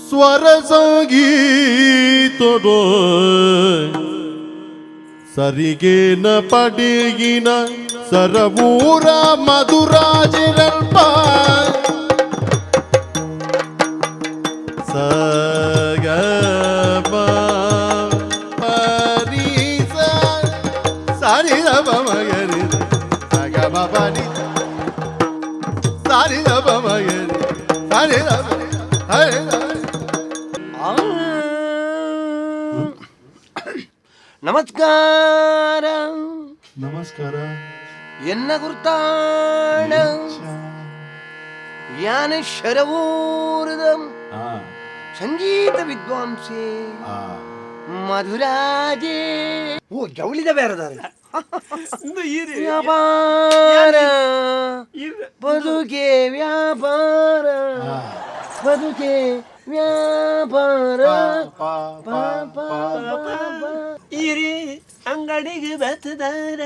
ಸ್ವರ ಸಂಗೀತದ ಸರಿಗೇನ ಪಡಿಗಿನ ಸರವೂರ ಮಧುರಾಜಿರಲ್ಪ ಸಗ ಪರಿ ಸಾರಿ ಮ ಗರಿ ಸಗ ಮ ನಿ ಸಾರಿ ಮ ಗರಿ ಸಾರಿ ಹರಿ. ನಮಸ್ಕಾರ. ನಮಸ್ಕಾರ. ಎನ್ನ ಗುರ್ತಾಣ ಯಾನ ಶರವೂರದ ಸಂಗೀತ ವಿದ್ವಾಂಸೆ ಮಧುರಾಜೇ. ಓ, ಜವಳಿದ ಬೇರೆದಾರೆ. ವ್ಯಾಪಾರ ಬದುಕೆ, ವ್ಯಾಪಾರ ಬದುಕೆ, ವ್ಯಾಪಾರ ಪಾ, ಪಾ, ಪಾ, ಪಾ. ಇರಿ ಅಂಗಡಿಗೆ ಬತ್ತದಾರ.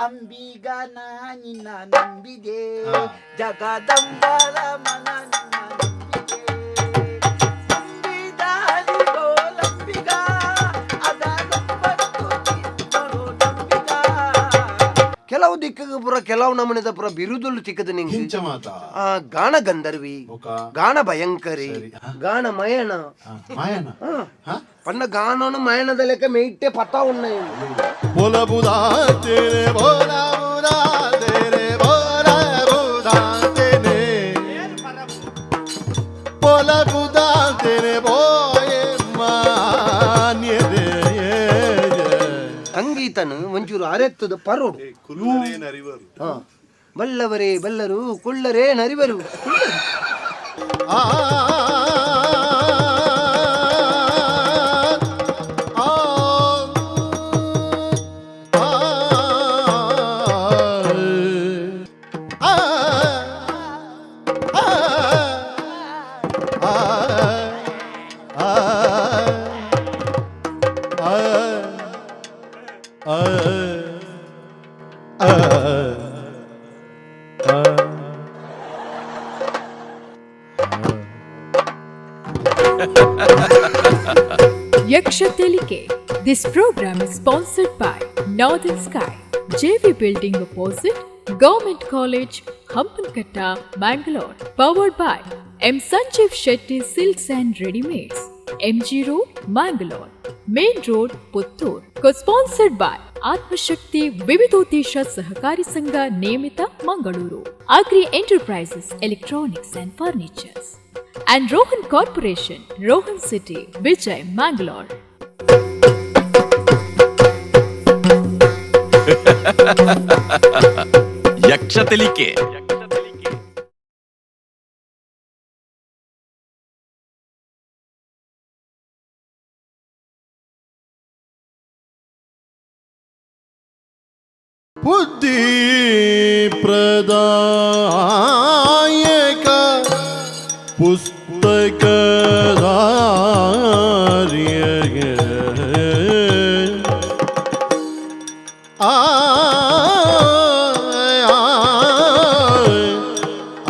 ಅಂಬಿಗ ನಿನ್ನ ನಂಬಿದೆ, ಜಗದಂಬರ ಮನ ನಿನ್ನ ನಂಬಿದೆ, ನಂಬಿದಾರಿಗೋ ನಂಬಿಗ ಅದೊಂಬತ್ತು ಚಿತ್ತರು ನಂಬಿಗ. ಕೆಲವು ದಿಕ್ಕಿಗೆ ಪುರ ಕೆಲವು ನಮೂನೆದ ಪುರ ಬಿರುದುಲು ತಿಕ್ಕದ ನಿಂಗೆ. ಹಿಂಚ ಮಾತಾ. ಆ ಗಾನ ಗಂಧರ್ವಿ, ಬೊಕ? ಗಾನ ಭಯಂಕರಿ, ಗಾನ ಮಯಣ. ಮಾಯನ. ಪನ್ನ ಗಾನನು ಮಯಣದ ಲೆಕ್ಕ ಮೇಯ್ಟೆ ಪತ್ತ ఉన్నాయి. ಬೋಲಬುದಾ ತೇರೆ ಬೋಲಬುದಾ ತೇರೆ ಬೋಲಬುದಾ ತೇರೆ ಬೋಲಬುದಾ ತೇರೆ ಬೋಯೆ ಮಾನ್ಯದೆ. ಸಂಗೀತನು ಒಂಚೂರು ಅರೆತ್ತದ ಪರೋಡು. ಹಾ. ಬಲ್ಲವರೇ ಬಲ್ಲರು, ಕುಳ್ಳರೇ ನರಿವರು. ಆ ಆ ಆ ಆ ಆ ಆ. Yaksha Telike. This program is sponsored by Northern Sky, JV Building opposite Government College, Hampankatta, Mangalore. Powered by M. Sanjeev Shetty Silks and Readymades, MG Road, Mangalore, Main Road, Puttur. Co-sponsored by Atmashakti Vividodesha Sahakari Sangha Nemita, Mangaluru, Agri Enterprises, Electronics and Furnitures, and Rohan Corporation, Rohan City, Vijay, Mangalore. ಯಕ್ಷ ತೆಲಿಕೆ. ಬುದ್ಧಿ ಪ್ರದಾಯಕ ಪುಸ್ತಕಧಾರಿಯ ಆ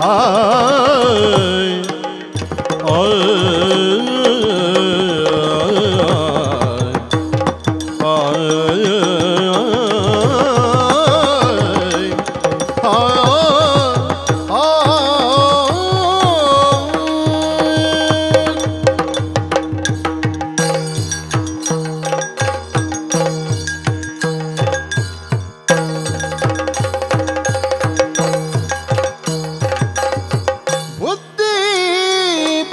ಆ ಆ ಬುದ್ಧಿ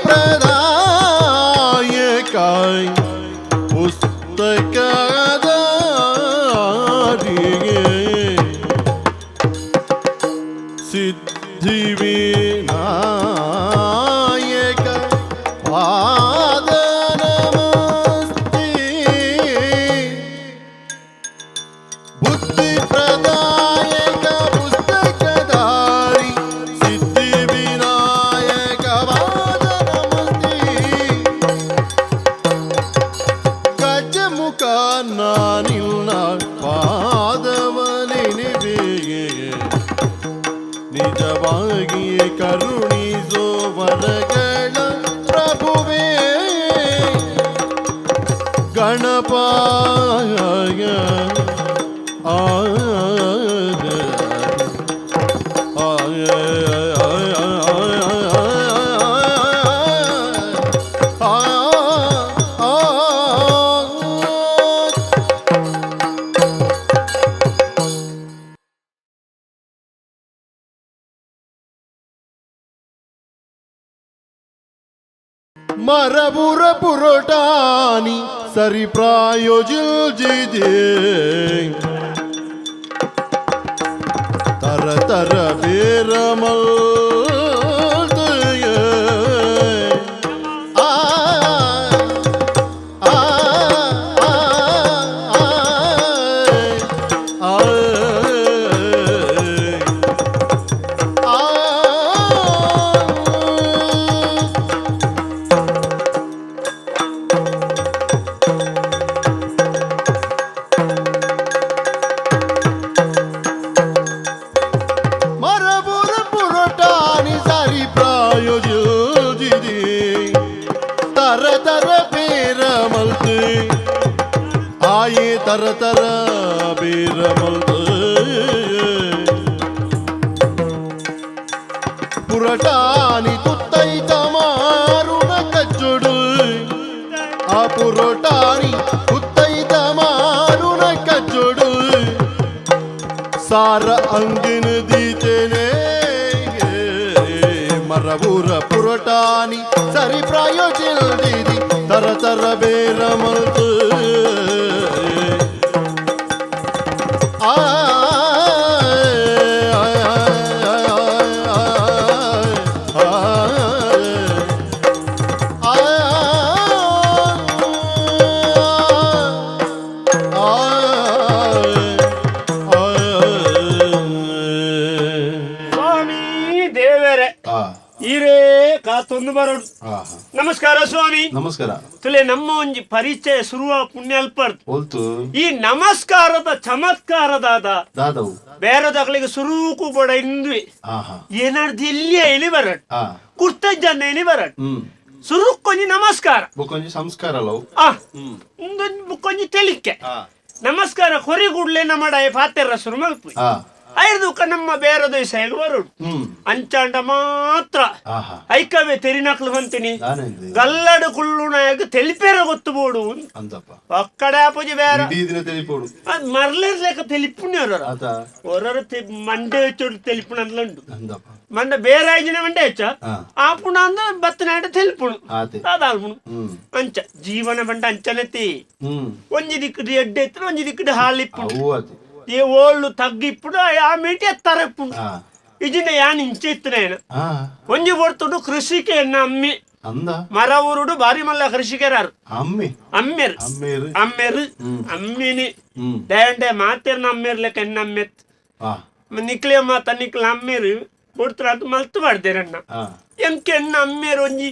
ಪ್ರದಾಯಕ ಪುಸ್ತಕಧಾರಿಗೆ ಸಿದ್ಧಿವಿನಾಯಕ ಪಾದ ನಮಸ್ತೆ. ಬುದ್ಧಿ ಪ್ರದಾಯಕ ಪುಸ್ತಕಧಾರಿ ಸಿದ್ಧಿವಿನಾಯಕ ಪಾದ ನಮಸ್ತೆ. ಗಜಮುಖ ನಾನಿಲ್ಲ ಪಾದವ ನೆನೆವೆ, ನಿಜವಾಗಿಯೇ ಕರುಣಾಕರ. ಕರುಣಿಸೋ ವರಗಳ ಪ್ರಭುವೇ ಗಣಪ ಆ ಮರಬುರ ಪುರಟಾನಿ ಸರಿ ಪ್ರಾಯೋಜಿಲ್ಜಿದೆ ತರ ತರ ಬೇರಮಲ್ ಆ ಆ ಆ ಆ ಮರಬುರ ಪುರಟಾನಿ ಸಾರಿ ಪ್ರಾಯೋಜಿದೆ ತರ ತರ ಬೇರಮಲ್ತು ಆಯೇ ತರ ತರ ಬೇರಮಲ್ತು ಪುರಟಾನಿ ತುತ್ತೈತ ಮಾರುಣ ಕಚ್ಚುಡು ಆ ಪುರಟಾನಿ ತುತ್ತೈತ ಮಾರುಣ ಕಚ್ಚುಡು ಸಾರ ಅಂಗಿನ ದೀತೇನೆ ಮರಬೂರ ಪುರಟಾನಿ ಸರಿ ಪ್ರಾಯೋಜಿಲ್ದಿದಿ ತರ ತರ ಬೇರ ಮಲ್ತು ಆ ಸ್ವಾಮಿ ದೇವರೇ ಈರೇ ಕಾತೊಂದು ಬರೋಡು. ನಮಸ್ಕಾರ ಸ್ವಾಮಿ. ನಮಸ್ಕಾರ. ತುಲೆ ನಮ್ಮ ಒಂಜಿ ಪರಿಚಯ ಶುರುವ ಪುಣ್ಯ ಅಲ್ಪರ್ದು. ಒಲ್ತು. ಈ ನಮಸ್ಕಾರದ ಚಮತ್ಕಾರದಾದ ದಾದವು. ಬೇರೆದಗಳಿಗೆ ಸುರೂಕು ಬಡ ಇಂದ್ವಿ. ಆಹಾ. ಏನಾರ್ದು ಎಲ್ಲಿಯ ಎಲಿ ಬರಟ್ ಆ ಕುರ್ತಜ್ಜನ್ನ ಎಲಿ ಬರಟ್ ಹ್ಮ್ ಸುರುಕ್ಕೊಂಜಿ ನಮಸ್ಕಾರ. ಬೊಕ್ಕೊಂಜಿ ಸಂಸ್ಕಾರ ಲವ್. ಆ ಇಂದೊಂಜಿ ಬುಕ್ಕೊಂಜಿ ತೆಲಿಕೆ ನಮಸ್ಕಾರ ಕೊರಿ ಕೂಡ್ಲೆ ನಮ್ಮ ಪಾತೆರ ಶುರು ಮಲ್ಪು. ಆ ಐದು ನಮ್ಮ ಬೇರೆ ದಿವಸ ಬರೋಡು. ಹ್ಮ್ ಅಂಚಾಂಡ ಮಾತ್ರ. ಆಹಾ. ಐಕವೇ ತೆರಿನಕ್ಲು ಬಂತೀನಿ. ದಾನೇಂದು? ಗಲ್ಲಡು ಕುಳ್ಳುನಾಗ ತೆಲಿಪೇರ ಗೊತ್ತು ಬೋಡು. ಅಂತಪ್ಪ. ಒಕ್ಕಡೆ ಪೂಜೆ ಬೇರೆ. ಇಡೀ ದಿನ ತೆಲಿಪೋಡು. ಅದ್ ಮರ್ಲೇರ್ ಲೆಕ್ಕ ತೆಲಿಪುಣ್ಯವ್ರ. ಆತ. ಹೊರರ ಮಂಡೆ ಹೆಚ್ಚೋಡು ತೆಲಿಪುಣಂದ್ಲುಂಡು. ಅಂದಪ್ಪ. ಮಂಡೆ ಬೇರೆ ಐಜಿನ ಮಂಡೆ ಹೆಚ್ಚ. ಆ. ಆ ಪುಣ ಅಂದ ಬತ್ತನಾಡ ತೆಲಿಪುಣು. ಆತೆ. ಅದಾಲ್ಪುಣು. ಹ್ಮ್ ಅಂಚ ಜೀವನ ಬಂಡ ಅಂಚನೆತಿ. ಹ್ಮ್ ಒಂಜಿ ದಿಕ್ಕಡು ಎಡ್ಡೆ ಇತ್ತು, ಒಂಜಿ ದಿಕ್ಕಡು ಹಾಲಿಪ್ಪುಂಡು. ಅವು ಆತೆ. ಈ ಓಳು ತಗ್ಗಿಪ್ಪುಡು, ಆ ಮೀಟಿ ಎತ್ತರಪ್ಪುಂಡು. ಆ ಇಜಿನ ಯಾನ್ ಇಂಚೆ ಇತ್ತನೇನು. ಆ ಒಂಜಿ ಪೊರ್ತುಡು ಕೃಷಿಕೆ ಎನ್ನ ಅಮ್ಮಿ. ಅಂದ. ಮರ ಊರುಡು ಬಾರಿ ಮಲ್ಲ ಕೃಷಿಕರಾರು. ಅಮ್ಮೆ. ಅಮ್ಮೆರ್. ಅಮ್ಮೇರು. ಅಮ್ಮೆರು ಅಮ್ಮಿನಿ. ಹ್ಮ್ ದಯಂಡೆ ಮಾತೇರ್ನ ಅಮ್ಮೇರ್ ಲೆಕ್ಕ ಎನ್ನ ಅಮ್ಮೆತ್. ಆ ನಿಕ್ಲೆ ಮಾತ ನಿಕ್ಲ ಅಮ್ಮೇರು ಕೊಡ್ತಾರ ಅದು ಮಲ್ತು ಮಾಡ್ದೇರಣ್ಣ. ಆ ಎಂಕೆ ಎನ್ನ ಅಮ್ಮೇರು ಒಂಜಿ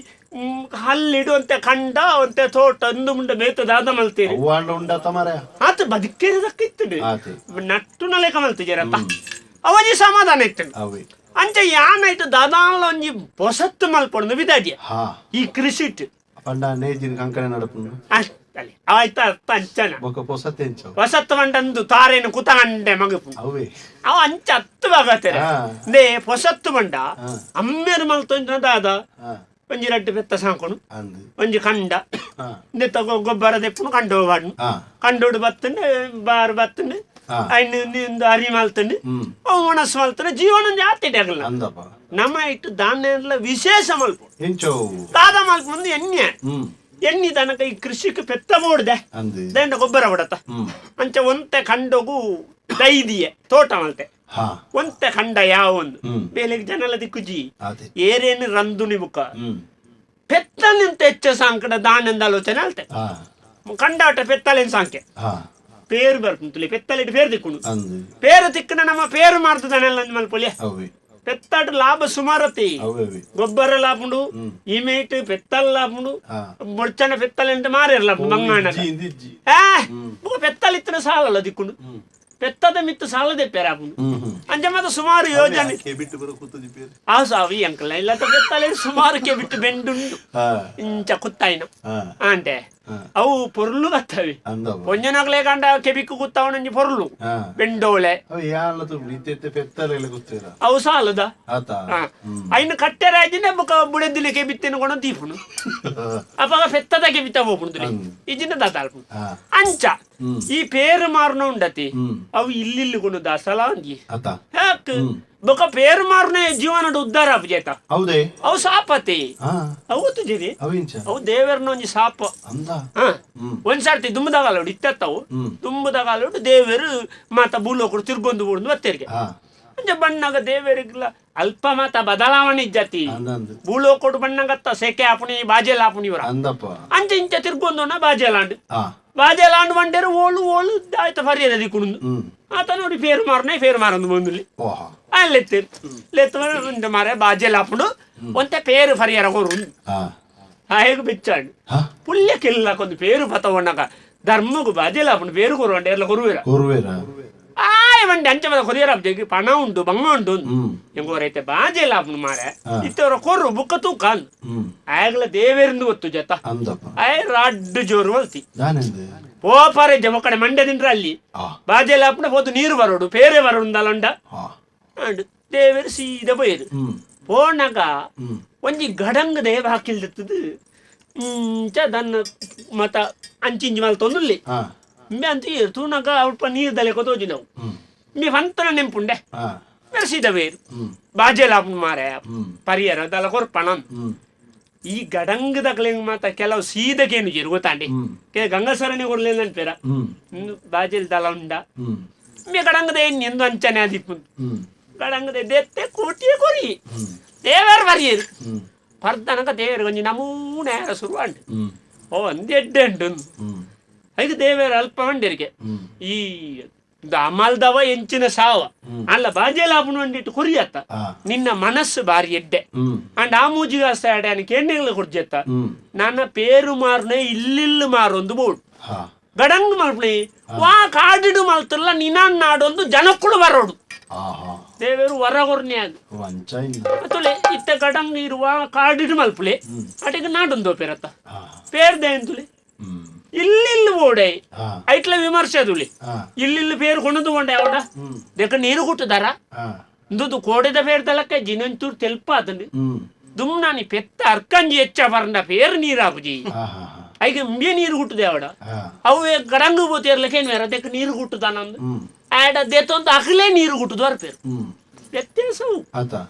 ಹಲ್ಲಿಡು ಅಂತೆ ಕಂಡ ಅಂತೆ ತೋಟ ಅಂದು ಮುಂಡೆ ಮೇತ ದಾದ ಮಲ್ತೀರಿ. ಅವ್ವಾಂಡ ಉಂಡಾತ ಮಾರಾಯ. ಆತ ಬದುಕೇರದಕ್ಕಿತ್ತು. ಆತೆ. ನಟ್ಟು ಲೆಕ್ಕ ಮಲ್ತಿಜಾರಪ್ಪ, ಅವಜಿ ಸಮಾಧಾನ ಇತ್ತು. ಅವೇ. ಅಂಚ ಯಾನಾಯ್ತು ದಾದಾಲ ಒಂಜಿ ಪೊಸತ್ತು ಮಲ್ಪೊಂದು ಬಿದಾಡಿಯ. ಹಾ ಈ ಕೃಷಿಟ್ ಪಂಡ ನೇಜಿನ ಕಂಕಣ ನಡಪುಂಡು. ಅಷ್ಟಲ್ಲಿ ಆಯ್ತ ಅರ್ಥ ಅಂಚನ. ಬೊಕ್ಕ ಪೊಸತ್ತೆಂಚವು. ಹೊಸತ್ತು ಮಂಡಂದು ತಾರೇನು ಕುತಂಡೆ ಮಗಪು. ಅವೇ. ಅವ ಅಂಚ ಹತ್ತು ಭಾಗತ್ತಾರೆ. ಆ. ನೇ ಪೊಸತ್ತು ಮಂಡ ಆ. ಅಮ್ಮೇರು ಮಲ್ತೊಂಜ ದಾದ ಆ ಒಂಜಿ ರಡ್ಡು ಪೆತ್ತ ಸಾಂಕೊಣು. ಅಂದು. ಒಂಜಿ ಕಂಡ. ಆ ನೆತ್ತ ಗೊಬ್ಬರ ದೆಪ್ಪುನು ಕಂಡು ಹೋಗಾಡ್ನು. ಆ ಕಂಡೋಡು ಬತ್ತಂಡು ಬಾರು ಬತ್ತಂಡು. ಆ. ಅಯ್ನು ನಿಂದು ಅರಿ ಮಲ್ತಂಡು. ಹ್ಮ್ ಅವು ಒಣಸು ಮಲ್ತಂಡು ಜೀವನ ಜಾತಿ ಆಗಲ್ಲ. ಅಂದಪ್ಪ. ನಮ್ಮ ಇಟ್ಟು ಧಾನ್ಯ ಎಲ್ಲ ವಿಶೇಷ ಮಲ್ಪು. ಎಂಚವು. ದಾದ ಮಲ್ಪು ಎಣ್ಣೆ. ಹ್ಮ್ ಎಣ್ಣೆ ತನಕ ಈ ಕೃಷಿಗೆ ಪೆತ್ತ ಬೋಡ್ದೆ. ಅಂದು. ದಂಡ ಗೊಬ್ಬರ ಬಿಡತ್ತ. ಹ್ಮ್ ಅಂಚ ಒಂತೆ ಕಂಡೋಗು ದೈದಿಯೆ ತೋಟ ಮಲ್ತೆ. ಹಾ ಒಂತೆ ಕಂಡ ಯಾವ ಒಂದು ಹ್ಮ್. ಬೇಲೆಗೆ ಜನಲ ದಿಕ್ಕುಜಿ. ಆತೆ. ಏರೇನು ರಂದುನಿ ಬುಕ್ಕ ಹ್ಮ್ ಪೆತ್ತನಿಂತ ಹೆಚ್ಚ ಸಾಂಕಡ ದಾನಂದ ಆಲೋಚನೆ ಅಲ್ತೆ. ಆ ಕಂಡಾಟ ಪೆತ್ತಲೇನು ಸಾಂಕೆ. ಹಾ ಪೇರು ಬರ್ಪುಂತುಲಿ ಪೆತ್ತಲಿಟ್ಟು ಪೇರು ದಿಕ್ಕುಂಡು. ಅಂದು. ಪೇರು ತಿಕ್ಕನ ನಮ್ಮ ಪೇರು ಮಾರ್ತದಾನೆಲ್ಲ ಮಲ್ಪೊಲಿಯ. ಅವೇ. ಪೆತ್ತಾಟ ಲಾಭ ಸುಮಾರತಿ. ಅವೇ ಅವೇ. ಗೊಬ್ಬರ ಲಾಭುಂಡು, ಇಮೇಟ್ ಪೆತ್ತಲ್ ಲಾಭುಂಡು. ಆ. ಬೊಡ್ಚನ ಪೆತ್ತಲೆಂತ ಮಾರಿರ್ಲ ಬಂಗಾಣ. ಇಜ್ಜಿ ಇಂದು ಇಜ್ಜಿ. ಆ ಬೊಕ ಪೆತ್ತಲಿತ್ತಿನ ಸಾಲಲ್ಲ ದಿಕ್ಕುಂಡು. ಪೆತ್ತದ ಮಿತ್ತು ಸಾಲದೆ ಪೇರಾಪುಂಡು. ಹ್ಮ್ ಹ್ಮ್ ಅಂಚ ಮಾತ ಸುಮಾರು ಯೋಜನೆ ಕೆಬಿಟ್ಟು ಬರೋ ಕೂತದಿ ಪೇರು. ಆ ಸಾವಿ ಅಂಕಲ್ ಇಲ್ಲ ಪೆತ್ತಲೆ ಸುಮಾರು ಕೆಬಿಟ್ಟು ಬೆಂಡುಂಡು. ಇಂಚ ಕುತ್ತಾಯಿನ ಆಂಟೆ ಅವು ಪೊರ್ಲು ಬತ್ತವಿ. ಅಂದವ ಪೊಂಜನಗ್ಲೆ ಕಂಡ ಕೆಬಿಕ್ಕು ಕುತ್ತಾವನಂಜಿ ಪೊರ್ಲು ಬೆಂಡೋಳೆ. ಅವು ಯಾಲ ಇತ್ತೆ ಪೆತ್ತಲೆಲ್ಲ ಗೊತ್ತಿರ. ಅವು ಸಾಲದ ಆತ. ಐನು ಕಟ್ಟೆರಾಜಿನ ಬೊಕ ಬುಡೆದಿನ ಕೆಬಿತ್ತೇನು ಕೊಣ ದೀಪುನು ಅಪಗ ಪೆತ್ತದ ಕೆಬಿತ್ತ ಹೋಗುಂಡು ಇಜಿನ ದಾದಾಲ್ಪು. ಅಂಚ ಈ ಪೇರು ಮಾರುನ ಉಂಡತಿ ಅವು ಇಲ್ಲಿಲ್ಲಿ ಕೊನು ದಾಸಲ ಅಂಜಿ ಆತ. ಹಾಕ್ ಬೊಕ ಪೇರು ಮಾರುನ ಜೀವನದ ಉದ್ಧಾರ ಆಪುಜೇತ. ಹೌದೇ? ಅವು ಸಾಪತಿ. ಅವು ತುಜಿರಿ. ಅವಿಂಚ? ಅವು ದೇವರನ್ನ ಒಂಜಿ ಸಾಪ. ಅಂದ. ಒಂದ್ಸರ್ತಿ ದುಂಬುದಗಾಲೋಡು ಇತ್ತತ್ತವು ದುಂಬುದಗಾಲೋಡು ದೇವರು ಮಾತ ಭೂಲೋಕರು ತಿರ್ಗೊಂದು ಬೂಡ್ದು ಬತ್ತೇರಿಗೆ. ಅಂಚ ಬಣ್ಣಗ ದೇವರಿಗ್ಲ ಅಲ್ಪ ಮಾತ ಬದಲಾವಣೆ ಇಜ್ಜತಿ. ಅಂದಂದು. ಭೂಲೋಕಡು ಬಣ್ಣಗತ್ತ ಸೆಕೆ ಆಪುಣಿ ಬಾಜೆಲ್ ಆಪುಣಿ ಇವರ. ಅಂದಪ್ಪ. ಅಂಚ ಇಂಚ ತಿರ್ಗೊಂದು ಬಾಜೆಲಾಂಡ್ ಬಾಜೆಲಾಂಡ್ ಬಂಡೇರು ಓಳು ಓಳು ಆಯ್ತ ಪರಿಯದ ದಿಕ್ಕುಂಡು. ಆತ ನೋಡಿ ಫೇರು ಮಾರನೆ ಫೇರು ಮಾರಂದು ಬಂದುಲಿ. ಲೆತ್ತೇರು ಲೆತ್ತ ಮಾರೆ ಬಾಜೆಲ್ ಆಪುಂಡು ಒಂತೆ ಪೇರು ಪರಿಯರ ಕೊರು. ಹೇಗೆ ಬಿಚ್ಚಾಂಡು ಪುಲ್ಯಕ್ಕೆಲ್ಲ ಕೊಂದು ಪೇರು ಪತವಣ್ಣಗ ಧರ್ಮಗು ಬಾಜೆಲ್ ಆಪುಂಡು ಪೇರು ಕೊರು ಅಂಡೆ ಎಲ್ಲ ಕೊರುವೇರ ಕೊರುವೇರ. ಆಯ್ ವಂಡಿ ಅಂಚ ಬದ ಕೊರಿಯರ ಪಣ ಉಂಡು ಬಂಗ ಉಂಡು ಎಂಗೋರೈತೆ ಬಾಜೆಲ್ ಆಪುಂಡು ಮಾರೆ ಇತ್ತವರ ಕೊರು ಬುಕ್ಕ ತೂಕ ಆಯಗ್ಲ ದೇವೇರಿಂದು ಗೊತ್ತು ಜತ. ಆಯ್ ರಾಡ್ಡು ಜೋರು ಮಲ್ತಿ ಪೋಪಾರೆ ಜಮಕಡೆ ಮಂಡ್ಯ ತಿಂಡ್ರ ಅಲ್ಲಿ ಬಾಜೆಲ್ ಆಪುಂಡ ಪೋತು ನೀರು ಬರೋಡು ಪೇರೆ ಬರೋಡು ಅಂಡು ದೇವೇರು ಸೀದಾ ಪೋಯರು ಪೋಣಗ ಒಂಜಿ ಗಡಂಗ್ ದೇವ ಹಾಕಿಲ್ದಿತ್ತದು ಇಂಚ ದನ್ನ ಮತ ಅಂಚಿಂಚಿ ಮಲ್ತೊಂದುಲ್ಲಿ ಇಂಬೆ ಅಂತ ತೂನಗ ಅಲ್ಪ ನೀರು ದಲೆ ತೋಜಿ ನಾವು ಇಂಬೆ ಪಂತನ ನೆಂಪುಂಡೆ ಬೇರೆ ಸೀದಾ ಬೇರು ಬಾಜೆಲ್ ಆಪುಂಡು ಮಾರೆ ಪರಿಯರ ದಲ ಕೊರ್ಪಣ. ಈ ಗಡಂಗದಕ್ಲೆ ಮಾತ ಕೆಲವು ಸೀದಕೇನು ಜೇರು ಗೊತ್ತಾಂಡಿ ಗಂಗಾಸರಣಿ ಕೊಡ್ಲಿಲ್ಲ ಅನ್ಪೇರ ಬಾಜೆಲ್ ದಲ ಉಂಡ ಇಂಬೆ ಗಡಂಗದ ಎಣ್ಣೆ ಎಂದು ಅಂಚನೆ ಅದಿಪ್ಪು ಗಡಂಗದ ದೆತ್ತೆ ಕೋಟಿಯೇ ಕೊರಿ ದೇವರ್ ಬರಿಯರು ಪರ್ದನಕ ದೇವರು ಒಂಜಿ ನಮೂನೆ ಶುರು ಅಂಡು ಓ ಒಂದ್ ಎಡ್ಡೆ ಉಂಟು ಐದು ದೇವೇರ ಅಲ್ಪ ಮಂಡಿರಿಗೆ ಈ ಅಮಲ್ದವ ಎಂಚಿನ ಸಾವ ಅಲ್ಲ ಬಾಜೆಲ್ ಆಪುಣ వండిಟ್ಟು ಕೊರಿಯತ್ತ ನಿನ್ನ ಮನಸ್ಸು ಬಾರಿ ಎಡ್ಡೆ ಅಂಡ್ ಆ ಮೂಜಿಗ ಸಾಡೆ ಕೆಣ್ಣೆಗಳ ಕುರ್ಜೆತ್ತ ನನ್ನ ಪೇರು ಮಾರುನೆ ಇಲ್ಲಿಲ್ಲು ಮಾರೊಂದು ಬೋಡು ಗಡಂಗ್ ಮಲ್ಪಣಿ ವಾ ಕಾಡಿಡು ಮಲ್ತಲ್ಲ ನಿನ್ನ ನಾಡೊಂದು ಜನಕ್ಕಳು ಬರೋಡು ದೇವರು ವರ ಕೊರ್ನೆ ಅದು ತುಲೆ ಇತ್ತ ಗಡಂಗ್ ಇರುವ ಕಾಡಿಡು ಮಲ್ಪುಲೆ ಅಟಿಗೆ ನಾಡೊಂದು ಪೇರತ್ತ ಪೇರ್ದೆ ಎಂತುಲೆ ಇಲ್ಲಿಲ್ಲು ಬೋಡೆ ಐಟ್ಲ ವಿಮರ್ಶೆ ತುಳಿ ಇಲ್ಲಿಲ್ಲು ಪೇರು ಕೊಂಡು ಕೊಂಡೆ ಅವಡ ದೆಕ್ಕ ನೀರು ಕುಟ್ಟುದಾರ ಇಂದು ಕೋಡೆದ ಪೇರ್ ತಲಕ್ಕ ಜಿನಂಚೂರು ತೆಲ್ಪ ಅದನ್ನು ದುಮ್ನಾನಿ ಪೆತ್ತ ಅರ್ಕಂಜಿ ಹೆಚ್ಚ ಬರಂಡ ಪೇರು ನೀರಾಪುಜಿ ಐಗ ಇಂಬೆ ನೀರು ಹುಟ್ಟುದೆ ಅವಡ ಅವು ಗಡಂಗು ಬೋತೇರ್ಲಕ್ಕೆ ಏನು ಬೇರೆ ಅದಕ್ಕೆ ನೀರು ಹುಟ್ಟುದಾನಂದು ಆಡ ದೇತೊಂದು ಅಗಲೇ ನೀರು ಹುಟ್ಟುದು ಪೇರು ವ್ಯತ್ಯಾಸವು.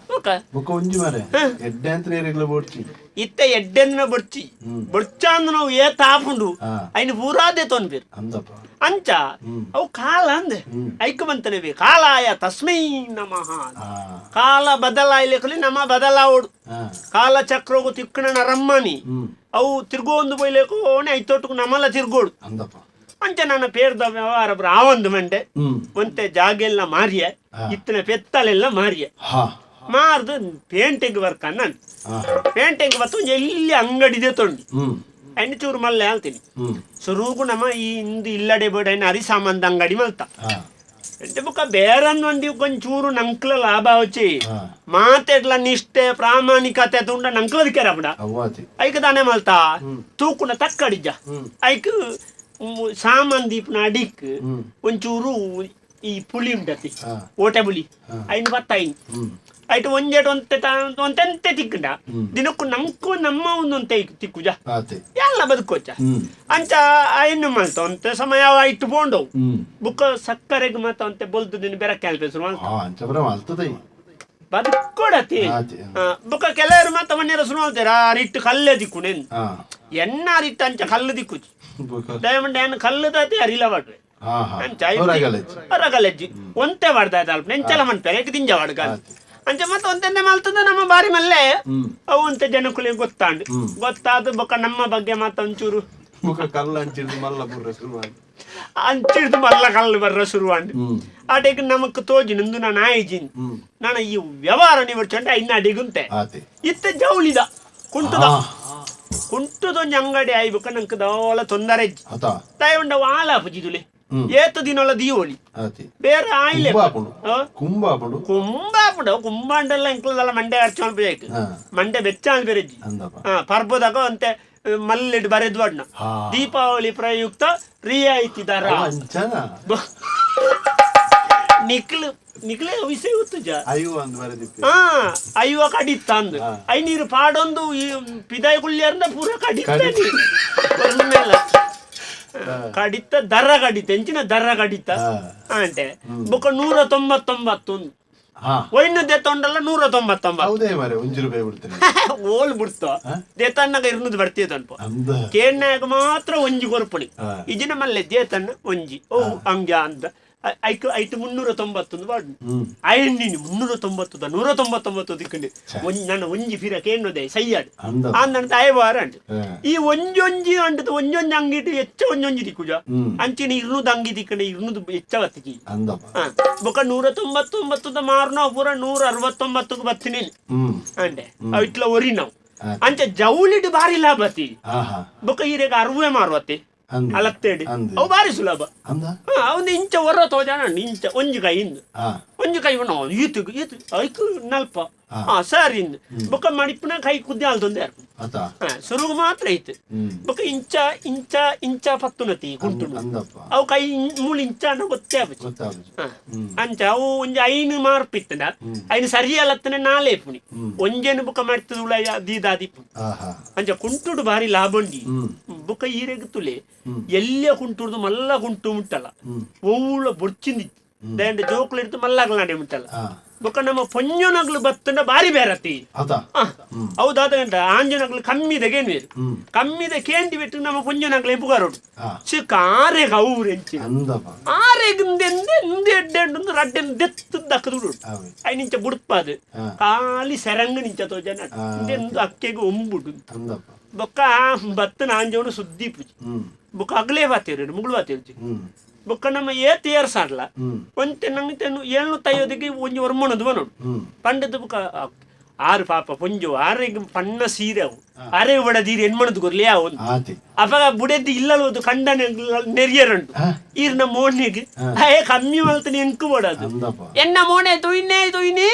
ಬೊಕ್ಕ ಒಂಜಿ ಮಾರೆ ಎಡ್ಡೆ ಅಂತ ನೀರಿಗ್ಲ ಬೋಡ್ಚಿ. ಇತ್ತ ಎಡ್ಡೆನ್ನ ಬೊಡ್ಚಿ ಬೊಡ್ಚಾಂದು ನಾವು ಏ ತಾಪುಂಡು ಐನ ಪೂರಾ ದೇತೊನ್ ಪೇರು ಅಂಚ ಅವು ಕಾಲ ಅಂದೆ ಐಕ ಬಂತನೆ ಬೇ ಕಾಲಾಯ ತಸ್ಮೈ ನಮಃ ಕಾಲ ಬದಲಾಯ್ಲಿಕ್ಕಲಿ ನಮ್ಮ ಬದಲಾವಡು ಕಾಲ ಚಕ್ರಗು ತಿಕ್ಕಣ ನರಮ್ಮನಿ ಅವು ತಿರ್ಗೋಂದು ಬೈಲೇಕು ಓಣೆ ಐತೊಟ್ಟುಕು ನಮ್ಮಲ್ಲ ತಿರ್ಗೋಡು ಅಂಚ ನನ್ನ ಪೇರ್ದ ವ್ಯವಹಾರ ಆವೊಂದು ಮಂಡೆ ಒಂತೆ ಜಾಗೆಲ್ಲ ಮಾರಿಯ ಇತ್ತನ ಪೆತ್ತಲೆಲ್ಲ ಮಾರಿಯ ಮಾರ್ದು ಪೇಂಟಿಂಗ್ ವರ್ಕ್ ಅನ್ನ ಪೇಂಟಿಂಗ್ ಬತ್ತು ಎಲ್ಲಿ ಅಂಗಡಿದೆ ತೊಂಡಿ ಐನ ಚೂರು ಮಲ್ಲೆ ಹೇಳ್ತೀನಿ ಸುರುಗು ನಮ್ಮ ಈ ಇಂದು ಇಲ್ಲಡೆ ಬೇಡ ಐನ ಅರಿ ಸಾಮಾನ್ದ ಅಂಗಡಿ ಮಲ್ತ ಎಂತೆ ಬೊಕ್ಕ ಬೇರನ್ ಒಂದಿ ಒಂಚೂರು ನಂಕ್ಲ ಲಾಭ వచ్చి ಮಾತೆಡ್ಲ ನಿಷ್ಠೆ ಪ್ರಾಮಾಣಿಕತೆ ತುಂಡ ನಂಕ್ಲದ ಕೆರಪಡ ಐಕ್ ದಾನೆ ಮಲ್ತ ತೂಕುನ ತಕ್ಕಡಿಜ ಐಕ್ ಸಾಮಾನ್ ದೀಪನ ಅಡಿಕ್ ಒಂಚೂರು ಈ ಪುಳಿ ಉಂಟತಿ ಓಟೆ ಪುಳಿ ಐನ್ ಬತ್ತೈನ್ ಐಟ್ ಒಂಜೆಟ್ ಒಂತೆ ಒಂತೆಂತೆ ತಿಕ್ಕಂಡ ದಿನಕ್ಕೂ ನಂಕು ನಮ್ಮ ಒಂದೊಂತೆ ತಿಕ್ಕುಜ ಎಲ್ಲ ಬದುಕೋಚ ಅಂಚ ಐನು ಮಲ್ತ ಒಂತೆ ಸಮಯ ಇಟ್ಟು ಪೋಂಡವು ಬುಕ್ಕ ಸಕ್ಕರೆಗ್ ಮಾತ ಒಂತೆ ಬೊಲ್ದು ದಿನ ಬೆರಕ್ಕೆ ಅಲ್ಪೆ ಶುರು ಬದುಕೊಡತಿ ಬುಕ್ಕ ಕೆಲವರು ಮಾತ ಮನ್ಯರ ಶುರು ಮಾಡ್ತಾರೆ ಆ ರಿಟ್ಟು ಕಲ್ಲೇ ದಿಕ್ಕು ಎನ್ನ ರಿಟ್ಟು ಅಂಚ ಕಲ್ಲು ದಿಕ್ಕುಜಿ ಡೈಮಂಡ್ ಏನ್ ಕಲ್ಲು ದಾತಿ ಅರಿಲ ಬಾಟ್ವೆ ಅಂಚ ಹೊರಗಲೆಜ್ಜಿ ಒಂತೆ ವಾಡ್ದ ಅಲ್ಪ ನೆಂಚಲ ಮನ್ಪೆರೆ ದಿಂಜ ವಾಡ್ಗ ಅಂಚ ಮತ್ತೆ ಒಂತೆಂದೆ ಮಲ್ತದ ನಮ್ಮ ಬಾರಿ ಮಲ್ಲೆ ಅವು ಒಂತೆ ಜನಕ್ಕುಲಿಗೆ ಗೊತ್ತಾಂಡು ಗೊತ್ತಾದ ಬೊಕ್ಕ ನಮ್ಮ ಬಗ್ಗೆ ಮಾತ ಒಂಚೂರು ಕಲ್ಲು ಅಂಚಿಡ್ದು ಮಲ್ಲ ಬುರ್ರ ಶುರುವಾಂಡ್ ಅಂಚಿಡ್ದು ಮಲ್ಲ ಕಲ್ಲು ಬರ್ರ ಶುರುವಾಂಡ್ ಆಟೆಗ್ ನಮಕ್ ತೋಜಿ ನಿಂದು ನಾನು ಆಯ್ಜಿನ್ ನಾನು ಈ ವ್ಯವಹಾರ ನಿವರ್ಚಂಡೆ ಇನ್ನ ಅಡಿಗುಂತೆ ಇತ್ತ ಜೌಳಿದ ಕುಂಟುದ ಕುಂಟುದೊಂಜಿ ಅಂಗಡಿ ಆಯ್ಬೇಕ ನಂಗೆ ದೋಲ ತೊಂದರೆ ತಾಯಿ ಉಂಡ ವಾಲ ಪುಜಿದುಲೆ ಏತ್ ದಿನೊಲ ದೀವೊಲಿ ಆತಿ ಬೇರೆ ಆಯಿಲೆ ಕುಂಬ ಆಪುಂಡು ಕುಂಬ ಆಪುಂಡು ಕುಂಬ ಆಪುಂಡು ಕುಂಬಾಂಡೆಲ್ಲ ಎಂಕ್ಲದಲ್ಲ ಮಂಡೆ ಅರ್ಚ ಬೇಕು ಮಂಡೆ ಬೆಚ್ಚ ಅನ್ಪೆರೆಜ್ಜಿ ಅಂದಪ್ಪ ಪರ್ಬದಾಗ ಅಂತೆ ಮಲ್ಲೆಡ್ ಬರೆದು ಅಡ್ನ ದೀಪಾವಳಿ ಪ್ರಯುಕ್ತ ರಿಯಾಯಿತಿ ದರ ಅಂಚನ ನಿಕ್ಲು ನಿಕ್ಲೆ ವಿಷಯ ಗೊತ್ತುಜ ಅಯ್ಯೋ ಅಂದ್ ಬರೆದಿತ್ತು ಹಾ ಅಯ್ಯೋ ಕಡಿತ್ತ ಅಂದ್ I ನೀರು ಪಾಡೊಂದು ಈ ಪಿದಾಯಿ ಕುಳ್ಳಿಯರ್ನ ಪೂರ ಕಡಿತ ಕಡಿತ ದರ ಕಡಿತ ಎಂಚಿನ ದರ ಕಡಿತ ಅಂಟೆ ಬೊಕ್ಕ 199 ಒಯ್ನು ದೆತ್ತೊಂಡಲ್ಲ 199 ಹೌದೇ ಮಾರೆ ಒಂಜಿ ರೂಪಾಯಿ ಬಿಡ್ತೇನೆ ಓಲ್ ಬಿಡ್ತ ದೇತಣ್ಣಗ ಇರ್ನದು ಬರ್ತೀಯ ಅನ್ಪ ಅಂದ ಕೇಣ್ಣಾಗ ಮಾತ್ರ ಒಂಜಿ ಕೊರ್ಪುಣಿ ಇಜಿನ ಮಲ್ಲೆ ದೇತಣ್ಣ ಒಂಜಿ ಓ ಹಂಗ ಅಂದ ಐಕ್ ಐಟ್ 390 ಬಾಡು ಐನಿನಿ 390 199 ದಿಕ್ಕಂಡು ಒಂಜಿ ನನ್ನ ಒಂಜಿ ಫಿರ ಕೇಣ್ಣದೆ ಸೈಯಾಡು ಆಂದಂತ ಆಯವಾರ ಅಂಟು ಈ ಒಂಜೊಂಜಿ ಅಂಟದ ಒಂಜೊಂಜಿ ಅಂಗಿಟ್ಟು ಹೆಚ್ಚ ಒಂಜೊಂಜಿ ದಿಕ್ಕುಜ ಅಂಚಿನ ಇರ್ನೂದು ಅಂಗಿ ದಿಕ್ಕಂಡು ಇರ್ನೂದು ಹೆಚ್ಚ ಬತ್ತಿಕಿ ಬೊಕ್ಕ 199 ಮಾರ್ನ ಪೂರ 169 ಬತ್ತಿನಿ ಅಂಡೆ ಅವು ಇಟ್ಲ ಒರಿ ನಾವು ಅಂಚ ಜೌಲಿಡ್ ಬಾರಿ ಲಾಭ ಅತಿ ಬೊಕ್ಕ ಈರೆಗ ಅರುವೆ ಮಾರುವತ್ತೆ ಅಲತ್ತೇಡಿ ಅವು ಬಾರಿ ಸುಲಭ ಅವನು ಇಂಚ ಹೊರ ತೋಜಾನ ಇಂಚ ಒಂಜಿ ಕೈ ಇಂದು ಒಂಜಿ ಕೈ ಈತು ಈತು ಐಕ್ ನಲ್ಪ ಹಾ ಸರಿ ಇಂದು ಬೊಕ್ಕ ಮಡಿಪುನ ಕೈ ಕುದ್ದೆ ಅಲ್ದೊಂದೇ ಸುರುಗು ಮಾತ್ರ ಐತೆ ಬೊಕ್ಕ ಇಂಚ ಇಂಚ ಇಂಚ ಪತ್ತುನತಿ ಕುಂಟುಂಡು ಅವು ಕೈ ಮೂಲು ಇಂಚ ಅನ್ನ ಗೊತ್ತೇ ಆಪುಜಿ ಅಂಚ ಅವು ಒಂಜಿ ಐನು ಮಾರ್ಪಿತ್ತಂಡ ಐನು ಸರಿ ಅಲತ್ತನೆ ನಾಲೆ ಪುಣಿ ಒಂಜೇನು ಬೊಕ್ಕ ಮಾಡ್ತದ ಉಳಾಯ ದೀದಾದಿಪ್ಪು ಅಂಚ ಕುಂಟುಡು ಬಾರಿ ಲಾಭ ಉಂಡಿ ಬೊಕ್ಕ ಈರೆಗ್ ತುಲೆ ಎಲ್ಲೇ ಕುಂಟುಡ್ದು ಮಲ್ಲ ಕುಂಟು ಮುಟ್ಟಲ್ಲ ಒವ್ವುಳ ಬೊಡ್ಚಿಂದಿ ದಂಡ ಜೋಕುಲು ಇಡ್ದು ಮಲ್ಲಾಗ್ಲಾಡೆ ಮುಟ್ಟಲ್ಲ ಬೊಕ್ಕ ನಮ್ಮ ಪೊಂಜನಗ್ಲು ಬತ್ತಂಡ ಬಾರಿ ಬೇರತಿ ಹೌದಾದ ಗಂಟ ಆಂಜನಗ್ಲು ಕಮ್ಮಿದ ಕೇನ್ವೇರು ಕಮ್ಮಿದ ಕೇಂದಿ ಬಿಟ್ಟು ನಮ್ಮ ಪೊಂಜನಗ್ಲು ಎಪುಗಾರೋಡು ಚಿಕ್ಕ ಆರೆಗ್ ಅವು ಎಂಚಿನ ಆರೆಗ್ ಎಡ್ಡೆ ರಡ್ಡೆ ದೆತ್ತು ದಕ್ಕದು I ನಿಂಚ ಬುಡ್ಪಾದು ಖಾಲಿ ಸೆರಂಗ್ ನಿಂಚ ತೋಜನ ಅಕ್ಕೆಗೆ ಒಂಬುಡು ಬೊಕ್ಕ ಬತ್ತನ ಆಂಜವನು ಸುದ್ದಿ ಪೂಜಿ ಬೊಕ್ಕ ಅಗ್ಲೇ ಬಾತೇರು ಮುಗುಳು ಬಾತೇರು ಬೊಕ್ಕ ನಮ್ಮ ಏತ್ ಏರ್ಸಾಡ್ಲ ಒಂತೆ ನಂಗೆ ತೆನ್ನು 750ಕ್ಕೆ ಒಂಜಿ ಒರ್ಮಣದು ಬನೋಡು ಪಂಡದ ಬೊಕ್ಕ ಆರು ಪಾಪ ಪೊಂಜು ಆರೆಗ್ ಪಣ್ಣ ಸೀರೆ ಅವು ಆರೆ ಬಡದೀರಿ ಎನ್ಮಣದು ಕೊರ್ಲಿ ಅವು ಅಪಗ ಬುಡೆದ್ದು ಇಲ್ಲಲ್ವುದು ಕಂಡನೆ ನೆರಿಯರುಂಟು ಈರ್ನ ಮೋನಿಗೆ ಅಯ್ಯ ಕಮ್ಮಿ ಮಲ್ತನೆ ಎಂಕು ಬೋಡದು ಎನ್ನ ಮೋನೆ ತೊಯ್ನೆ ತೊಯ್ನೆ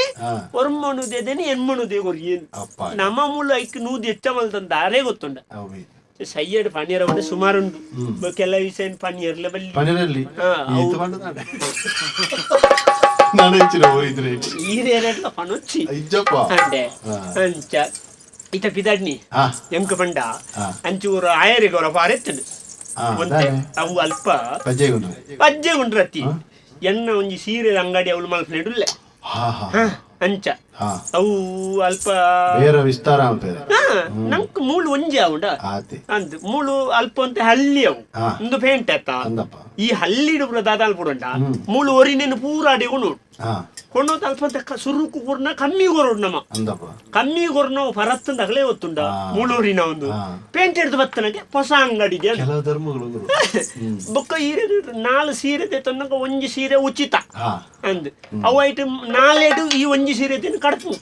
ಒರ್ಮಣುದೇನೆ ಎನ್ಮಣುದೇ ಕೊರ್ಲಿ ನಮ್ಮ ಮೂಲ ಐಕ್ ನೂದು ಹೆಚ್ಚ ಮಲ್ತಂತ ಆರೇ ಗೊತ್ತುಂಡ ಸೈಯಡ್ ಪನ್ನೀರ್ ಅವಡೆ ಸುಮಾರುಂಡು ಕೆಲ ವಿಷಯ ಪನ್ನೀರ್ಲ ಬಲ್ಲಿ ಪನ್ನೀರಲ್ಲಿ ಪನೊಚ್ಚಿ ಅಂಡೆ ಅಂಚ ಇತ ಪಿದಡ್ನಿ ಎಂಕ ಪಂಡ ಅಂಚೂರು ಆಯರಿಗೆ ಅವರ ಪಾರೆತ್ತಂಡು ಒಂತೆ ಅವು ಅಲ್ಪ ಪಜ್ಜೆ ಗುಂಡ್ರತ್ತಿ ಎನ್ನ ಒಂಜಿ ಸೀರೆ ಅಂಗಡಿ ಅವಳು ಮಲ್ಪನೇಡುಲ್ಲೆ ಅಂಚ ಅವು ಅಲ್ಪ ಬೇರೆ ವಿಸ್ತಾರ ನಂಕ್ ಮೂಳು ಒಂಜಿ ಅವುಂಡ ಅಂದ್ ಮೂಳು ಅಲ್ಪ ಅಂತ ಹಲ್ಲಿ ಅವು ಒಂದು ಪೇಂಟ್ ಆತ ಈ ಹಲ್ಲಿಡು ಪೂರ ದಾದಾಲ್ ಪುಡುಂಡ ಮೂಳು ಒರಿನೇನು ಪೂರ ಅಡಿ ಉಣು ಕೊಂಡು ಅಲ್ಪ ಅಂತ ಸುರುಕು ಕೊರ್ನ ಕಮ್ಮಿ ಕೊರೋಡು ನಮ್ಮ ಕಮ್ಮಿ ಕೊರ್ನ ಪರತ್ತಂದ ಅಗಲೇ ಗೊತ್ತುಂಡ ಮೂಳೂರಿನ ಒಂದು ಪೇಂಟ್ ಹಿಡಿದು ಬತ್ತನಗೆ ಹೊಸ ಅಂಗಡಿಗೆ ಬೊಕ್ಕ ಈ ನಾಲ್ ಸೀರೆ ತನ್ನಕ ಒಂಜಿ ಸೀರೆ ಉಚಿತ ಅಂದ್ ಅವು ಐಟ್ ನಾಲೆಡು ಈ ಒಂಜಿ ಸೀರೆ ತಿನ್ ಕಡ್ಪು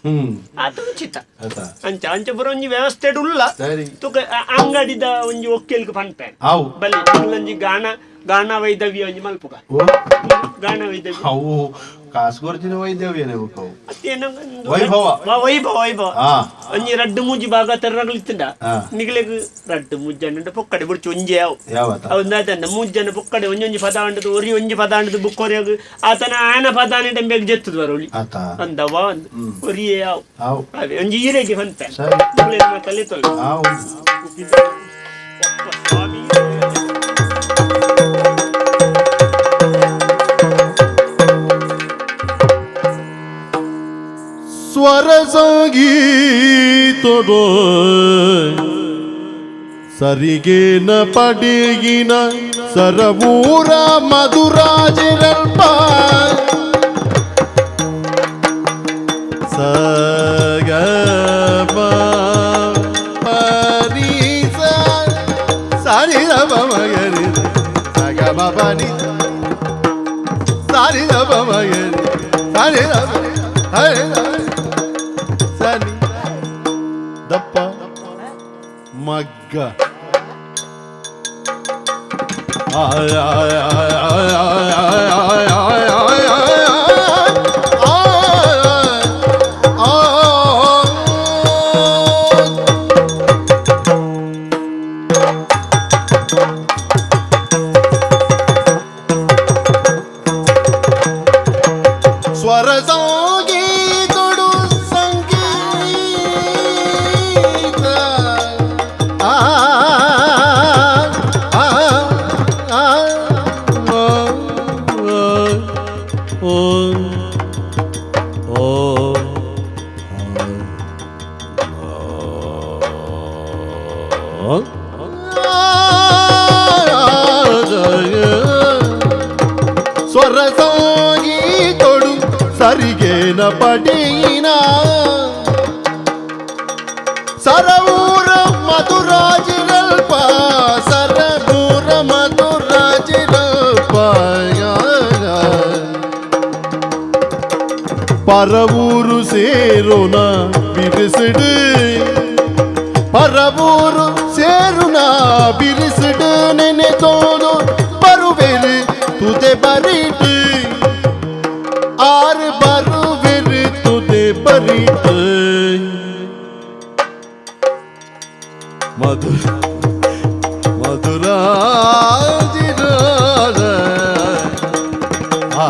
ಆತ ಉಚಿತ ಅಂಚ ಅಂಚ ಪೂರ ಒಂಜಿ ವ್ಯವಸ್ಥೆ ಉಲ್ಲ ತುಕ ಅಂಗಡಿದ ಒಂಜಿ ಒಕ್ಕೇಲ್ಗೆ ಪನ್ಪೆ ಬಲಿ ಒಂಜಿ ಗಾಣ ಗಾಣ ವೈದವ್ಯ ಒಂಜಿ ಮಲ್ಪುಗ ಗಾಣ ವೈದವ್ಯ ಅವು ಕಾಸು ವೈದ್ಯವ್ಯನೇ ವೈಭವ ವೈಭವ ವೈಭವ ಒಂಜಿ ರಡ್ಡು ಮೂಜಿ ಭಾಗ ತೆರ್ರಗಳಿತ್ತಂಡ ನಿಗಲೆಗ್ ರಡ್ಡು ಮೂಜಿ ಪೊಕ್ಕಡೆ ಬುಡ್ಚಿ ಒಂಜಿ ಯಾವು ಅವು ಮೂಜಿ ಜನ ಪೊಕ್ಕಡೆ ಒಂಜೊಂಜಿ ಪದ ಅಂಡದು ಒರಿ ಒಂಜಿ ಪದ ಅಂಡದು ಬುಕ್ ಒರಿಯಾಗ ಆತನ ಆನ ಪದಾನೆ ಟೆಂಬೆಗ್ ಜೆತ್ತದ ಬರೋಳಿ ಅಂದವ ಒರಿಯೇ ಯಾವು ಅವೇ ಒಂಜಿ ಈರೆಗೆ ಹೊಂತೆ ತಲೆ ತೊಲೆ ಸ್ವಾಮಿ ಸ್ವರ ಸಂಗೀತದ ಸರಿಗೇನ ಪಡಿಗಿನ ಸರವೂರ ಮಧುರಾಜರಲ್ಪ ಸಗ ಸಾರಿ ಮಗರಿ ಸಗ ಬನಿ ಸಾರಿ ಮಗರಿ ಸಾರಿ ಹರಿ ಸನಿ ದಪ್ಪ ಮಗ್ಗ. ಸ್ವರ ಸಂಗೀತಡು ಸಂಗೀತ ಆ ಆ ಆ ಓ ಓ ಸ್ವರ ಸಂಗೀತೊಡು ಸರಿಗೇನ ಪಡೀನ ಸರವೂರ ಮಧುರಾಜಿರಲ್ಪ ಸರವೂರ ಮಧುರಾಜಿರಲ್ಪ ಪರವೂರು ಸೇರುನ ಬಿರಿಸಿಡು ಪರವೂರು ಸೇರುನ ಬಿರಿಸಿಡು ನೆನೆತೋದು ಬರುವೆರು ತುದೆ ಬರಿಟು ಆರು ಬರುವೆರು ತುದೆ ಬರಿಟು ಮಧುರ ಮಧುರಾಜಿರ ಆ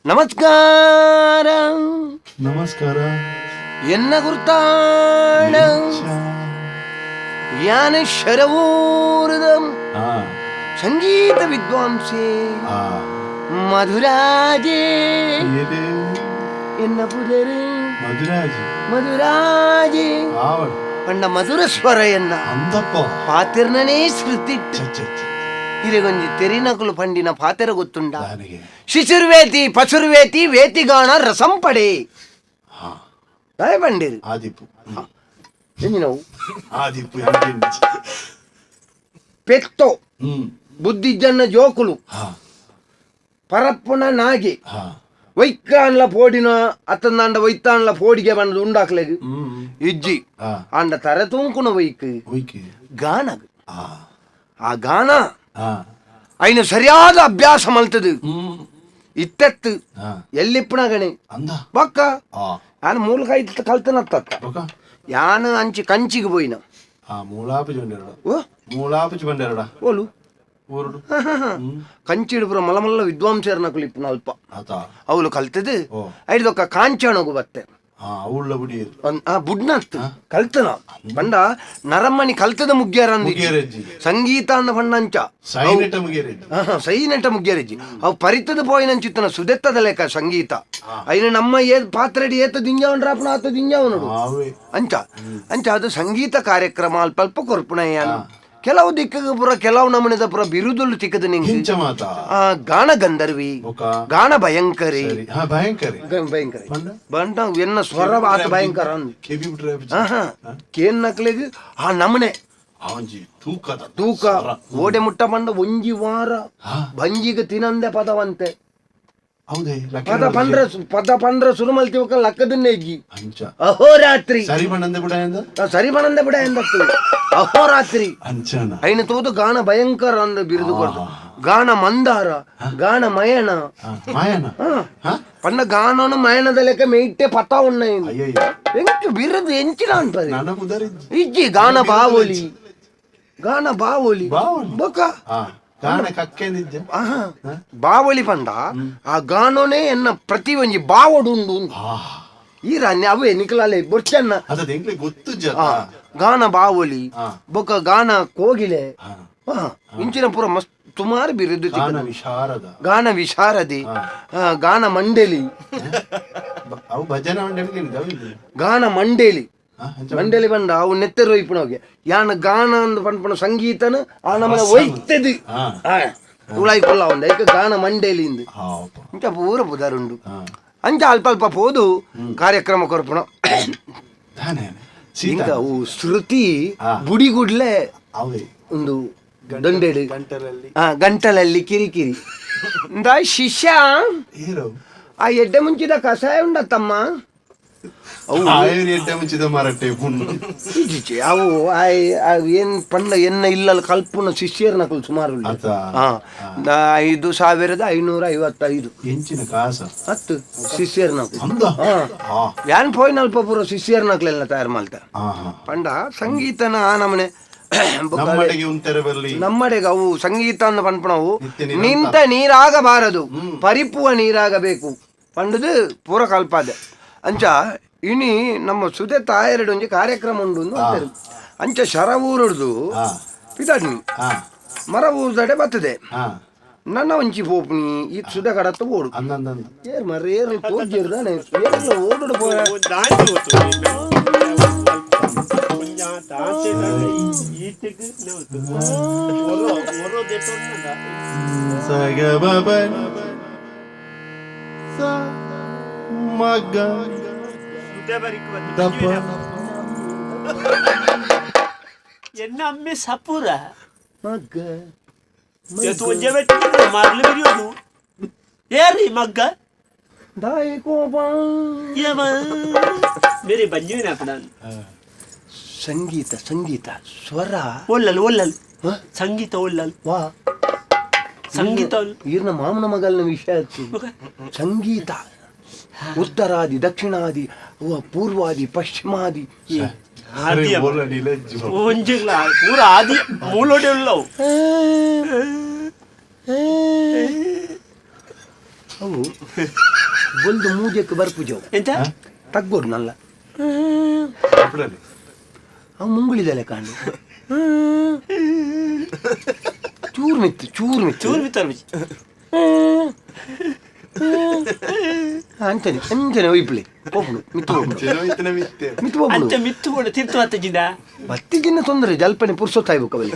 ನಮಸ್ಕಾರ. ನಮಸ್ಕಾರ. ಎನ್ನ ಗುರ್ತಾಣ ಯಾನ ಶರವೂರದ ಸಂಗೀತ ವಿದ್ವಾಂಸೆ ಮಧುರಾಜೇ. ಎನ್ನ ಪುದರು ಮಧುರಾಜ್. ಮಧುರಾಜೇ ಪಂಡ ಮಧುರ ಸ್ವರ ಎನ್ನ ಪಾತಿರ್ನನೇ ಸ್ಮೃತಿಟ್ಟು ಇರೆಗೊಂಜಿ ತೆರಿನಕುಲು ಪಂಡಿನ ಪಾತೆರ ಗೊತ್ತುಂಡ. ಶಿಶುರ್ವೇತಿ ಪಶುರ್ವೇತಿ ವೇತಿಗಾಣ ರಸಂಪಡೆ ಪಂಡಿರು ಆದಿಪ್ಪು ಎಂಜಿನವು ಆದಿಪ್ಪು ಪೆತ್ತೋ ಬುದ್ಧಿಜನ್ನ ಜೋಕುಲು ಪರಪ್ಪುನ ನಾಗಿ ವೈಕಾನ್ಲ ಪೋಡಿನ ಅತ್ತಂದಾಂಡ ವೈತಾನ್ಲ ಪೋಡಿಗೆ ಬಂದು ಉಂಡಾಕ್ಲೆಗ್ ಇಜ್ಜಿ ಆಂಡ ತರೆ ತೂಂಕುನ ವೈಕ್ ಗಾನ ಆ ಗಾನ ಐನು ಸರಿಯಾದ ಅಭ್ಯಾಸ ಮಲ್ತದು ಇತ್ತೆತ್ತು ಎಲ್ಲಿಪ್ಪಣ ಗಣೆ ಬಕ್ಕ ಯಾನು ಮೂಲಕ ಇತ್ತ ಕಲ್ತನತ್ತ ಯಾನು ಅಂಚಿ ಕಂಚಿಗೆ ಪೋಯಿನ ಓಲು ಕಂಚಿಡು ಪುರ ಮಲ್ಲ ಮಲ್ಲ ವಿದ್ವಾಂಸರನ ಕುಲಿಪ್ಪುನ ಅಲ್ಪ ಅವಳು ಕಲ್ತದು ಐದೊಕ್ಕ ಕಾಂಚಣಗು ಬತ್ತೆ ಬುಡ್ನತ್ತು ಕಲ್ತನ ಪಂಡ ನರಮಣಿ ಕಲ್ತದ ಮುಗ್ಗ್ಯಾರ ಸಂಗೀತ ಅಂದ ಪಂಡಂಚ ಸೈನಟ ಮುಗ್ಗ್ಯಾರಜ್ಜಿ ಅವು ಪರಿತದ ಪೋಯಿನಂಚಿತ್ತನ ಸುದೆತ್ತದ ಲೆಕ್ಕ ಸಂಗೀತ ಐನ ನಮ್ಮ ಏ ಪಾತ್ರೆಡಿ ಏತ ದಿಂಜಾವನ್ ರಾಪನ ಆತ ದಿಂಜಾವನುಡು ಅಂಚ ಅಂಚ ಅದು ಸಂಗೀತ ಕಾರ್ಯಕ್ರಮ ಅಲ್ಪ ಅಲ್ಪ ಕೊರ್ಪುಣಯ್ಯಾನ ಕೆಲವು ದಿಕ್ಕಿಗೆ ಪುರ ಕೆಲವು ನಮೂನೆದ ಪುರ ಬಿರುದುಲು ತಿಕ್ಕದ ನಿಂಗೆ ಗಾನ ಗಂಧರ್ವಿ ಗಾನ ಭಯಂಕರಿ ಭಯಂಕರಿ ಬಂಡ ಎನ್ನ ಸ್ವರ ಆತ ಭಯಂಕರ ಕೇನ್ ನಕ್ಲೆಗ್ ಆ ನಮನೆ ತೂಕ ಓಡೆ ಮುಟ್ಟ ಬಂಡ ಒಂಜಿ ವಾರ ಬಂಜಿಗೆ ತಿನಂದೆ ಪದವಂತೆ ಪದ ಪಂದ್ರ ಪದ ಪಂದ್ರ ಸುರುಮಲ್ ತಿವಕ ಲಕ್ಕದನ್ನೇ ಇಜ್ಜಿ ಅಹೋರಾತ್ರಿ ಸರಿ ಬಣ್ಣಂದೆ ಬಿಡ ಸರಿ ಬಣ್ಣಂದೆ ಬಿಡ ಎಂದತ್ತು ಅಹೋರಾತ್ರಿ ಐನ ತೋದು ಗಾನ ಭಯಂಕರ ಅಂದ ಬಿರುದು ಕೊಡ್ತು ಗಾನ ಮಂದಾರ ಗಾನ ಮಯಣ ಪಂಡ ಗಾನನು ಮಯಣದ ಲೆಕ್ಕ ಮೇಯ್ಟೆ ಪತ ಉಣ್ಣ ಎಂಚು ಬಿರುದು ಎಂಚಿನ ಅನ್ಪದೆ ಇಜ್ಜಿ ಗಾನ ಬಾವೊಲಿ ಗಾನ ಬಾವೊಲಿ ಬೊಕ ಬಾವೊಲಿ ಪಂಡ ಆ ಗಾನೋನೇ ಎನ್ನ ಪ್ರತಿ ಒಂಜಿ ಬಾವೊಡು ಉಂಡು ಈ ರಾನ್ಯ ಅವೇ ನಿಕಲಾಲೆ ಬೊರ್ಚನ್ನ ಗಾನ ಬಾವೊಲಿ ಬೊಕ ಗಾನ ಕೋಗಿಲೆ ಇಂಚಿನ ಪೂರ ಮಸ್ತ್ ಸುಮಾರು ಬಿರುದು ಗಾನ ವಿಶಾರದೆ ಗಾನ ಮಂಡಲಿ ಗಾನ ಮಂಡೇಲಿ. ಮಂಡಳಿ ಬಂಡ ಅವು ನೆತ್ತೆರು ಒಯ್ಪುನವ್ಗೆ ಯಾನ್ ಗಾನ ಅಂದ್ ಪನ್ಪುನ ಸಂಗೀತನ ಆ ನಮ್ಮನೆ ಒಯ್ತದು ಉಳಾಯಿ ಕೊಲ್ಲ ಉಂಡು ಐಕ್ ಗಾನ ಮಂಡೇಲಿ ಇಂದು ಇಂಚ ಪೂರ ಪುದರುಂಡು. ಅಂಚ ಅಲ್ಪ ಅಲ್ಪ ಪೋದು ಕಾರ್ಯಕ್ರಮ ಕೊರ್ಪುಣ. ಇಂಕ ಅವು ಶ್ರುತಿ ಬುಡಿಗುಡ್ಲೆ ಒಂದು ದೊಂಡೆಡು ಗಂಟಲಲ್ಲಿ ಕಿರಿಕಿರಿ. ಇಂದ ಶಿಷ್ಯ ಆ ಎಡ್ಡೆ ಮುಂಚಿದ ಕಷಾಯ ಉಂಡತ್ತಮ್ಮ. ಅವು ಏನ್ ಪಂಡ ಎನ್ನ ಇಲ್ಲಲ್ ಕಲ್ಪುನ ಶಿಷ್ಯರ್ನಕುಲು ಸುಮಾರು 5555 ಎಂಚಿನ ಕಾಸ ಹತ್ತು ಶಿಷ್ಯರ್ನಕುಲು. ಯಾನ್ ಪೋಯಿನ ಅಲ್ಪ ಪೂರ ಶಿಷ್ಯರ್ನಕ್ಲೆಲ್ಲ ತಯಾರು ಮಲ್ತ ಪಂಡ ಸಂಗೀತನ ಆ ನಮನೆ ನಮ್ಮಡೆಗೆ ಅವು ಸಂಗೀತ ಅನ್ನು ಪನ್ಪುನವು ನಿಂತ ನೀರಾಗಬಾರದು, ಪರಿಪುವ ನೀರಾಗಬೇಕು ಪಂಡದು ಪೂರ ಕಲ್ಪಾದೆ. ಅಂಚ ಇನಿ ನಮ್ಮ ಸುದೆ ತಾಯರೆಡು ಒಂಜಿ ಕಾರ್ಯಕ್ರಮ ಉಂಡು ಅಂತಾರೆ. ಅಂಚ ಶರವೂರುಡ್ದು ಪಿದಾಡ್ನಿ ಮರ ಊರ್ದಡೆ ಬರ್ತದೆ ನನ್ನ ಒಂಚಿ ಪೋಪುನಿ ಈ ಸುದೆ ಕಡತ್ತ ಓಡು ಏರ್ ಮರ ಏರ್ಲು ತೋಜಿರ್ದಾನೆ ಏರ್ಲ ಓಡುಡು ಪೋಯ. ಎನ್ನ ಅಮ್ಮೆ ಸಪೂರ ಮಗ್ಲ ಬಿರಿಯೋದು ಏರಿ ಮಗ್ಗ ಬೇರೆ ಬಂಜುವಿನ ಸಂಗೀತ ಸಂಗೀತ ಸ್ವರ ಒಲ್ಲಲ್ ಒಲ್ಲಲ್ ಸಂಗೀತ ಒಲ್ಲಲ್ ವಾ ಸಂಗೀತ ಈರ್ನ ಮಾಮನ ಮಗಲ್ನ ವಿಷಯ ಸಂಗೀತ ಉತ್ತರಾದಿ ದಕ್ಷಿಣಾದಿ ಪೂರ್ವಾದಿ ಪಶ್ಚಿಮಾದಿ ಪೂರ ಆದಿ ಮೂಲೋಡೆ ಉಳ್ಳವು ಅವು ಬೊಲ್ದು ಮೂಜೆಕ್ ಬರ್ಪುಜವು ಎಂತ ತಗ್ಗೋಡು ನಲ್ಲ ಅವು ಮುಂಗುಳಿದಲೆ ಕಾಂಡು ಚೂರು ಮಿತ್ತು ಚೂರು ಮಿತ್ತು ಚೂರು ಮಿತ್ತು ಅಂಚನೆ ಅಂಚನೆ ಒಯ್ಪುಲೆ ಪೋಪುಡು ಮಿತ್ತು ಪೋಪುಡು ಮಿತ್ತು ಪೋಪುಡು ಅಂಚ ಮಿತ್ತು ಕೂಡ ತಿರ್ತು ಬತ್ತಿಜಿದ ಬತ್ತಿಜಿನ ತೊಂದರೆ ಜಲ್ಪನೆ ಪುರ್ಸೊತ್ತಾಯ್ಬೇಕು ಅವಲ್ಲಿ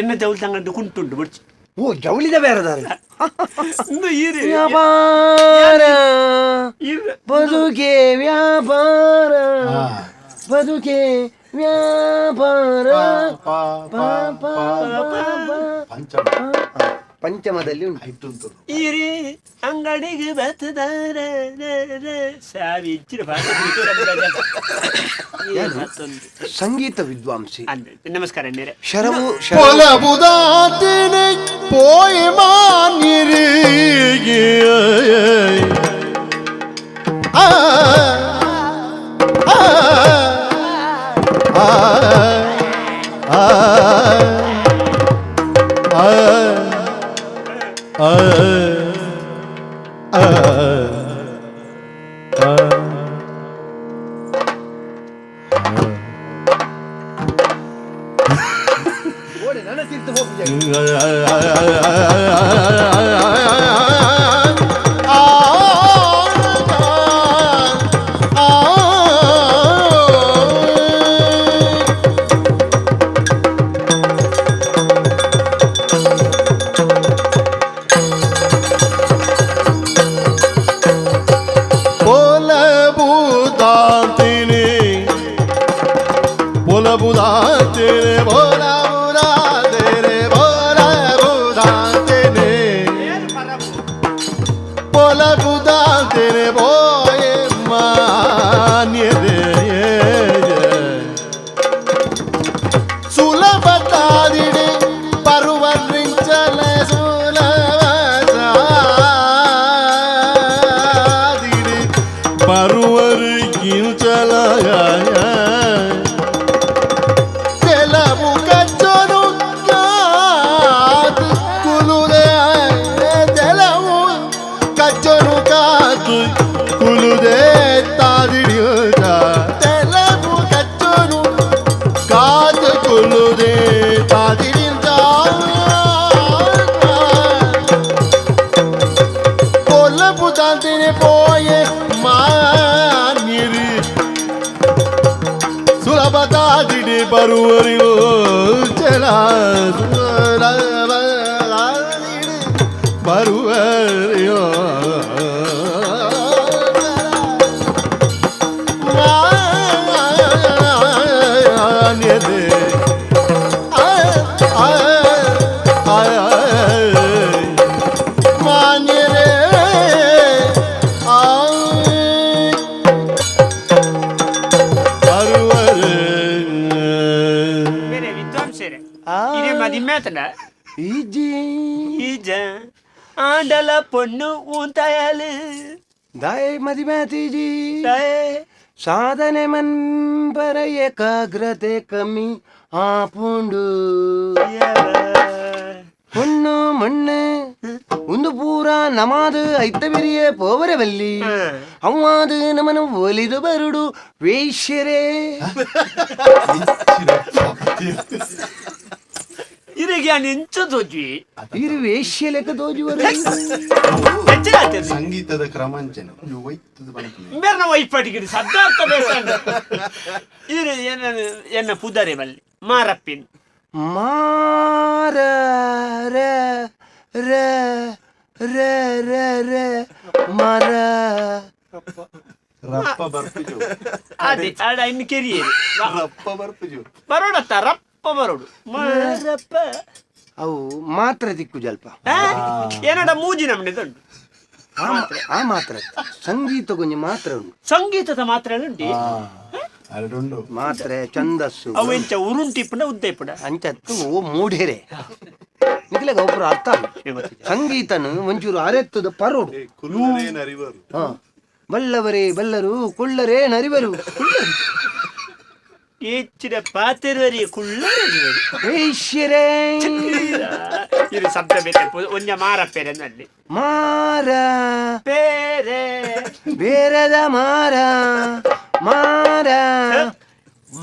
ಎನ್ನ ಜವಳಿ ತಂಗಂಡು ಕುಂಟುಂಡು ಬಡ್ಚಿ. ಓ ಜವಳಿದ ಬೇರೆದಾರೆ ವ್ಯಾಪಾರ ಬದುಕೆ ವ್ಯಾಪಾರ ಬದುಕೆ ವ್ಯಾಪಾರ ಪಂಚಮದಲ್ಲಿ ಉಂಟು. ಈರಿ ಅಂಗಡಿಗೆ ಬತ್ತದಾರ ಸಾವಿರ. ಸಂಗೀತ ವಿದ್ವಾಂಸಿ ನಮಸ್ಕಾರ. ಶರವು ಪೋಯಿ ಮಾನ್ಯರಿಗೆ ಆ ಆ ಆ ಆ ಆ ಆ ಬರುವರಿಯೋ ಚಲ ಬರುವರಿಯೋ ಬೇರೆ ವಿದ್ವಾಂಸರೇ, ಇದೇ ಮದಿಮ್ಯಾತನ ಈಜಿ ಈಜ ಆಂಡಲ ಪೊಣ್ಣು ಊಂತಾಯಲು ದಾಯೆ ಮದಿಮ್ಯಾತೀಜಿ ತಾಯೇ ಸಾಧನೆ ಮನ್ಪರ ಏಕಾಗ್ರತೆ ಕಮ್ಮಿ ಆಪುಂಡು பொண்ணு மண்ணு உந்து பூரா ನಮಾದು ಐತ ಬಿರಿಯ ಪೋವರವಲ್ಲಿ ಅವ್ವಾದು ನಮನ ಒಲಿದು ಬರುಡು ವೇಶ್ಯರೇ. ಇರೆಗೆ ಯಾನ್ ಎಂಚ ತೋಜಿ? ಇರು ವೇಶ್ಯ ಲೆಕ್ಕ ತೋಜುವರು. ಹೆಚ್ಚಿನ ಆತೇರಿ. ಸಂಗೀತದ ಕ್ರಮಾಂಚನೆ ಒಂಜಿ ಒಯ್ತದ ಪನ್ಪುನೆ. ಬೇರ್ನ ವೈಪಾಟಿಗೆ ಸದ್ದಾರ್ಥ ಬೇಸಂಡ ಇರು ಎನ್ನ ಎನ್ನ ಪುದರೆ ಬಲ್ಲಿ ಮಾರಪ್ಪಿನ್ ಮಾರ ರ ರ ರ ರ ರ ಮರ ರಪ್ಪ ಬರ್ಪುಜು. ಅದೇ ಆಡ ಇನ್ನು ಕೆರಿಯೇರಿ. ರಪ್ಪ ಬರ್ಪುಜು. ಬರೋಡತ್ತ ರಪ್ಪ ಬರೋಡು ಮಾರಪ್ಪ. ಅವು ಮಾತ್ರ ದಿಕ್ಕು ಜಲ್ಪ. ಆ? ಏನಡ ಮೂಜಿ ನಮ್ಮನೆ ಉಂಟು. ಆ ಮಾತ್ರ ಸಂಗೀತ ಗೊಂಜಿ ಮಾತ್ರ ಉಂಟು. ಸಂಗೀತದ ಮಾತ್ರ ಉಂಟು. ಅರಡುಂಡು. ಮಾತ್ರೆ ಛಂದಸ್ಸು. ಅವು ಎಂಚ ಉರುಂಟಿ ಇಪ್ಪುಂಡ ಉದ್ದ ಇಪ್ಪುಂಡ? ಅಂಚತ್ತು ಓ ಮೂಢೆರೆ ನಿಕ್ಲೆಗ ಒಬ್ಬರು ಅರ್ಥ ಆಗುದು. ಸಂಗೀತನು ಒಂಚೂರು ಅರೆತ್ತದ ಪರೋಡು. ಕುಲ್ಲರೇನರಿವರು. ಹಾ, ಬಲ್ಲವರೇ ಬಲ್ಲರು ಕುಳ್ಳರೇ ನರಿವರು. ಹೆಚ್ಚಿನ ಪಾತೆರ್ವರಿ ಕುಳ್ಳ. ವೇಶ್ಯರೇ. ಇದು ಶಬ್ದ ಬೇತೆ ಒಂಜ ಮಾರಪ್ಪೇರೆ ನಲ್ಲಿ. ಮಾರ ಪೇರೆ ಬೇರದ ಮಾರ ಮಾರ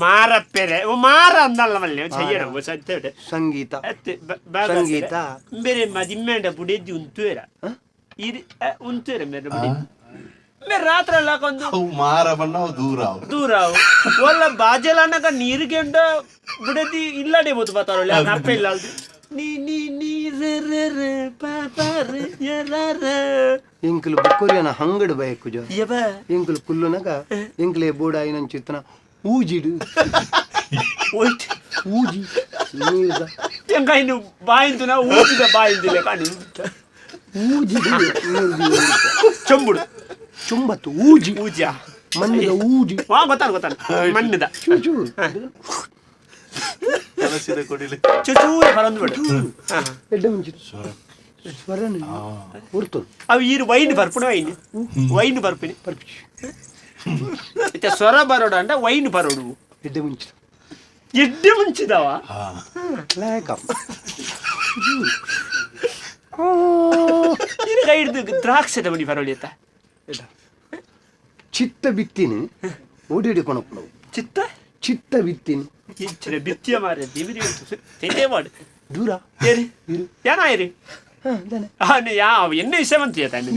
ಮಾರಪ್ಪೇರೆ ಓ ಮಾರ ಅಂದಲ್ಲ ಮಲ್ಲಿ చెయ్యడం ಸತ್ಯ. ಸಂಗೀತ ಸಂಗೀತ. ಬೇರೆ ಮದಿಮ್ಮೇಂಡ ಬುಡೇದಿ ಉಂತುವೇರ ಇರಿ ಉಂತುವೇರ ಮೇರೆ ಬುಡೇದಿ ಮೇರೆ ರಾತ್ರಿ ಎಲ್ಲ ಕೊಂದು. ಅವು ಮಾರ ಬಣ್ಣ ಅವು ದೂರ ಅವು. ದೂರ ಅವು ಒಲ್ಲ ಬಾಜೆಲನ್ನಕ ನೀರುಗೆಂಡ ಬುಡದಿ ಇಲ್ಲಡೆ ಬೋದು ಬತ್ತಾರೊಳ್ಳೆ ಅಪ್ಪ ಇಲ್ಲ ಅಲ್ದು. ನೀ ನೀ ನೀ ರ ರ ರ ಪ ಪ ರ ಯ ರ ರ. ಎಂಕುಲು ಬುಕ್ಕೊರಿಯನ ಹಂಗಡು ಬಯಕುಜ. ಯಬ. ಎಂಕುಲು ಕುಲ್ಲುನಗ ಎಂಕುಲೆ ಬೋಡಾಯಿನಂಚಿತ್ತನ ಊಜಿಡು. ಒಯ್ಟ್. ಊಜಿ ನೀರ್ದ. ಎಂಕ ಇನ್ನು ಬಾಯಿಂದು ನಾ ಊಜಿದ ಬಾಯಿಂದಿಲ್ಲ ಕಾಣಿ. ಊಜಿಡು ನೀರ್ದು. ಚಂಬುಡು. ಚುಂಬತ್ತು ಊಜಿ. ಊಜ. ಮಣ್ಣಿದ ಊಜಿ. ವಾ ಗೊತ್ತಾನ ಗೊತ್ತಾನ ಮಣ್ಣಿದ. ಚೂ ಚೂ. ಕಲಸಿದ ಕೊಡಿಲೆ. ಚೂಚೂರೆ ಬರೊಂದು ಬಿಡು. ಎಡ್ಡೆ ಮುಂಚಿ ಸ್ವರನ ಉರ್ತುಂಡು. ಅವು ಈರು ವೈನ್ ಬರ್ಪುಣ ವೈನ್ ವೈನ್ ಬರ್ಪಿನಿ. ಪರ್ಪಿಚಿ. ಇತ್ತೆ ಸ್ವರ ಬರೋಡು ಅಂಡ ವೈನ್ ಬರೋಡು. ಎಡ್ಡೆ ಮುಂಚಿ. ಎಡ್ಡೆ ಮುಂಚಿದವ. ಲೇಕ ಇದು ಕೈ ಹಿಡ್ದು ದ್ರಾಕ್ಷಿದ ಮಣಿ ಬರೋಳಿ ಅತ್ತ. ಚಿತ್ತ ಬಿತ್ತಿನ ಓಡಿಡಿ ಕೊನಪ್ಪುನವು. ಚಿತ್ತ ಚಿತ್ತ ಬಿತ್ತಿನ. ಇಚ್ಚಿನ ಬಿತ್ತಿಯ ಮಾರೆ ದಿವಿರಿ ತಿಂದೇ ಮಾಡು. ದೂರ. ಏರಿ. ಇರು. ಯಾನ ಏರಿ. ಹಾ ದಾನೆ. ಅವನು ಯಾವ ಎಣ್ಣೆ ವಿಷಯ ತಾನೆ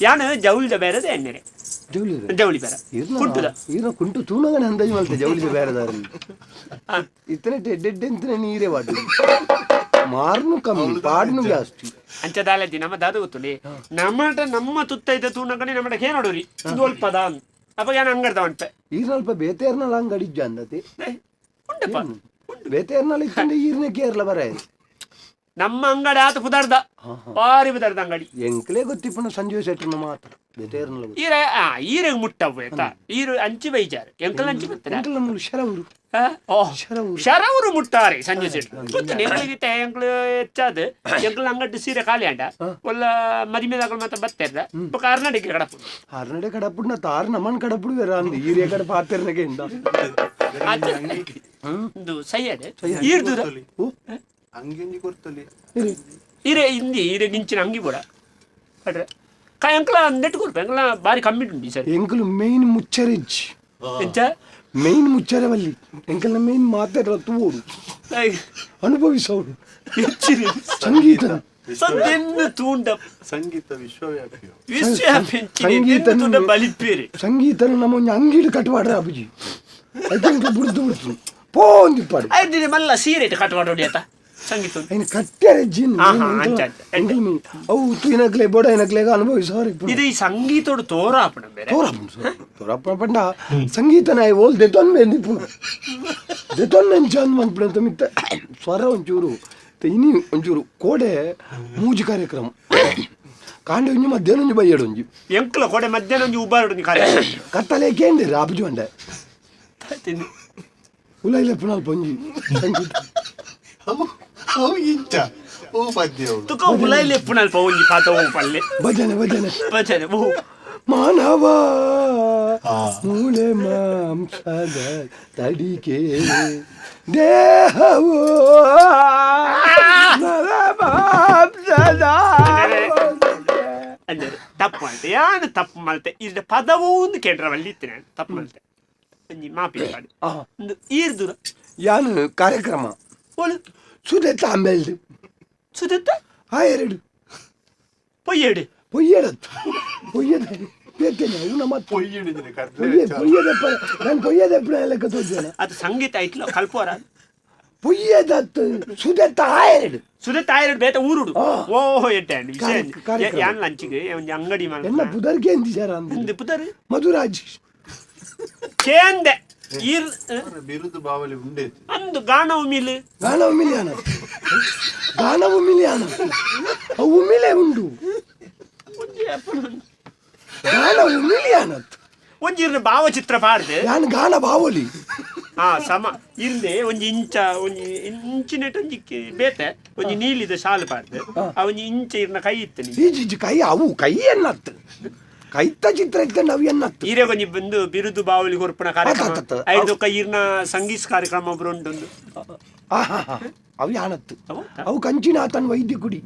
ಯಾನು ಜೌಳಿದ ಬೇರೆದ ಎಣ್ಣೆ. ಜೌಲಿ. ಜೌಳಿ ಬೇರೆ ಕುಂಟುದ. ಈರ್ನ ಕುಂಟು ತೂನಗನ ಅಂದಾಜು ಮಲ್ತೆ ಜೌಲಿದ ಬೇರೆದಾರ. ಇತ್ತನೆ ಎಡ್ಡೆಡ್ಡೆ ಅಂತನೆ ನೀರೇ ವಾಡು ಮಾರ್ನು ಕಮ್ಮಿ ಪಾಡ್ನು ಜಾಸ್ತಿ. ಅಂಚದಾಲತಿ ನಮ್ಮ ದಾದ ಗೊತ್ತುಂಡಿ ನಮ್ಮಟ ನಮ್ಮ ತುತ್ತ ಇದ್ದ ತೂನಕಣಿ ನಮ್ಮಟ ಏ ನೋಡೋರಿ ಇದು ಅಲ್ಪದ ಅಪ್ಪ ಯಾನ ಅಂಗಡ್ದ ಉಂಟೆ. ಈ ಸ್ವಲ್ಪ ಬೇತೇರ್ನಲ ಅಂಗಡಿಜ್ಜ ಅಂದತೆ. ಉಂಡಪ್ಪ. ಬೇತೇರ್ನಲ ಇತ್ತಂಡೆ ಈರ್ನ ಕೇರಳ ಬರ. ನಮ್ಮ ಅಂಗಡಿ ಆತ ಪುದಾರ್ದ ಬಾರಿ ಪುದಾರ್ದ ಅಂಗಡಿ. ಎಂಕ್ಲೇ ಗೊತ್ತಿಪ್ಪುನ ಸಂಜೀವ ಶೆಟ್ಟರ್ನ ಮಾತ್ರ ಬೇತೇರ್ನಲ ಗೊತ್ತು. ಈರ ಆ ಈರೆಗ್ ಮುಟ್ಟವು ಆಯ್ತಾ ಈರು ಅಂಚಿ ಬೈಜಾರು ಎಂಕಲ್ ಅಂಚಿ ಬತ್ತರ. ಎಂಕ್ಲ ನಮ್ಮಲು ಶರವರು. ಓ. ಶರವರು. ಶರವರು ಮುಟ್ಟಾರೆ ಸಂಜೆ ಸೆಟ್ ಗೊತ್ತು ಎಂಕ್ಲಿಗೆ ಎಂಕ್ಲು ಹೆಚ್ಚಾದ ಎಂಕ್ಲ ಅಂಗಡಿ ಸೀರೆ ಖಾಲಿ ಅಂಡ ಒಲ್ಲ ಮದಿಮೆದಾಗಲು ಮತ್ತೆ ಬತ್ತೆರ್ದ ಬೊಕ ಅರ್ನಡಿಗೆ ಕಡಪು. ಆರ್ನಡೆ ಕಡಪುಡ್ನ ತಾರ್ ನಮನ್ ಕಡಪುಡು ಬೇರೆ ಅಂದ್ ಈರೇ ಕಡ ಪಾತೆರ್ನಗೆ ಇಂದ. ಇದು ಸಯ್ಯದೆ ಈರ್ದುದ. ಓ. ಅಂಗಿ ಕೊರ್ತಲಿ. ಈರೆ ಇಂದಿ ಈರೆ ಗಿಂಚಿನ ಅಂಗಿ ಬೋಡ ಅಡ್ರೆ ಕಾ ಎಂಕ್ಲ ನೆಟ್ ಕೊರ್ಪ ಎಂಕ್ಲ ಬಾರಿ ಕಮ್ಮಿ ಉಂಟು ಸರ್. ಎಂಕುಲು ಮೇನ್ ಮುಚ್ಚರಿಜ್. ಎಂಚ? ಮೇನ್ ಮುಚ್ಚರವಲ್ಲಿ ಎಂಕಲ್ನ ಮೇನ್ ಮಾತಾಡಲ್ಲ ತೂವೋಡು ಅನುಭವಿಸೋಡು ಸಂಗೀತ. ಸದ್ದೆನ್ನು ತೂಂಡ. ಸಂಗೀತ ವಿಶ್ವವ್ಯಾಪಿ. ವಿಶ್ವ ತೂಂಡ ಬಲಿಪೇರಿ. ಸಂಗೀತ ನಮ್ಮ ಒಂಜಿ ಅಂಗಿಡ್ ಕಟ್ವಾಡ್ರ ಅಬುಜಿ ಅದಂಕ ಬುಡ್ದು ಬುಡ್ತು ಪೋಂದಿಪ್ಪಡು. ಐದಿನ ಮಲ್ಲ ಸೀರೆ ಕಟ್ಟುವಾಡೋಡಿ ಆತ ಸಂಗೀತ. ಐನ್ ಕಟ್ಟೆರೆ ಜಿನ್. ಆಹಾ, ಅಂಚ, ಅಂಚ. ಅವು ತೂಯಿನಕ್ಲೆ ಬೋಡ ಇನಕ್ಲೆಗ ಅನುಭವಿಸೋರು. ಇದು ಈ ಸಂಗೀತೋಡು ತೋರಾಪಣ ಬೇರೆ. ತೋರಪ್ಪ ತೋರಪ್ಪ ಪಂಡ ಸಂಗೀತ ನಾಯಿ ಓಲ್ ದೆತೊನ್ ಬೆಂದಿಪ್ಪು ದೆತೊನ್ ಅಂಚ ಅಂದ್ ಮನ್ಪುಣಂತ ಮಿತ್ತ ಸ್ವರ ಒಂಚೂರು ಇನಿ ಒಂಚೂರು ಕೋಡೆ ಮೂಜಿ ಕಾರ್ಯಕ್ರಮ, ಕಾಂಡೆ ಒಂಜಿ, ಮಧ್ಯಾಹ್ನ ಒಂಜಿ, ಬಯ್ಯಡು ಒಂಜಿ. ಎಂಕ್ಲ ಕೋಡೆ ಮಧ್ಯಾಹ್ನ ಒಂಜಿ ಉಬ್ಬಾರುಡು ಕಾರ್ಯ. ಕತ್ತಲೆ ಕೇಂದಿರ ಆಪುಜು ಅಂಡೆ ಉಲೈಲೆ ಪುನಲ್ಪ ಒಂಜಿ ಸಂಗೀತ. ಅವು ಅವು ಇಂಚ ಓ ಪದ್ಯ ಅವು. ತುಕ ಉಲೈಲೆ ಪುನಲ್ಪ ಒಂಜಿ ಪಾತ ಓ ಪಲ್ಲೆ. ಭಜನೆ ಭಜನೆ. ಭಜನೆ ಓ. ಮಾನವ ಆ. ಮೂಳೆ ಮಾಂಸದ ತಡಿಕೆ ದೇಹವು ನರ ಮಾಂಸದ. ಅಂದರೆ ತಪ್ಪು ಮಲ್ತೆ, ಯಾನು ತಪ್ಪು ಮಲ್ತೆ, ಇರ್ದ ಪದವೂ ಒಂದು ಕೇಂದ್ರ ಇತ್ತು, ನಾನು ತಪ್ಪು ಮಲ್ತೆ, ಒಂಜಿ ಮಾಪಿ ಪಾಡು. ಆ, ಒಂದು ಈರ್ದುರ. ಯಾನು ಕಾರ್ಯಕ್ರಮ ಓಲು? ಸುದೆತ್ತ ಆಮೇಲೆ. ಸುದೆತ್ತ? ಆ ಎರಡು. ಪೊಯ್ಯೇಡು. ಪೊಯ್ಯಡತ್ತು ಪೊಯ್ಯದ ಬೇತೇನೆ ಅವು ನಮ್ಮ ಪೊಯ್ಯಿಡಿದಿನಿ ಕತ್ಲೆ. ಪೊಯ್ಯೆ ಪೊಯ್ಯದಪ್ಪ, ನಾನು ಪೊಯ್ಯದಪ್ಪ ಲೆಕ್ಕ ತೋಜನ. ಅದು ಸಂಗೀತ ಐಟ್ಲ ಕಲ್ಪೋರ. ಪೊಯ್ಯದತ್ತು ಸುದೆತ್ತ ಆ ಎರಡು. ಸುದೆತ್ತ ಆಯರೆಡು ಬೇತ ಊರುಡು. ಆ. ಓಹೋ, ಎಡ್ಡೆ ವಿಷಯ. ಕಾರ್ಯಕ್ರಮ. ಯಾನ್ ಲಂಚಿಗೆ ಒಂಜಿ ಅಂಗಡಿ ಎನ್ನ ಮಲ್ಪುನ. ಪುದರ್ಗೆ ಎಂದಿಸಾರ ಅಂದ. ಒಂದು ಪುದರ್. ಮಧುರಾಜ್. ಕೇಂದೆ ಈರ್. ಬಿರುದು ಬಾವಲಿ ಉಂಡೇತಿ. ಅಂದು ಗಾನವು ಮಿಲ್. ಗಾನ ಉಮಿಲಿಯಾನ, ಗಾನ ಉಮಿಲಿಯಾನ, ಅವು ಉಮಿಲೆ ಉಂಡು. ಗಾನ ಉಮಿಲಿಯಾನ. ಒಂಜಿ ಇರ್ನ ಭಾವಚಿತ್ರ ಪಾಡ್ದು. ಯಾನ್ ಗಾನ ಬಾವಲಿ. ಹಾ ಸಮ ಇರ್ದೆ ಒಂಜಿ ಇಂಚ ಒಂಜಿ ಇಂಚಿನೆಟ್ ಒಂಜಿ ಬೇತೆ ಒಂಜಿ ನೀಲಿದ ಶಾಲು ಪಾಡ್ದು, ಆ ಒಂಜಿ ಇಂಚ ಇರ್ನ ಕೈ ಇತ್ತು ನೀ. ಈಜಿ ಕೈ, ಅವು ಕೈ ಎನ್ನತ್ತು, ಕೈತ ಚಿತ್ರ ಇತ್ತ ಅವು ಎನ್ನತ್ತು. ಈರೆ ಒಂಜಿ ಬಂದು ಬಿರುದು ಬಾವಲಿ ಕೊರ್ಪುನ ಕಾರ್ಯಕ್ರಮ. ಆತ್ ಆತ್ ಆತ್. ಐದು ಇರ್ನ ಸಂಗೀತ ಕಾರ್ಯಕ್ರಮ ಒಬ್ರು ಉಂಟು. ಆಹಾ, ಅವು ಯಾನತ್ತು. ಅವು? ಅವು ಕಂಚಿನಾಥನ್ ವೈದ್ಯ ಕುಡಿ.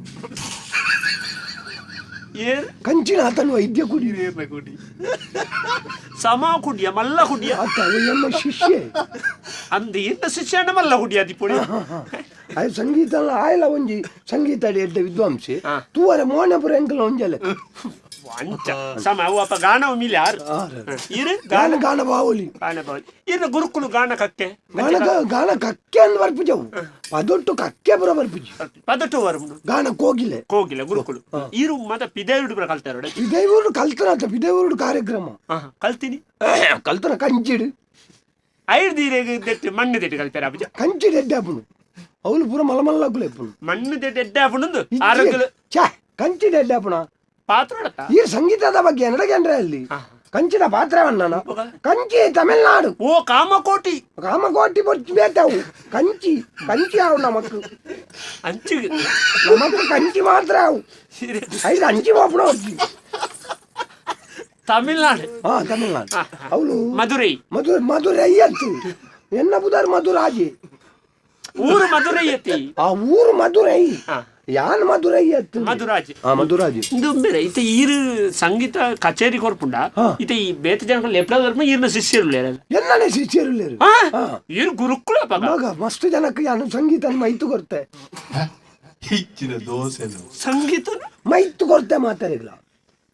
ಏರ್? ಕಂಚಿನಾಥನ್ ವೈದ್ಯ ಕುಡಿ. ಹಿರಿಯರ್ನ ಗುಡಿ. ಸಮ ಕುಡಿಯ ಮಲ್ಲ ಕುಡಿಯ. ಆತ ಅವು ಎನ್ನ ಶಿಷ್ಯೆ. ಅಂದು ಇರ್ನ ಶಿಷ್ಯನ ಮಲ್ಲ ಕುಡಿಯ ದಿಪ್ಪುಡಿ. ಅದು ಸಂಗೀತ ಆಯ್ಲ ಒಂಜಿ ಸಂಗೀತ ಎಡ್ಡೆ ವಿದ್ವಾಂಸೆ. ಆ. ತೂವರೆ ಮೋನಪುರ ಎಂಕಲ ಒಂಜಲೆ. ಅಂಚ ಸಮ ಅವು ಅಪ್ಪ ಗಾನವು ಮಿಲಿ ಯಾರು ಇರು. ಗಾನ ಗಾನ ಗಾನ ಬಾವಲಿ. ಗಾನ ಬಾವಲಿ, ಇರ್ನ ಗುರುಕುಲು ಗಾನ ಕಕ್ಕೆ. ಗಾನ ಗಾನ ಕಕ್ಕೆ ಅಂದ್ ಬರ್ಪುಜವು, ಪದೊಟ್ಟು ಕಕ್ಕೆ ಪುರ ಬರ್ಪುಜಿ. ಪದಟು ವರುಣು. ಗಾನ ಕೋಗಿಲೆ. ಕೋಗಿಲ ಗುರುಕುಲು ಇರು ಮತ ಪಿದೇರುಡು ಪುರ ಕಲ್ತಾರೋಡೆ. ಪಿದೈವೂರು ಕಲ್ತನಾತ, ಪಿದೈವೂರು ಕಾರ್ಯಕ್ರಮ. ಕಲ್ತೀನಿ. ಕಲ್ತನ ಕಂಚಿಡು. ಐದು ದೀರೆಗ್ ದೆಟ್ಟು ಮಣ್ಣು ದೆಟ್ಟು ಕಲ್ತಾರ ಅಬ್ಬುಜ. ಕಂಚಿಡು ಎಡ್ಡೆ ಆಪುಂಡು, ಅವಳು ಪೂರ ಮಲಮಲ್ಲ ಎಪ್ಪುಂಡು. ಮಣ್ಣು ದೆಟ್ಟು ಎಡ್ಡೆ ಆಪುಂಡು ಆರೋಗ್ಯ. ಛೇ, ಕಂಚಿಡು ಎಡ್ಡೆ ಆಪುಣ. ಪಾತ್ರ. ಈ ಸಂಗೀತದ ಬಗ್ಗೆ ಎನ್ನಡಗಂಡ್ರೆ ಅಲ್ಲಿ ಕಂಚಿನ ಪಾತ್ರವನ್ನ ಕಂಚಿ ತಮಿಳ್ನಾಡು. ಓ ಕಾಮಕೋಟಿ. ಕಾಮಕೋಟಿ ಬೊಚ್ಚು ಬೇತಾವು, ಕಂಚಿ ಕಂಚಿ ಆವು ನಮಕ್. ಅಂಚು. ನಮಕ್ ಕಂಚಿ ಮಾತ್ರ ಆವು, ಐದು ಅಂಚಿ ಮಾಪುಣ వచ్చి. ತಮಿಳ್ನಾಡು. ಹಾ, ತಮಿಳ್ನಾಡು ಅವಳು. ಮಧುರೈ. ಮಧುರ ಮಧುರೈ ಅತ್ತು ಎನ್ನ ಬುದಾರ್ ಮಧುರಾಜಿ. ಊರು ಮಧುರೈ ಅತಿ. ಆ ಊರು ಮಧುರೈ. ಹಾ. ಯಾನ್ ಮಧುರೈ ಅತ್ತು. ಮಧುರಾಜ್. ಆ ಮಧುರಾಜಿ. ಇಂದು ಬೇರೆ ಇತ್ತೆ ಈರು ಸಂಗೀತ ಕಚೇರಿ ಕೊರ್ಪುಂಡ. ಹಾ. ಇತ್ತೆ ಈ ಬೇತ ಜನಗಳು ಎಪ್ಲ ಧರ್ಮ ಈರ್ನ ಶಿಷ್ಯರು. ಎಲ್ಲನೇ ಶಿಷ್ಯರು. ಹಾ. ಈರು ಗುರುಕುಲ ಪಗ. ಮಗ ಮಸ್ತ್ ಜನಕ್ಕೆ ಯಾನು ಸಂಗೀತ ಮೈತು ಕೊರ್ತೆ. ಹೆಚ್ಚಿನ ದೋಸೆನು. ಸಂಗೀತ. ಮೈತು ಕೊರ್ತೆ ಮಾತಾಡಿಲ್ಲ.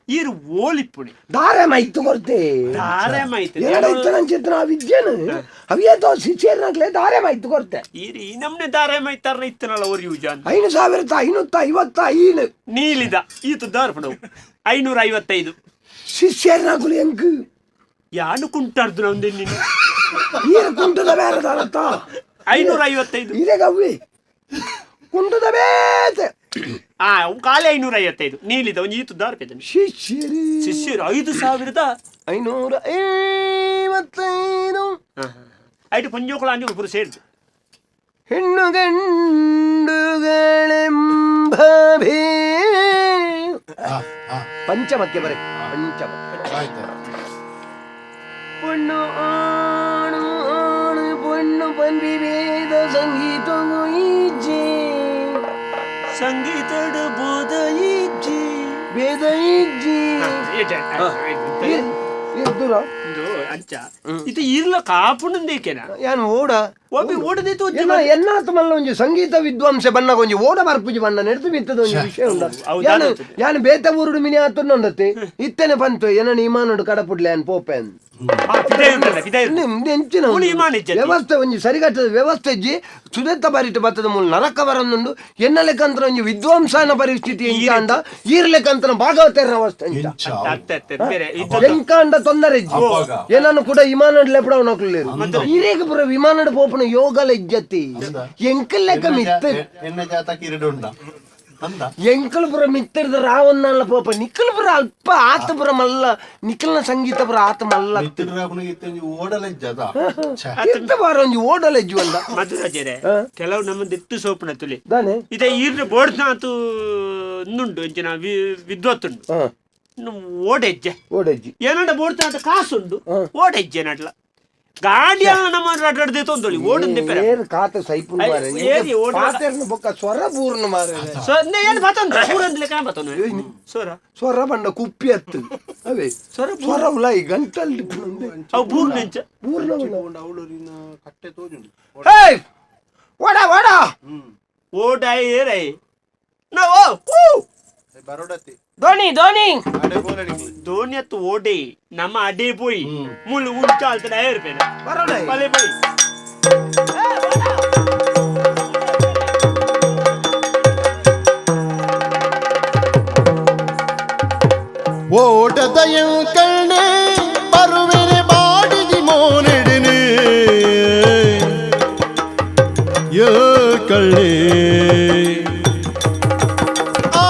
ಈರು ಓಲಿಪ್ಪುಣಿ. ದಾರೆ ಮೈತು ಕೊರ್ತೆ. ದಾರೆ ಮೈತು. ಎರಡೈತು ನನ್ನ ಚಿತ್ರ ವಿದ್ಯೆನು ಅವೇತೋ ಶಿಷ್ಯರ್ನಾಗ್ಲೇ ದಾರೆ ಮೈತು ಕೊರ್ತೆ. ಈರು ಈ ನಮ್ನೆ ದಾರೆ ಮೈತಾರನ ಇತ್ತನಲ್ಲ ಒರಿ ಯೂಜಾನ್. 5555. ನೀಲಿದ ಈತು ದಾರ್ಪಣವು 555. ಶಿಷ್ಯರ್ನಾಗುಲು ಎಂಕ್. ಯಾನು ಕುಂಟಾರ್ದು ನಮ್ದು ನೀನು. ಈರ ಕುಂಟದ ಬೇರೆ ದಾರತ್ತ. 555. ಇದೇ ಗವ್ವಿ ಕುಂಟದ ಬೇತೆ. ಆ ಅವು ಖಾಲಿ 555 ನೀಲಿದ ಒಂಜಿ ಈತು ದಾರ್ಪೆದನು. ಶಿಷ್ಯರು. ಶಿಷ್ಯರು 5555. ಐಟು ಪಂಜೋಕುಲ ಅಂಜು ಪುರ ಸೇರ್ದು. ಹೆಣ್ಣು ಗಂಡುಗಳೆಂಬ ಆ, ಆ, ಪಂಚಮಕ್ಕೆ ಬರೆ, ಪಂಚಮಕ್ಕೆ. ಆಯ್ತು. பொண்ணு ஆணு ஆணு பொண்ணு பன்றி வேத ಸಂಗೀತ ಇಜ್ಜಿ. ಸಂಗೀತಡು ಬೋಧ ಇಜ್ಜಿ. ವೇದ ಇಜ್ಜಿ. ದೂರ. ಅಂಚ ಇದು ಇರ್ಲ ಕಾಪುಣಂದೇಕೆನ. ಯಾನು ಓಡ. ಒಬ್ಬಿ ಓಡದಿತ್ತು. ಎನ್ನ ಎನ್ನಾತ ಮಲ್ಲ ಒಂಜಿ ಸಂಗೀತ ವಿದ್ವಾಂಸೆ ಬಣ್ಣಗ ಒಂಜಿ ಓಡ ಬರ್ಪುಜಿ ಬಣ್ಣ ನೆಡ್ತು ಬಿತ್ತದ ಒಂಜಿ ವಿಷಯ ಉಂಡ. ಅವು ಯಾನು ದಾದ. ಯಾನು ಬೇತ ಊರುಡು ಮಿನಿ ಆತುಂಡತ್ತೆ ಇತ್ತನೆ ಪಂತು ಎನ್ನ ಇಮಾನುಡು ಕಡಪುಡ್ಲೆ ಯಾನ್ ಪೋಪೆನ್. ಎಂಚಿನ ಮೂಲು ವಿಮಾನ ಇಜ್ಜಿ. ವ್ಯವಸ್ಥೆ ಒಂಜಿ ಸರಿಗಟ್ಟದ ವ್ಯವಸ್ಥೆ ಇಜ್ಜಿ. ಸುದೆತ್ತ ಬಾರಿಟ್ ಬತ್ತದ ಮೂಲು ನರಕ ಬರೊಂದುಂಡು. ಎನ್ನ ಲೆಕ್ಕಂತರ ಒಂಜಿ ವಿದ್ವಾಂಸನ ಪರಿಸ್ಥಿತಿ ಎಂಚಾಂಡ, ಈರ್ ಲೆಕ್ಕಂತರ ಭಾಗವತರ ಅವಸ್ಥೆ ಎಂಚ? ಎಂಚ? ಎಂಕಾಂಡ ತೊಂದರೆ ಇಜ್ಜಿ. ಏನನ್ನು ಕೂಡ ವಿಮಾನ ಲೆಪಡವನಕ್ಲೇರು ಈರೇಗ ಪೂರ ವಿಮಾನಡ್ ಪೋಪುನ ಯೋಗಲ ಇಜ್ಜತಿ. ಎಂಕಲ್ ಲೆಕ್ಕ ಮಿತ್ತ ಎನ್ನ ಜಾತ ಕಿರಡು ಉಂಡ ಅಂದ. ಎಂಕಲ್ ಪುರ ಮಿತ್ತಿರ್ದ ರಾವಣ್ಣಲ್ಲ ಪೋಪ. ನಿಕ್ಕಲ್ ಪುರ ಅಲ್ಪ ಆತ ಪುರ ಮಲ್ಲ. ನಿಕ್ಕಲ್ನ ಸಂಗೀತ ಪುರ ಆತ ಮಲ್ಲ. ಓಡಲ ಇಜ್ಜದ. ಇರ್ತ ಬಾರ ಒಂಜಿ ಓಡಲ ಇಜ್ಜು ಅಂದ. ಮಧುರಾಜರೇ, ಕೆಲವು ನಮ್ಮ ದಿಟ್ಟು ಸೋಪುನ ತುಲಿ ದಾನೆ? ಇದೆ ಈರ್ನ ಬೋರ್ಡ್ನಾತು ನುಂಡು ಎಂಚಿನ ವಿದ್ವತ್ತುಂಡು. ಇನ್ನು ಓಡೆಜ್ಜೆ. ಓಡೆಜ್ಜಿ. ಏನಂಡ ಬೋರ್ಡ್ನಾತ ಕಾಸುಂಡು, ಓಡೆಜ್ಜೆ ನಟ್ಲ ಗಾಡಿಯ ನಮ್ಮ ರಡ್ಡಡ್ದೆ ತೊಂದೊಳಿ ಓಡುಂದೆ ಪೆರ. ಏರ್ ಕಾತ ಸೈಪುನ್ ಮಾರೆ. ಏರಿ ಓಡ. ಪಾತೆರ್ನ ಬೊಕ್ಕ ಸ್ವರ ಪೂರ್ಣ ಮಾರೆ. ಸೊ ಏನು ಬತ್ತೊಂದು ಪೂರಂದ್ಲೆ ಕಾಣ ಬತ್ತೊಂದು ಸೊರ. ಸ್ವರ ಬಂಡ ಕುಪ್ಪಿ ಅತ್ತು ಅವೇ. ಸ್ವರ. ಸ್ವರ ಉಲಾಯಿ ಗಂಟಲ್. ಅವು ಬೂರ್ನ ಎಂಚ? ಪೂರ್ಣ. ಕಟ್ಟೆ ತೋಜುಂಡು. ಹೇ, ಓಡ ಓಡ. ಓಡಾಯ್ ಏರೈ ನಾವು ಊ. ಬರೋಡತಿ. ಧೋನಿ ಧೋನಿ. ಅಡೆ ಬೋಲಡಿ. ಧೋನಿ ಅತ್ತು ಓಡೆ ನಮ್ಮ ಅಡೆ ಪೋಯಿ ಮುಳ್ಳು ಉಂಚಾಲ್ತದ ಏರ್ಪೇನೆ. ಬರೋಡ. ಬಲೆ ಪೋಯಿ. ಓಟದ ಕಣ್ಣೆ ಬರುವೆನೆ ಬಾಡಿದಿ ಮೋನೆಡೆನೆ ಯೋ ಕಳ್ಳೆ ಆ.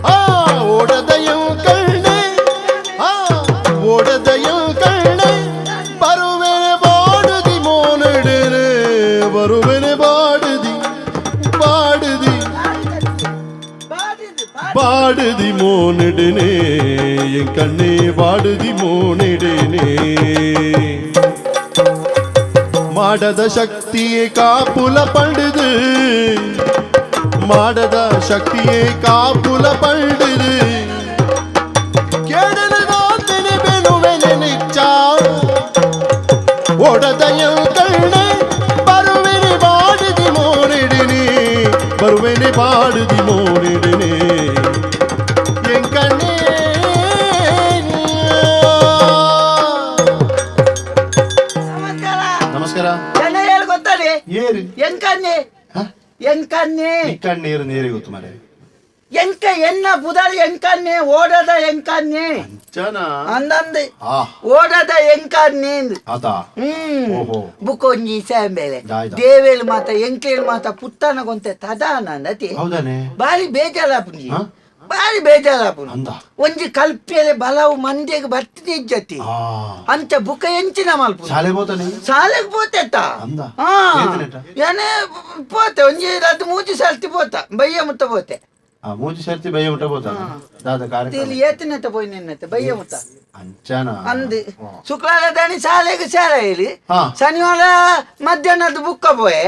ಆ ಓಡದಯಂ ಕಣ್ಣೆ, ಆ ಓಡದಯಂ ಕಣ್ಣೆ ಬರುವೆನೆ ಬಾಡುದಿ ಮೋನಡೆನೆ ಬರುವೆನೆ ಬಾಡುದಿ ಬಾಡುದಿ பாடுதி மோனிடனே என் கண்ணே வாடுதி மோனிடனே. மாடத சக்தியே காப்புல பண்டுது, மாடத சக்தியே காப்புல பண்டுது. கேடலுதான் தினிபெனுவென நிச்சா ஓடதயம் கண்ணே பருவினி பாடுதி மோனிடினே பருவினி பாடுதி மோனிடினே என் கண்ணே. ನಮಸ್ಕಾರ. ನಮಸ್ಕಾರ. ಜನ ಹೇಳಿ ಗೊತ್ತಾರೆ. ಏರು? ಎಂಕನ್ನೆ ಎಂಕನ್ನೆ. ಕಣ್ಣು ನೀರು ನೀರಿಗೆ ಗೊತ್ತು ಮಾರೆ. ಎಂಕ ಎನ್ನ ಪುದರ್ ಎಂಕನ್ನೆ, ಓಡದ ಎಂಕನ್ನೆ. ಜನ. ಅಂದಂದು. ಆ. ಓಡದ ಎಂಕನ್ನೆ. ಆತ. ಹ್ಮ್. ಓಹೋ. ಬುಕ್ಕೊಂಜಿ ಸಾಂಬೇಲೆ. ದಾಯ್ದ. ದೇವೇಲು ಮಾತ ಎಂಕ್ಲೇಲು ಮಾತ ಪುತ್ತನ ಗೊಂತೆ ತದಾನಂದತಿ. ಹೌದಾನೆ? ಬಾರಿ ಬೇಜಾರಾಪುಂಜಿ. ಹಾ? ಬಾರಿ ಬೇಜಾರಾಪುಂಡು. ಅಂದ. ಒಂಜಿ ಕಲ್ಪೆಲೆ ಬಲವು ಮಂದೆಗ್ ಬರ್ತದೆ ಇಜ್ಜತಿ. ಆ. ಅಂಚ ಬುಕ್ಕ ಎಂಚಿನ ಮಲ್ಪು? ಶಾಲೆ ಹೋತಾನೆ. ಶಾಲೆಗ್ ಪೋತೆತ್ತ. ಅಂದ. ಹಾ. ಏತನೇಟ? ಏನೇ ಪೋತೆ, ಒಂಜಿ ರದ್ದು ಮೂಜಿ ಸರ್ತಿ ಪೋತ, ಬಯ್ಯ ಮುತ್ತ ಪೋತೆ. ಆ, ಮೂಜಿ ಸರ್ತಿ ಬಯ್ಯ ಮುಟ್ಟ ಹೋತಾನ ದಾದ ಕಾರ್ಯಕ್ರಮ? ಇಲ್ಲಿ ಏತನೆತ್ತ ಪೋಯಿ ನಿನ್ನತ್ತೆ ಬಯ್ಯ ಮುತ್ತ. ಅಂಚನ. ಅಂದ್ ಶುಕ್ರವಾರ ದಾನಿ ಶಾಲೆಗೆ ಶಾಲೆ ಇಲ್ಲಿ. ಹಾ. ಶನಿವಾರ ಮಧ್ಯಾಹ್ನದ ಬುಕ್ಕ ಪೋಯೆ.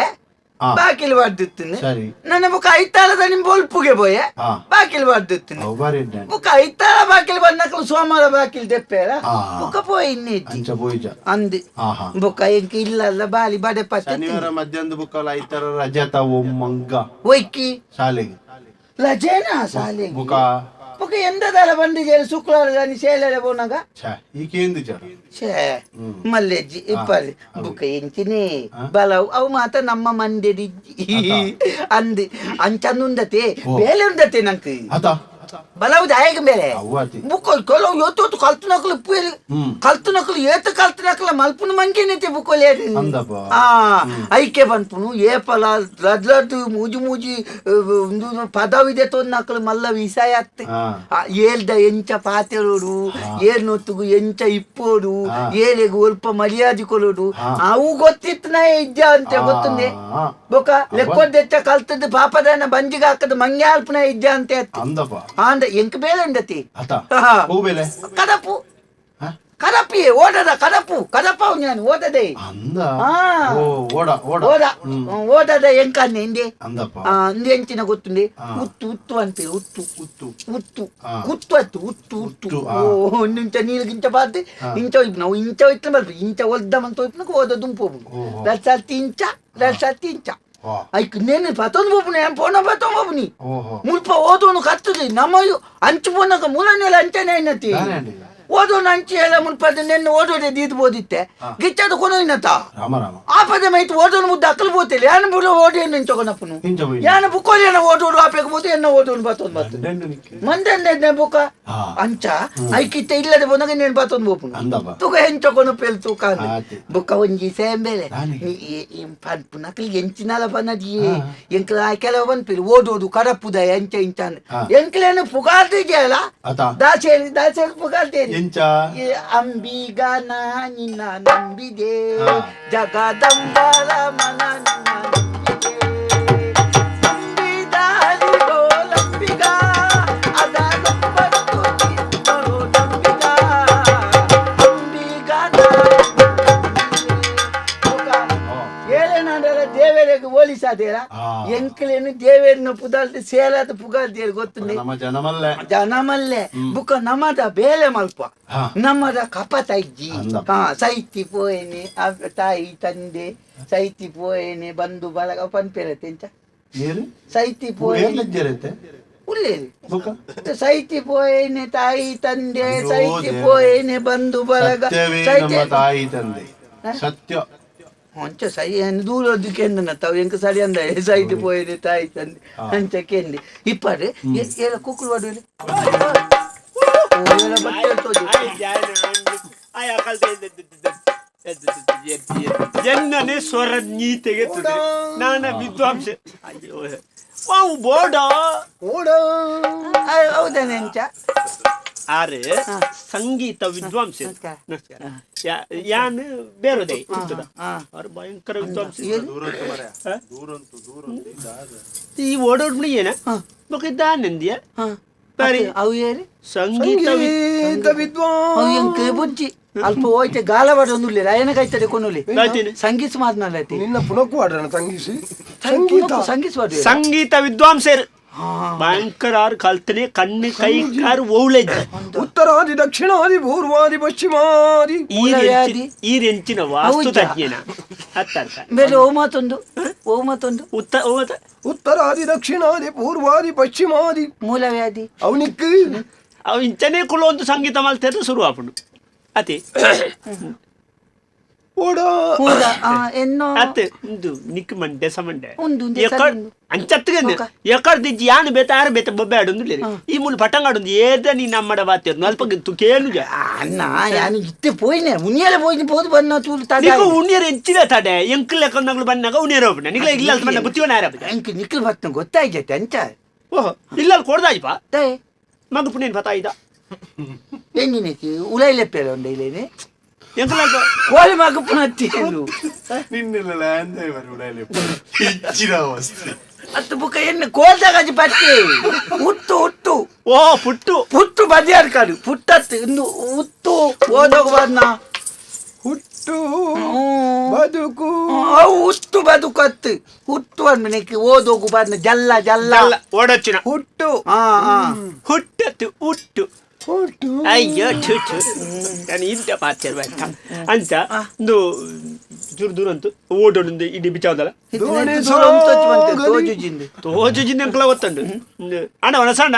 ಹಾ. ಬಾಕಿಲ್ ಬಾರ್ದಿತ್ತಿನಿ. ಸರಿ. ನನ್ನ ಬುಕ್ಕ ಐತಾಳ ದಾನಿ ಬೊಲ್ಪುಗೆ ಪೋಯೆ. ಹಾ. ಬಾಕಿಲ್ ಬಾರ್ದಿತ್ತಿನಿ. ಅವು ಬಾರಿ ಇದ್ದಾನೆ. ಬುಕ್ಕ ಐತಾಳ ಬಾಕಿಲ್ ಬಂದಕ್ಲು ಸೋಮವಾರ ಬಾಕಿಲ್ ದೆಪ್ಪೇರ. ಹಾ. ಬುಕ್ಕ ಪೋಯಿ ಇನ್ನಿಜ್ಜಿ. ಅಂಚ ಪೋಯಿಜ. ಅಂದ್. ಆಹಾ. ಬುಕ್ಕ ಎಂಕ್ ಇಲ್ಲ ಬಾಲಿ ಬಡೆ ಪತ್ತೆ. ಶನಿವಾರ ಮಧ್ಯಾಹ್ನದ ಬುಕ್ಕಲ್ಲ ಐತಾರ ರಜಾ ತಾವು ಮಂಗ. ಒಯ್ಕಿ? ಶಾಲೆಗೆ. ಲಜೇನಾ ಶಾಲೆಗೆ? ಬುಕ. ಬುಕ್ಕ ಎಂದದಲ್ಲ ಬಂದಿದ್ದೇನೆ ಶುಕ್ರವಾರ ದಾನಿ ಶಾಲೆಗೆ ಪೋನಾಗ. ಛ, ಈಕೇಂದು ಜರ. ಛೇ, ಮಲ್ಲೆಜ್ಜಿ ಇಪ್ಪಲ್ಲಿ ಬುಕ್ಕ ಎಂಚಿನಿ ಬಲವು ಅವು ಮಾತ ನಮ್ಮ ಮಂದಿಡಿ ಅಂದ್ ಅಂಚಂದುಂದತೆ. ಓ. ಬೇಲೆ ಉಂದತೆ ನಂಗೆ. ಆತ. ಬಲವು ದಾಯಕ ಬೇಲೆ. ಅವ್ವ ಅತಿ. ಬುಕ್ಕ ಕೆಲವು ಯೋತು ಕಲ್ತು ನಕಲು ಉಪ್ಪು. ಹ್ಮ್. ಕಲ್ತು ನಕಲು ಏತ ಕಲ್ತು ನಕಲ ಮಲ್ಪುನ ಮಂಕಿನೈತೆ ಬುಕ್ಕೊಲೇರು. ಅಂದಪ್ಪ. ಆ ಐಕೆ ಪನ್ಪುನು ಏಪಲ ರದ್ಲದ್ದು ಮೂಜಿ ಮೂಜಿ ಉಂದು ಪದವಿದೆ ತೊಂದಕ್ಲು ಮಲ್ಲ ವಿಸಾಯ ಅತ್ತೆ. ಆ. ಏಲ್ದ ಎಂಚ ಪಾತೆರೋಡು, ಏಲ್ ನೊತ್ತುಗು ಎಂಚ ಇಪ್ಪೋಡು, ಆ. ಏಲೆಗು ಒಲ್ಪ ಮರ್ಯಾದೆ ಕೊಲೋಡು. ಆ. ಅವು ಗೊತ್ತಿತ್ತು ನಾ ಇಜ್ಜ ಅಂತ ಗೊತ್ತುಂದೆ. ಆ. ಬೊಕ ಲೆಕ್ಕೊದ್ದೆಚ್ಚ ಕಲ್ತದ್ದು ಪಾಪದಾನ ಬಂಜಿಗೆ ಹಾಕದ ಮಂಗೆ ಅಲ್ಪನ ಇಜ್ಜ ಅಂತ ಅತ್ತು. ಅಂದಪ್ಪ. ಆಂದ ಎಂಕ್ ಬೇಲೆ ಉಂಡತಿ. ಆತ. ಹಾ. ಹೂ ಬೇಲೆ. ಕದಪು. ಹಾ? ಕದಪಿಯೇ ಓದದ ಕದಪು ಕದಪಾವು ನಾನು ಓದದೆ. ಅಂದ. ಆ. ಓ ಓಡ ಓಡ. ಓದ ಓದದ ಎಂಕನ್ನೆ ಇಂದೆ. ಅಂದಪ್ಪ. ಆ, ಇಂದೆ ಎಂಚಿನ ಗೊತ್ತುಂಡೆ? ಉತ್ತು ಉತ್ತು ಅಂತೆ, ಉತ್ತು. ಉತ್ತು. ಉತ್ತು. ಆ. ಕುತ್ತು ಅತ್ತು ಉತ್ತು ಉತ್ತು. ಉತ್ತು, ಆ. ಓ ಇಂಚ ನೀಲ್ಗಿಂಚ ಬಾರ್ದು ಇಂಚ ಒಯ್ಪು ನಾವು ಇಂಚ ಒಯ್ತು ಬರ್ಪು ಇಂಚ ಒಲ್ದ ಮಂತ ಒಯ್ಪುನಕ ಓದ ದುಂಪು. ಓಹೋ. ರಸತಿ ಇಂಚ ರಸತಿ ಇಂಚ. ವಾ. ಐಕ್ ನೇನೆ ಪತೊಂದು ಪೋಪುನಿ, ಏನ್ ಪೋನ ಪತೊಂದು ಪೋಪುನಿ. ಓಹೋ. ಮುಲ್ಪ ಓದೋನು ಕತ್ತದೆ ನಮ್ಮ ಅಂಚು ಪೋನಕ ಮೂಲನೆಲ್ಲ ಅಂಚನೆ ಐನತಿ. ದಾನೆ ಅಂಡಿಲ್ಲ. ಓದೋನು ಅಂಚೆ ಎಲ್ಲ ಮುಲ್ಪದ ನೆನ್ನೆ ಓದೋದೆ ದೀದ್ ಬೋದಿತ್ತೆ ಗಿಚ್ಚದ ಕೊನೋಯಿನತ. ರಾಮ ರಾಮ. ಆಪದ ಮೈತ್ ಓದೋನು ಮುದ್ದ ಅಕ್ಕಲು ಬೋತಿಲ್ಲ ಯಾನ ಬುಡ ಓದೇನು ಇಂಚೊಕೊನಪ್ಪನು. ಇಂಚ ಪೋಯಿ. ಯಾನ ಬುಕ್ಕೋಲಿ ಓದೋಡು ಆಪೆಗೆ ಬೋದು ಎನ್ನ ಓದೋನು ಬತ್ತೊಂದು ಬತ್ತು. ದಂಡು ನಿಕ್ಕೆ. ಮಂದೆಂದೆ ಬುಕ್ಕ. ಆ. ಅಂಚ ಐಕಿತ್ತ ಇಲ್ಲದೆ ಪೋನಾಗ ನೇನು ಬತ್ತೊಂದು ಬೋಪುನು. ಅಂದಪ್ಪ. ತುಕ ಹೆಂಚೊಕೊನು ಪೆಲ್ ತೂಕ. ಆತೆ. ಬುಕ್ಕ ಒಂಜಿ ಸೇಂಬೇಲೆ. ದಾನೆ? ಪನ್ಪುನಕ್ಲ್ ಎಂಚಿನಲ ಪನ್ನದಿ ಎಂಕ್ಲ ಕೆಲವು ಪನ್ಪಿರು ಓದೋದು ಕಡಪುದ ಎಂಚ ಇಂಚ. ಆ. ಎಂಕ್ಲೇನು ಪುಗಾರ್ದಿದೆಯಲ್ಲ. ಅತ. ದಾಸೇರಿ ದಾಸೇರಿ ಪುಗಾರ್ದೇರಿ. ಎಂಚ? ಏ ಅಂಬಿಗನ ನಿನ್ನ ನಂಬಿದೆ. ಆ. ಜಗದಂಬರ ಮನ ನಿನ್ನ ನಂಬಿದೆ ನಂಬಿದಾರಿಗೋ ನಂಬಿಗ ಅದರೊಬ್ಬತ್ತು ಚಿತ್ತರು ನಂಬಿಗ ಅಂಬಿಗನ. ಏನೇನಂದ್ರೆ ದೇವರಿಗೆ ಹೋಲಿಸಾದೇರ. ಆ. ಎಂಕ್ಲೇನು ದೇವೇರಿನ ಪುದಾಲ್ತಿ ಸೇಲಾದ ಪುಗಾಲ್ತೇರು ಗೊತ್ತುಂಡೆ. ನಮ್ಮ ಜನಮಲ್ಲೆ. ಜನಮಲ್ಲೆ ಬುಕ್ಕ ನಮದ ಬೇಲೆ ಮಲ್ಪ. ಹಾ. ನಮ್ಮದ ಕಪತ ಇಜ್ಜಿ. ಅಂದಪ್ಪ. ಹಾ ಸೈತಿ ಪೋಯೇನೆ ತಾಯಿ ತಂದೆ ಸೈತಿ ಪೋಯೇನೆ ಬಂಧು ಬಳಗ ಪನ್ಪೇರತ್ತೆ ಎಂಚ? ಏರು? ಸೈತಿ ಪೋಯೇನೆ. ಏರ್ಲಜ್ಜರತ್ತೆ? ಉಲ್ಲೇರಿ. ಬುಕ್ಕ. ಸೈತಿ ಪೋಯೇನೆ ತಾಯಿ ತಂದೆ. ಅಯ್ಯೋ ಸೈತಿ ದೇವ್ರೆ. ಪೋಯೇನೆ ಬಂಧು ಬಳಗ. ಸತ್ಯವೇ ಸೈತಿ ನಮ್ಮ ತಾಯಿ ತಂದೆ ಸತ್ಯ. ಅಂಚ ಸೈ ದೂರದಕ್ಕೆ ತಾವು ಎಂಕ ಸರಿ ಅಂದ ಸೈತಿ ಪೋಯೇನೆ ತಾಯಿ ತಂದೆ. ಹಾ. ಅಂಚ ಕೇಂದಿ ಇಪ್ಪರೆ ಏಲ ಕುಕ್ಕುಲು ವಾಡುವೆ. ಎನ್ನನೆ ಸ್ವರ ನೀ ತೆಗೆತ್ತದೆ ನಾನ ವಿದ್ವಾಂಸ ಅಯ್ಯೋ ವಾವು ಬೋಡ. ಓಡ. ಹೌದೇನೆ ಅಂಚ. ಆರೆ ಸಂಗೀತ ವಿದ್ವಾಂಸ. ನಮಸ್ಕಾರ. ನಮಸ್ಕಾರ. ಯಾನ್ ಬೇರೋದೆ ಇರ್ತದ. ಹಾ. ಅವ್ರು ಭಯಂಕರ ವಿದ್ವಾಂಸ. ಏನು? ಹ? ಈ ಓಡೋಡ್ಬಿಡಿ ಏನ ಬೊಕ ದಾನಂದಿಯ. ಹಾ. ಬರಿ. ಅವು ಏರಿ. ಸಂಗೀತ ಸಂಗೀತ ಅವು ವಿದ್ವಾನ್. ಎಂಕ್ ಬುಜ್ಜಿ ಅಲ್ಪ ಹೋಯ್ತೆ ಗಾಲವಾಡ ಒಂದುಲ್ಲೆ ರಾಯನ ಕಾಯ್ತದೆ ಕೊನುಲಿ. ಗಾಯ್ತೇನೆ. ಸಂಗೀತ ಮಾತನಾಡತಿ. ನಿನ್ನ ಪುನಕ್ಕೂ ಆಡ್ರಣ ತಂಗಿಸಿ ಸಂಗೀತ. ಸಂಗೀತ ವಾಡುವೆ. ಸಂಗೀತ ವಿದ್ವಾಂಸರು ಭಯಂಕರ ಆರು ಕಲ್ತನೆ ಕಣ್ಣು ಕೈ ಕಾರು ಓಳೆಜ್ಜಿ. ಉತ್ತರಾದಿ ದಕ್ಷಿಣಾದಿ ಪೂರ್ವಾದಿ ಪಶ್ಚಿಮಾದಿ. ಮೂಲವ್ಯಾಧಿ. ಈ ರೆಂಚಿನ ವಾಸ್ತು ಹೌದಾ? ತಜ್ಞನ ಅತ್ತರ್ಥ. ಬೇರೆ ಓ ಮಾತೊಂದು ಓ ಮಾತೊಂದು. ಉತ್ತ ಓ- ಉತ್ತರಾದಿ ದಕ್ಷಿಣಾದಿ ಪೂರ್ವಾದಿ ಪಶ್ಚಿಮಾದಿ. ಮೂಲವ್ಯಾಧಿ. ಅವನಿಕ್ ಅವು ಇಂಚನೇ ಕುಲೊಂದು ಸಂಗೀತ ಮಲ್ತೇರು ಶುರು ಆಪುಂಡು ಅತಿ. ಓಡ. ಹೌದಾ? ಆ, ಎನ್ನೋ. ಅತ್ತೆ ಉಂದು ನಿಕ್ ಮಂಡೆ ಸಮಂಡೆ. ಉಂದು, ಉಂದೆ ಎಕ್ಕಡ್ ಸರಿ ಉಂದು. ಅಂಚತ್ತಿಗೆ ಓಕ. ಎಕ್ಕಡ್ ದಿಜ್ಜಿ ಯಾನು ಬೇತ ಆರು ಬೇತ ಬೊಬ್ಬೆ ಆಡೊಂದು ಈ ಮೂಲು ಪಟಂಗಾಡೊಂದು ಏದ ನೀ ನಮ್ಮಡ ಬಾತಿರ್ನು ಅಲ್ಪ ಕೇಳು. ಆ, ಅಣ್ಣ ಯಾನು ಇತ್ತೆ ಪೋಯಿನೆ ಉನಿಯಲೆ ಪೋಯಿನಿ ಪೋದು ಬನ್ನ ತೂಲು ತಡ. ನಿಕ್ಕು ಉಣ್ಯರ್ ಎಂಚಿನ ತಡೆ ಎಂಕ್ ಲೆಕ್ಕಂದಾಗ್ಲು ಬನ್ನಾಗ ಉಣ್ಯರ್ ಹೋಗ್ಬಿಡ ನಿಕ್ಲ ಇಲ್ಲ ಅಲ್ತ ಬನ್ನ ಬುತ್ತಿವನ ಆರ. ಎಂಕ್ ನಿಕ್ಲ್ ಬರ್ತನ ಗೊತ್ತಾಯ್ತೈತೆ ಅಂಚ. ಓಹೋ ಇಲ್ಲ ಕೊಡ್ದಾಯ್ಪ. ತೇ. ಮಗ ಪುಣ್ಯನ್ ಪತಾಯ್ದ. ಎಂಜಿನಕ್ಕೆ ಉಲೈಲೆಪ್ಪೆಲ್ಲ ಉಂಡೆ ಇಲ್ಲೇನೆ. ಎಂಕ್ಲ ಅಲ್ಪ ಕೋಳಿ ಮಗ ಪುನತ್ತಿ ನಿನ್ನೆಲ್ಲ ಅಂದೆ ಉಡಾಲಿ ಹೆಚ್ಚಿನ ಅವಸ್ಥೆ. ಅತ್ತು ಬುಕ್ಕ ಎನ್ನು ಕೋಲ್ದಾಗ ಪಟ್ಟಿ ಉಟ್ಟು ಉಟ್ಟು. ಓ ಪುಟ್ಟು. ಪುಟ್ಟು ಬದಿಯಾರ್ ಕಾಡು ಪುಟ್ಟತ್ತು ಇನ್ನು ಉತ್ತು ಓದೋಗ ಬಾರ್ನ. ಹುಟ್ಟು ಬದುಕು. ಅವು ಉತ್ತು ಬದುಕತ್ತು ಹುಟ್ಟು ಅಂದ್ಮೇಲೆ ಓದೋಗು ಬಾರ್ನ ಜಲ್ಲ ಜಲ್ಲ. ಅಲ್ಲ ಓಡೊಚ್ಚಿನ. ಹುಟ್ಟು. ಹಾ ಹಾ. ಹುಟ್ಟತ್ತು ಹುಟ್ಟು. ಹುಟ್ಟು. ಅಯ್ಯೋ ಛು ಛು ನಾನು ಇಂತ ಪಾತ್ಯ ಅಂತ ಒಂದು ದೂರ ದೂರ ಅಂತು ಓಡೋಡು ಇಡೀ ಬಿಚಾವದಲ್ಲ. ದೋಣಿ ದೂರ ಉಂಟು ಬಂತೆ, ಸಾಗಲಿ. ತೋಜುಜಿಂದು. ತೋಜು ಜಿಂದ ಗೊತ್ತುಂಡು ಅಣ್ಣ ಒಣಸಂಡ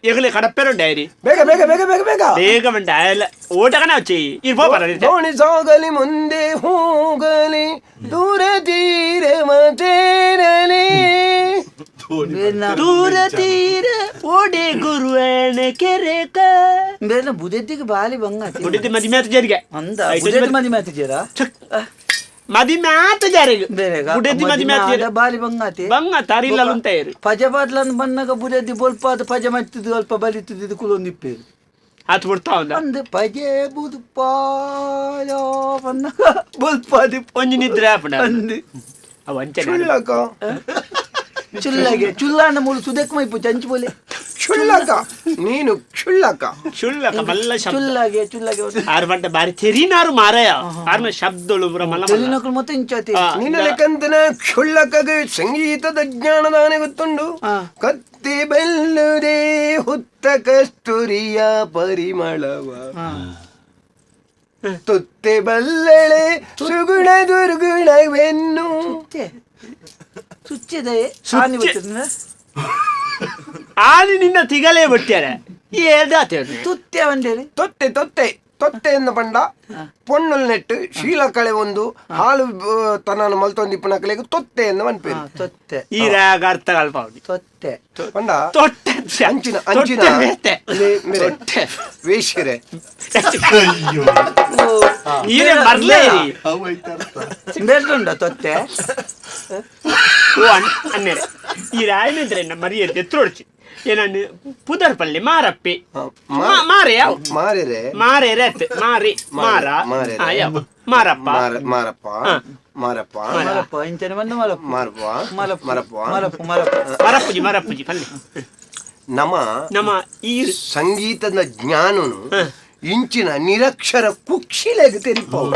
ಎಗಲೆ ಕಡಪ್ಪೆರೋ ಡೈರಿ. ಬೇಗ ಬೇಗ ಬೇಗ ಬೇಗ ಬೇಗ. ಬೇಗ ಬಂಡ ಅಲ್ಲ ಓಟಕನ వచ్చి ಈ ಪೋಪರ. ದೋಣಿ ಸಾಗಲಿ ಮುಂದೆ ಹೋಗಲಿ ದೂರ ತೀರ ಮತೇರಲಿ. ಬೇರ್ನ ದೂರ ತೀರ ಓಡೆ ಗುರುವನ ಕೆರೆಕ. ಬೇರ್ನ ಬುದೆದ್ದಿಗೆ ಬಾಲಿ ಬಂಗ. ಬುಡಿತಿ ಮದಿ ಮೇತ ಜರಿಗೆ. ಅಂದ ಬುದೆದ್ದಿ ಮದಿ ಮಾತಿದ್ದೀರಾ? ಮದಿ ಮಾತ ಜಾರಿಗೆ. ಬೇರೆಗ. ಬುಡೆದಿ ಮದಿ ಮೇತ ಆದ ಬಾಲಿ ಬಂಗಾತಿ. ಬಂಗ ತಾರಿಲ್ಲ ಉಂಟಾಯಿರು. ಪಜ ಬಾಟ್ಲನ್ ಬನ್ನಾಗ ಬುದೆದ್ದಿ ಬೊಲ್ಪಾದ ಪಜ ಮತ್ತಿದ್ದು ಅಲ್ಪ ಬಲಿತದ್ದು ಕುಲೊಂದು ಇಪ್ಪೇರು. ಆತು ಬಿಡ್ತಾ ಉಂದ. ಅಂದ್ ಪಜೆ ಬುದುಪಾಯ ಬನ್ನಾಗ ಬೊಲ್ಪಾದಿ. ಒಂಜಿ ನಿದ್ರೆ ಆಪುಂಡ. ಅಂದ್ ಅವ ಅಂಚನೆ. ಚುಳ್ಳಕ. ಚುಲ್ಲಾಗೆ ಚುಲ್ಲಾನ ಮೂಲು ಸುದೆಕ್ ಮೈಪು ಚಂಚು ಬೋಲೆ. ಕ್ಷುಲ್ಲಕ, ನೀನು ಕ್ಷುಲ್ಲಕ. ಕ್ಷುಲ್ಲಕ ಮಲ್ಲ ಶಬ್ದ. ಚುಲ್ಲಾಗೆ ಚುಲ್ಲಾಗೆ. ಆರು ಬಂಟ ಬಾರಿ ತೆರಿನಾರು ಮಾರಾಯ, ಆರ್ನ ಶಬ್ದಳು ಪೂರ ಮಲ್ಲ ಮಲ್ಲ. ತೆಲಿನಕುಲು ಮೊತ್ತ ಇಂಚಾತಿ. ನಿನ್ನ ಲೆಕ್ಕಂತನ ಕ್ಷುಲ್ಲಕಗೆ ಸಂಗೀತದ ಜ್ಞಾನದಾನೆ ಗೊತ್ತುಂಡು. ಕತ್ತಿ ಬೆಲ್ಲುದೇ ಹುತ್ತ ಕಸ್ತೂರಿಯ ಪರಿಮಳವ, ತುತ್ತೆ ಬಲ್ಲೆಳೆ ಸುಗುಣ ದುರ್ಗುಣವೆನ್ನು. ಸುಚ್ಚಿದೆ ಆನಿ ಗೊತ್ತಿಲ್ಲ. ಆದಿ ನಿನ್ನ ತಿಗಲೇ ಬಿಟ್ಟಾರೆ ಏದಾತೆ. ತುತ್ತೆ ಒಂದೇಳಿ. ತೊತ್ತೆ ತೊತ್ತೆ ತೊತ್ತೆ ಎಂದು ಪಂಡ ಪೊಣ್ಣುಲ್ ನೆಟ್ಟು ಶೀಲಕಳೆ ಒಂದು ಹಾಲು ತನ್ನನ್ನು ಮಲ್ತೊಂದಿಪ್ಪನಕಲೆಗೆ ತೊತ್ತೆ ಎಂದು ಮನ್ಪೇರು. ತೊತ್ತೆ. ಈ ರಾಗ ಅರ್ಥ ಕಲ್ಪಾವಣಿ. ತೊತ್ತೆ. ಪಂಡ ತೊಟ್ಟೆ. ಅಂಚಿನ ಅಂಚಿನ ತೊಟ್ಟೆ ಬೇತೆ. ಮೇರೆ, ವೇಶ್ಯರೆ. ಅಯ್ಯೋ. ಈರೆ ಮರ್ಲೇ ಇರಿ. ಅವು ಐತೆ ಅರ್ಥ. ಬೆಳ್ದುಂಡ ತೊತ್ತೆ. ಓ ಅನ್ನೇರೆ, ಈ ರಾಯನಿದ್ರೆ ಮರಿಯ ಎತ್ತರೊಡ್ಚಿ ಏನನ್ನು ಪುದರ್ ಪಲ್ಲೆ ಮಾರಪ್ಪಿ. ಮಾರೆ ಯಾವ? ಮಾರೇರೆ. ಮಾರೇರೆ ಅತ್ತೆ ಮಾರಿ ಮಾರ. ಮಾರೇರೆ. ಯಾವ ಮಾರಪ್ಪ. ಮಾರಪ್ಪ. ಮಾರಪ್ಪ. ಮಲಪ್ಪ ಇಂಚನೆ ಬಂದು ಮಲಪ್ಪ. ಮಾರಪ್ಪ. ಮಲಪ್ಪ. ಮಾರಪ್ಪ. ಮಲಪ್ಪು ಮಲಪ್ಪು. ಮರಪ್ಪುಜಿ ಮರಪ್ಪುಜಿ ಪಲ್ಲೆ. ನಮ್ಮ ನಮ್ಮ ಈ ಸಂಗೀತದ ಜ್ಞಾನನು ಇಂಚಿನ ನಿರಕ್ಷರ ಕುಕ್ಷಿಲೆಗ್ ತೆರಿಪವು.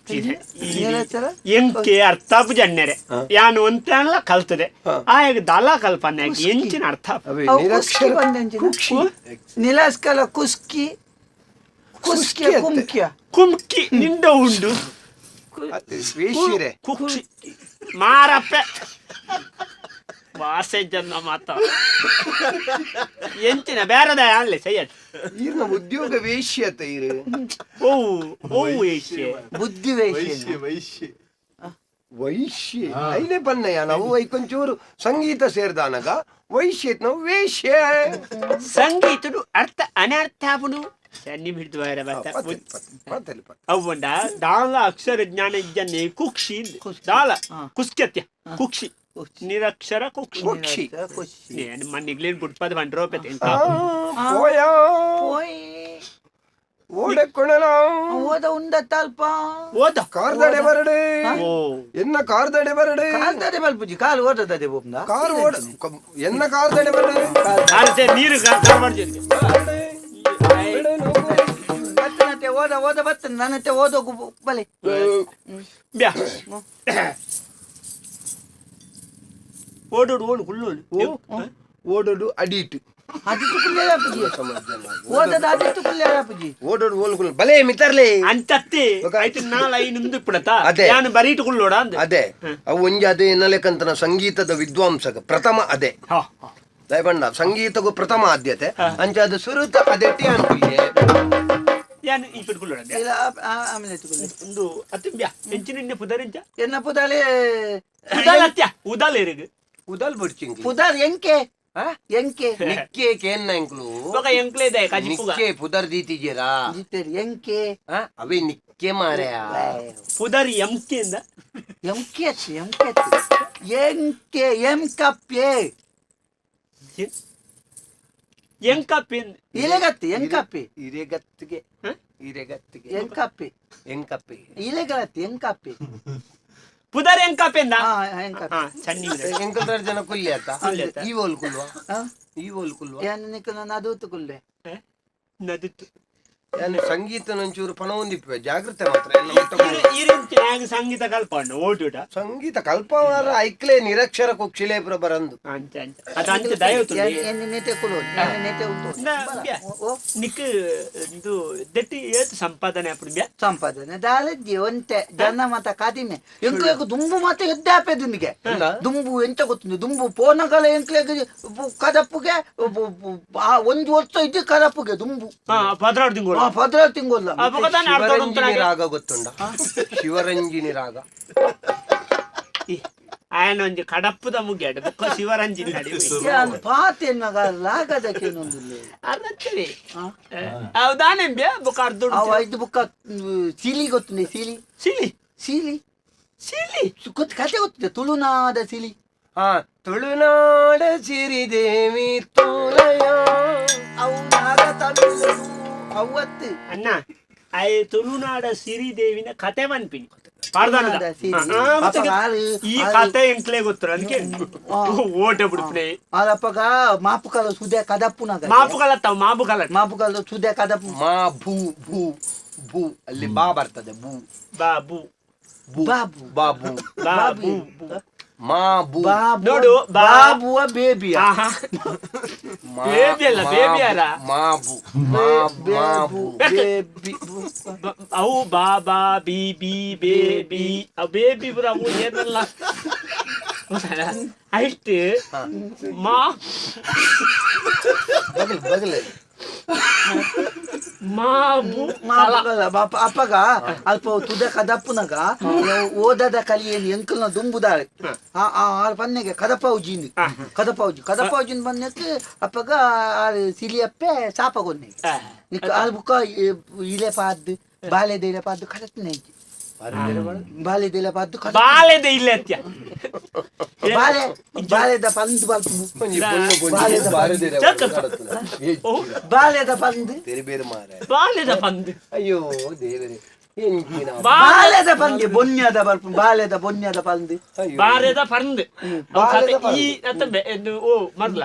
ನಿರಕ್ಷರ? ಎಂಕೆ ಅರ್ಥ ಪುಜ ಅನ್ನೇರೆ, ಯಾನು ಒಂತಾನ್ಲ ಕಲ್ತದೆ, ಆಯಾಗ ದಲ ಕಲ್ಪನೆ ಎಂಚಿನ ಅರ್ಥ. ಅವೇ ಅವು ಕುಸ್ಕಿ ನಿರಕ್ಷರ ಬಂದಂಚಿನ. ಕುಕ್ಷಿ. ನಿಲಾಸ್ಕಲ ಕುಸ್ಕಿ ಕುಸ್ಕಿ. ಕುಸ್ಕಿ ಅತ್ತೆ. ಕುಮ್ಕಿಯ. ಕುಮ್ಕಿ ನಿಂಡ ಉಂಡು. ಅತ್ತೆ, ವೇಶ್ಯರೆ. ಕುಕ್ಷಿ ಮಾರಪ್ಪೆ ವಾಸೆ ಜನ ಮಾತ ಎಂಚಿನ ಬೇರೆದ ಅಲ್ಲೇ ಸಯ್ಯದ್. ಈರ್ನ ಉದ್ಯೋಗ ವೇಶ್ಯತ ಈರು. ಓ ಓ ಏಷ್ಯೆ. ಬುದ್ಧಿ ವೈಶ್ಯ. ವೈಶ್ಯ ವೈಶ್ಯ. ವೈಶ್ಯ ಐನೇ ಪನ್ನಯ್ಯ, ನಾವು ಐಕೊಂಚೂರು ಸಂಗೀತ ಸೇರ್ದಾನಗ ವೈಶ್ಯ ನಾವು ವೇಶ್ಯ. ಸಂಗೀತಡು ಅರ್ಥ ಅನರ್ಥಾಪುನು ಸನ್ನಿ ಹಿಡಿದು ಬರ ಬತ್ತ. ಪತ್ತೆ, ಪತ್ತೆ, ಪತ್ತೆ, ಪತ್ತೆ. ಅవ్వంಡ ದಾಲ ಅಕ್ಷರ ಜ್ಞಾನ ಇಜ್ಜನ್ನೆ ಕುಕ್ಷಿ ದಾಲ ಕುಸ್ಕತ್ಯ ಕುಕ್ಷಿ ನಿರಕ್ಷರ ಕುಕ್ಷಿ. ಕುಕ್ಷಿ. ಕುಸ್ಕಿ. నేను మన నిಗ್ಲೇನ್ ಬುಟ್ಪದ ಬಂಡ್ರೋಪತೆ. ಪೋಯ. ಪೋಯ್. ಓಡೆ ಕೊಣಲ. ಓದ ಉಂಡ ತಲ್ಪ. ಓದ. ಕಾರ್ದಡೆ ಬರಡೆ. ಓ. ಎನ್ನ ಕಾರ್ದಡೆ ಬರಡೆ. ಕಾಲ್ ತಡೆ ಬಲ್ಪುಜಿ ಕಾಲು ಓದತದೆ ಬೋಪ್ನ. ಕಾರ್ ಓಡ ಎನ್ನ ಕಾರ್ದಡೆ ಬರಡೆ. ಅರ್ಜೆ ನೀರು ಕಾಪಾಡ್ತೀನಿ. ಬತ್ತನತೆ ಓದ ಓದ ಬತ್ತ ನನ್ನತೆ ಓದೋಗು ಬಲೆ. ಬ್ಯಾ ಓಡೋಡು ಓಡು ಕುಳ್ಳೋಡು. ಓಡೋಡು ಅಡೀಟು. ಅದಿತ್ತು ಕುಲ್ಲೆ ಪುಜಿ ಓದದ ಅದಿತ್ತು ಕುಲ್ಲೆ ಪುಜಿ. ಓಡೋಡು ಓಲ್ಕುಲ್ ಬಲೆ ಮಿತರ್ಲೆ. ಅಂಚತ್ತಿ ಆಯ್ತು ನಾಳೆ ಐದು ಇಪ್ಪಡತ. ಅದೇ. ನಾನು ಬರೀಟು ಕುಳ್ಳೋಡ ಅಂದೆ. ಅದೇ ಅವು ಒಂಜಿ ಅದೇ ಎನ್ನಲೆಕ್ಕಂತನ ಸಂಗೀತದ ವಿದ್ವಾಂಸಕ ಪ್ರಥಮ ಅದೇ. ಹಾ. ದಯಬಂಡ ಸಂಗೀತಕ್ಕೂ ಪ್ರಥಮ ಆದ್ಯತೆ ಅಂಚ ಅದು ಸುರುತ ಅದೆಟ್ಟಿ ಅನ್ಕುಲ್ಲೆ. ಯಾನು ಈ ಕುಳ್ಳೋಡ. ಇಲ್ಲ ಆಮೇಲೆ ಎತ್ತುಕೊಳ್ಳಿ. ಒಂದು ಅತ್ತಿಂಬ್ಯಾ ಎಂಚಿನ ಪುದರಿಂಚ. ಎನ್ನ ಪುದಾಲೆ. ಉದಾಲತ್ಯ ಉದಾಲೇರಿಗೆ. ಉದಲ್ ಬುಡ್ಚಿಂಗ್ಲಿ. ಪುದಾರ್ ಎಂಕೆ ಎಂಕೆ. ನಿಕ್ಕೆ ಕೇನ್ನ ಎಂಕ್ಲು. ఒక ಎಂಕ್ಲೇದೆ ಕಜಿಪುಗ. ನಿಕ್ಕೆ ಪುದರ್ ದೀತಿಜೀರಾ? ಜಿತ್ತೇರಿ ಎಂಕೆ. ಅವೇ ನಿಕ್ಕೆ ಮಾರ್ಯಾ. ಪುದರ್ ಎಂಕೆಂದ. ಎಂಕೆ ಅಚ್ಚಿ ಎಂಕೆ ಅಚ್ಚಿ ಎಂಕೆ ಎಂ ಕಪ್ಪೆ. ಎಂಕಪ್ಪಿನ್. ಇಲೆಗತ್ತಿ ಎಂಕಪ್ಪಿ. ಹಿರೇಗತ್ತಿಗೆ ಹಿರೇಗತ್ತಿಗೆ. ಎಂಕಪ್ಪಿ. ಎಂಕಪ್ಪಿ. ಇಲೆಗತ್ತಿ ಎಂಕಪ್ಪಿ. ಪುದರ್ ಎಂಕಪ್ಪಿಂದ. ಹಾ ಎಂಕಪ್ಪಿ. ಹಾ ಸಣ್ಣ. ಎಂಕಲ್ದಾರ್ ಜನ ಕುಲ್ಲಿ ಆತ. ಕುಲ್ಲಿ ಆತ. ಈ ಓಲ್ ಕುಲ್ವಾ? ಹಾ? ಈ ಓಲ್ ಕುಲ್ವಾ? ಏನು ನಿಕ್ಕ ನಾನು ಅದು ಕುಲ್ಲೆ. ನದಿತ್ತು. ನಾನು ಸಂಗೀತ ಒಂಚೂರು ಪಣ ಹೊಂದಿಪ್ಪೆ ಜಾಗ್ರತೆ ಮಾತ್ರ ಎನ್ನ ಮತ್ತೆ ಇರಿಂಚಿನಾಗ ಸಂಗೀತ ಕಲ್ಪಣ್ಣ ಓಟುಟ. ಸಂಗೀತ ಕಲ್ಪವರ ಐಕ್ಲೆ ನಿರಕ್ಷರ ಕುಕ್ಷಿಲೇ ಬರಂದು. ಅಂಚ ಅಂಚ ಅದು ಅಂಚ ದಯವು. ನೆತೆ ಕುಲು ನೆತೆ ಉಂಟು. ಓ. ನಿಕ್ ಇದು ದೆಟ್ಟಿ ಏತ್ ಸಂಪಾದನೆ ಅప్పుడు ಬ್ಯಾ. ಸಂಪಾದನೆ ದಾಲಜ್ಜಿ ಒಂತೆ ಜನ ಮತ ಕಡಿಮೆ ಎಂಕ್ಲೇಗ್ ದುಂಬು ಮತ ಎದ್ದೆ ಆಪೆದುನಿಗೆ ದುಂಬು ಎಂತ ಗೊತ್ತುಂಡು ದುಂಬು ಪೋನಗಲ ಎಂಕ್ಲೇಗ್ ಕದಪ್ಪುಗೆ ಒಂದು ವರ್ಷ ಇದ್ದು ಕದಪ್ಪುಗೆ ದುಂಬು. ಹಾ ಪದ್ರಾಡ್ ತಿಂಗಳು. ಆ ಪದ್ರ ತಿಂಗೊಲ್ಲ. ಅಪಗತಾನೆ ಅರ್ಧ. ಶಿವರಂಜಿನಿ ರಾಗ ಗೊತ್ತುಂಡ? ಶಿವರಂಜಿನಿ ರಾಗ. ఆయన ಒಂಜಿ ಕಡಪ್ಪುದ ಮುಗ್ಯಾಡು ಬೊಕ್ಕ ಶಿವರಂಜಿನಿ ನಡಿ. ಪಾತೆ ಮಗ ಲಾಗದಕ್ಕೇನೊಂದು. ಅರ್ಧತ್ತವೆ ಹೌದಾನೆಂಬ್ಯಾ ಬೊಕ್ಕ ಅರ್ಧ. ಅವು ಐದು ಬುಕ್ಕ ಸಿಲಿ ಗೊತ್ತುಂಡೆ ಸಿಲಿ. ಸಿಲಿ. ಸಿಲಿ. ಸಿಲಿ. ಗೊತ್ತು ಕತೆ ಗೊತ್ತಿದೆ ತುಳುನಾದ ಸಿಲಿ. ಹಾ ತುಳುನಾಡ ಸಿರಿದೇವಿ ತೋಲಯ. ಅವು ನಾಗ ತಮಿಳು ಅವತ್ತು. ಅಣ್ಣ ಆಯ್ ತುಳುನಾಡ ಸಿರಿದೇವಿನ ಕತೆ ಮನ್ಪಿನಿ. ಪಾಡ್ದಾನದ. ತುಳುನಾಡ ಸಿರಿ. ಆ, ಮತ್ತೆ ಅಪಗ ಆರು ಈ ಆರು- ಕತೆ ಎಂಕ್ಲೆ ಗೊತ್ತು ಅದಕ್ಕೆ ಓಟೆ ಬಿಡ್ಪನೆ. ಆರಪ್ಪಗ ಮಾಪುಕಲ ಸುದೆ ಕದಪ್ಪುನಗ. ಮಾಪುಕಲತ್ತಾವ ಮಾಪುಕಲ. ಮಾಪುಕಲ ಸುದೆ ಕದಪ್ಪು. ಮಾ ಭೂ ಭೂ ಭೂ, ಅಲ್ಲಿ ಬಾ ಬರ್ತದೆ, ಭೂ. ಬಾಬು. ಭೂ. ಬಾಬು. ಬಾಬು. ಬಾಬು ಬು. ಮಾ ಭೂ. ಬಾಬು. ನೋಡು, ಬಾಬುವ ಬೇಬಿಯ. ಆಹಾ. ಮಾ- ಬೇಬಿ ಅಲ್ಲ, ಮಾ ಬೇಬಿ ಭೂ, ಅಲ್ಲ. ಮಾ ಭೂ ಮಾ ಮಾ ಭೂ. ಬೇಬಿ. ಅವು ಬಾಬಾ B B baby, ಅವು ಬೇಬಿ ಪುರ ಅವು ಏನಲ್ಲ ಅಷ್ಟು ಮಾ. ಬಗಲ್ ಬಗಲ್. ಮಾಬು. ಮಾಪುಕಲ ಅಪ್ಪಗ ಅಲ್ಪ ತುದೆ ಕದಪ್ಪುನಗ ಓದದ ಕಲಿಯೇನು ಎಂಕಲ್ನ ದುಂಬುದಾಳೆ. ಆ ಆ ಆರ್ ಪನ್ನೆಗೆ ಕದಪೌಜಿನ್ ಕದಪೌಜಿ ಕದಪೌಜಿನ್ ಬನ್ನಕ್ಕೆ ಅಪ್ಪಗ ಆರ್ ಸಿಲಿಯಪ್ಪೆ ಸಾಪಗೊನ್ನೆ ನಿಕ್ ಆರ್ ಬುಕ್ಕ ಇಲೆ ಪಾದ್ದು ಬಾಲೆದ ಇಲೆ ಪಾದ್ದು ಕದತ್ನೆ, ಬಾಲೆದ ಇಲೆ ಪಾದ್ದು ಕದತ್ನೆ. ಬಾಲೆದ ಇಲ್ಲ ಅತ್ಯ. ಬಾಲೆ ಬಾಲೆದ ಪಂದು ಬಲ್ಪು. ಒಂಜಿ ಪೊಣ್ಣು ಗೊಂಜಿ ಬಾಲೆದ ಬಾರದಿರ ಚಕ್ಕ. ಏ, ಓ, ಬಾಲೆದ ಪಂದು. ಬೇರೆ ಬೇರೆ ಮಾರ್ರೆ. ಬಾಲೆದ ಪಂದು. ಅಯ್ಯೋ ದೇವರೇ, ಎಂಚಿನ ಬಾಲೆದ ಪಂದು ಬೊನ್ಯದ ಬಲ್ಪು, ಬಾಲೆದ ಬೊನ್ಯದ ಪಂದು. ಅಯ್ಯೋ. ಬಾರೆದ ಪಂದು ಅವು ಬಾಲೆದ ಕತೆ ಪಂದು. ಈ ಅತ್ತ ಓ ಮರ್ಲ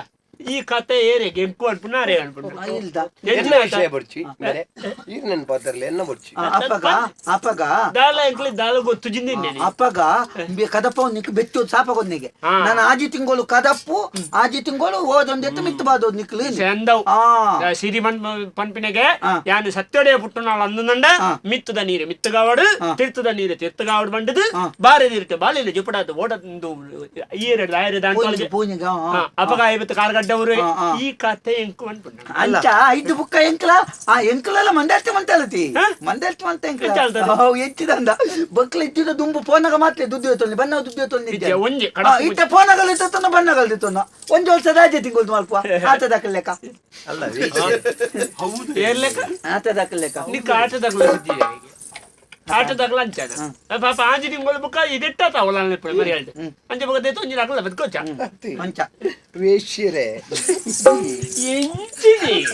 ಈ ಕತೆ ಏರೆಗೆ ಎಂಕು ಅನ್ಪುನ ಅರೆ ಅನ್ಪುನ. ಇಲ್ದ. ಎನ್ನ ವಿಷಯ ಬಡ್ಚಿ ಬೇರೆ ಈರ್ ನನ್ನ ಪಾತ್ರಲೆ ಎನ್ನ ಬಡ್ಚಿ. ಅಪ್ಪಗ ಅಪ್ಪಗ ದಾಲ ಎಂಕ್ಲೆ ದಾಲ ಗೊತ್ತು ಜಿಂದಿನ್ನೇನೆ. ಅಪ್ಪಗ ಕದಪ್ಪ ನಿಕ್ ಬೆಚ್ಚು ಸಾಪಗೊಂದಿಗೆ. ನಾನು ಆಜಿ ತಿಂಗಳು ಕದಪ್ಪು, ಆಜಿ ತಿಂಗಳು ಓದೊಂದೆತ್ತು ಮಿತ್ತು ಬಾದೋದು ನಿಕ್ಲು. ಚಂದವು. ಆ. ಸಿರಿ ಮಣ್ ಪನ್ಪಿನೆಗೆ ಆ. ಯಾನ್ ಸತ್ಯೊಡೆ ಪುಟ್ಟುನಾൾ ಅಂದುಂಡ. ಮಿತ್ತುದ ನೀರು ಮಿತ್ತುಗಾವಡು, ತಿರ್ತುದ ನೀರು ತಿರ್ತುಗಾವಡು ಬಂಡದು. ಬಾರೆ ನೀರು ಬಾಲಿನ ಜುಪಡಾದ ಓಡ ಈರೆಡ್ ಆಯರೆ ದಾಂಟಾಳಿಗೆ. ಪೂಂಜಿಗೆ. ಅಪಗ ಐವತ್ತು ಕಾರ್ಗಡ್ಡವರು. ಆ, ಆ. ಈ ಕತೆ ಎಂಕು ಅನ್ಪುಂಡ. ಅಂಚ ಐದು ಬುಕ್ಕ ಎಂಕ್ಲ ಆ ಎಂಕ್ಲೆಲ್ಲ ಮಂದಾರ್ತಿ ಮಂತಾಲತಿ. ಹಾ? ಮಂದಾರ್ತಿ ಮಂತ ಎಂಕ್ಲ. ಎಂಚ ಅಲ್ತದೆ? ಅವು ಹೆಚ್ಚಿದಂದ ಬಕ್ಲ ಇದ್ದಿದ ದುಂಬು ಪೋನಗ ಮಾತ್ರ ದುಡ್ಡು ತೊಂದು ಬಣ್ಣ ದುಡ್ಡು ತೊಂದು. ಇಜ್ಜೆ, ಒಂಜಿ ಕಡಪು. ಇತ್ತ ಪೋನಗಲ್ ಇತ್ತ ಬಣ್ಣಗಲ್ ಇತ್ತೊಂದು ಒಂಜಿ ವರ್ಷ ರಾಜ್ಯ ತಿಂಗಳು ಮಲ್ಪ ಆತ ದಾಖಲೆ ಲೆಕ್ಕ. ಅಲ್ಲ. ಹೌದು. ಏನ್ ಲೆಕ್ಕ? ಆತ ದಾಖಲೆ ಲೆಕ್ಕ. ನಿಕ್ಕ ಆಟದಾಗಲ ಸುದ್ದಿ, ಆಟದಾಗಲ ಅಂಚಾನ ಪಾಪ ಆಂಜಿ ತಿಂಗಳು ಬುಕ್ಕ ಇದೆಟ್ಟ ಅವಲ ಮರಿ ಹೇಳ್ದೆ ಅಂಚೆ ಬೊಕ್ಕ ದೇತು ಒಂಜಿ ಅಗಲ ಬದುಕೋಚ. ಮಂಚ. ವೇಶ್ಯರೇ. ಎಂಚಿನಿ.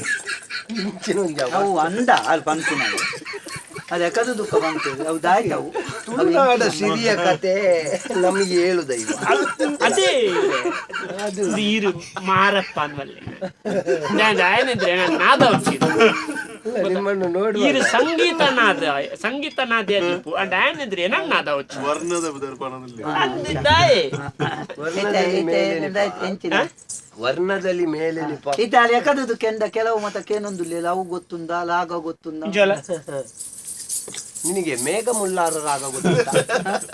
ಇಂಚಿನ ಒಂಜಿ ಅವ. ಅವು ಅಂದ ಅಲ್ಲಿ ಬಂತು ನಾವು ಅದು ಯಾಕದು ದುಃಖ ಬಂತು ಅವು ದಾರಿ ಅವು. ತುಳುನಾಡ ಸಿರಿಯ ಕತೆ ನಮಗೆ ಹೇಳುದೈವ. ಅದೇ ನೀರು ಮಾರಪ್ಪ ಅನ್ವಲ್ಲಿ ನಾನು ಆಯನಿದ್ರೆ ನಾನು ನಾದ వచ్చిಂది. ಅಲ್ಲ, ನಿಮ್ಮನ್ನು ನೋಡುವ ಈರು ಸಂಗೀತ ನಾದ, ಸಂಗೀತ ನಾದ ಅದಿಪ್ಪು ಅಂಡ್ ಆಯನಿದ್ರೆ ಏನನ್ನ ನಾದ వచ్చి ವರ್ಣದ ದರ್ಪಣದಲ್ಲಿ. ಅಂದಿದ್ದಾಯೆ. ವರ್ಣದಲ್ಲಿ ಮೇಲೇನೆ. ಎಂಚಿನ. ವರ್ಣದಲ್ಲಿ ಮೇಲೇನಿಪ. ಇತ್ತ ಯಾಕದು ಕೆಂದ ಕೆಲವು ಮತ ಕೇನೊಂದುಲ್ಲ, ಅವು ಗೊತ್ತುಂದ ಲಾಗ ಗೊತ್ತುಂದ. ಜಲ. ನಿನಗೆ ಮೇಘಮುಲ್ಲಾರ ರಾಗ ಗೊತ್ತುಂಟಾ?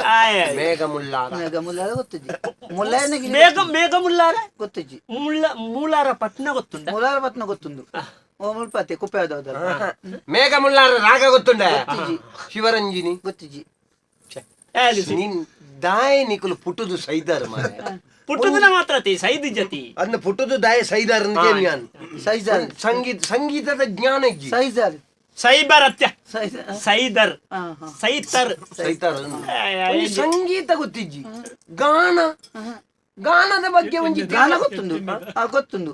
ಆಯ್. ಮೇಘಮುಲ್ಲಾರ. ಮೇಘ ಮುಲ್ಲಾರ ಗೊತ್ತುಜ್ಜಿ, ಮುಲ್ಲಾಯನ. ಮೇಘ ಮೇಘ ಮುಲ್ಲಾರ. ಗೊತ್ತುಜ್ಜಿ. ಮುಳ್ಳ ಮೂಲಾರ ಪಟ್ನ ಗೊತ್ತುಂಡ? ಮುಲಾರ ಪತ್ನ ಗೊತ್ತುಂದು, ಓ ಮುಲ್ಪಾತೆ ಕುಪ್ಪೆ ಯಾವ್ದು. ಮೇಘಮುಲ್ಲಾರ ರಾಗ ಗೊತ್ತುಂಡ? ಶಿವರಂಜಿನಿ. ಗೊತ್ತುಜ್ಜಿ. ನೀನ್ ದಾಯ ನಿಕುಲು ಪುಟ್ಟುದು ಸೈದಾರ್ ಮಾರೆ. ಪುಟ್ಟುದಿನ ಮಾತ್ರ ತಿ ಸೈದು ಜತಿ. ಅದನ್ನ ಪುಟ್ಟುದು ದಾಯ ಸೈದಾರ್ ಅಂತ ಜ್ಞಾನ. ಸೈಜಾರ್. ಸಂಗೀತ ಸಂಗೀತದ ಜ್ಞಾನ ಇಜ್ಜಿ. ಸೈಜಾರ್. ಸೈಬರ್ ಅತ್ಯ. ಸೈಜಾರ್. ಸೈದರ್. ಹಾ ಹಾ. ಸೈತರ್. ಸೈತಾರ್. ಆಯ್, ಒಂಜಿ ಆಯ್. ಸಂಗೀತ ಗೊತ್ತಿಜ್ಜಿ, ಗಾನ ಗಾನದ ಬಗ್ಗೆ ಒಂಜಿ ಗಾನ ಗೊತ್ತುಂಡು, ಆ ಗೊತ್ತುಂಡು.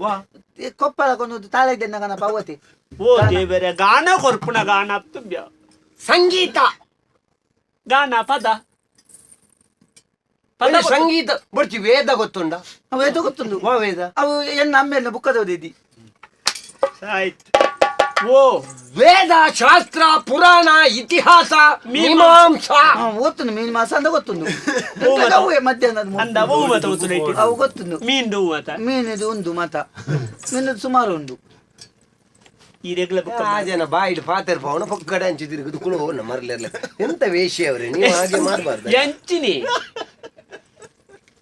ಕೊಪ್ಪಳ ಕೊಂಡು ತಾಳೆ ಗಣ ಪಾವತಿ. ಓ ದೇವರೇ, ಗಾನ ಕೊರ್ಪುಣ ಗಾನ ತುಂಬ್ಯ. ಸಂಗೀತ. ಗಾನ ಪದ ಪದ ಒಂಜಿ ಸಂಗೀತ ಬಡ್ಚಿ, ವೇದ ಗೊತ್ತುಂಡ? ಅವು ಏತೋ ಗೊತ್ತುಂಡು. ವಾ ವೇದ? ಅವು ಎನ್ನ ಅಮ್ಮೆಲ್ಲ ಬುಕ್ಕದೋದಿದ್ದಿ. ಆಯ್ತು ಓ. ವೇದ ಶಾಸ್ತ್ರ ಪುರಾಣ ಇತಿಹಾಸ ಮೀಮಾಂಸಾ. ಹಾ, ಗೊತ್ತುಂಡು, ಮೀನು ಮಾಸ ಅಂತ ಗೊತ್ತುಂಡು. ಅವು ಮಧ್ಯಾಹ್ನದ ಅಂದ ಅವು ಮತ ಗೊತ್ತುಂಡು. ಅವು ಗೊತ್ತುಂಡು. ಮೀನ್ದು ಮತ. ಮೀನಿದು ಉಂಡು ಮತ, ಮೀನದು ಸುಮಾರು ಉಂಡು. ಈ ರೆಗ್ಲ ಬುಕ್ಕ. ಆ ಜನ ಬಾಯಿಡ್ ಪಾತೆರ್ ಪವನ ಪೊಕ್ಕಡೆ ಹಂಚಿದಿರುಗುದು ಕುಳು ಮರ್ಲಿರ್ಲ. ಎಂತ ವೇಷ್ಯ ಅವ್ರೆ ನೀವು, ಹಾಗೆ ಮಾಡಬಾರ್ದು. ಎಂಚಿನಿ.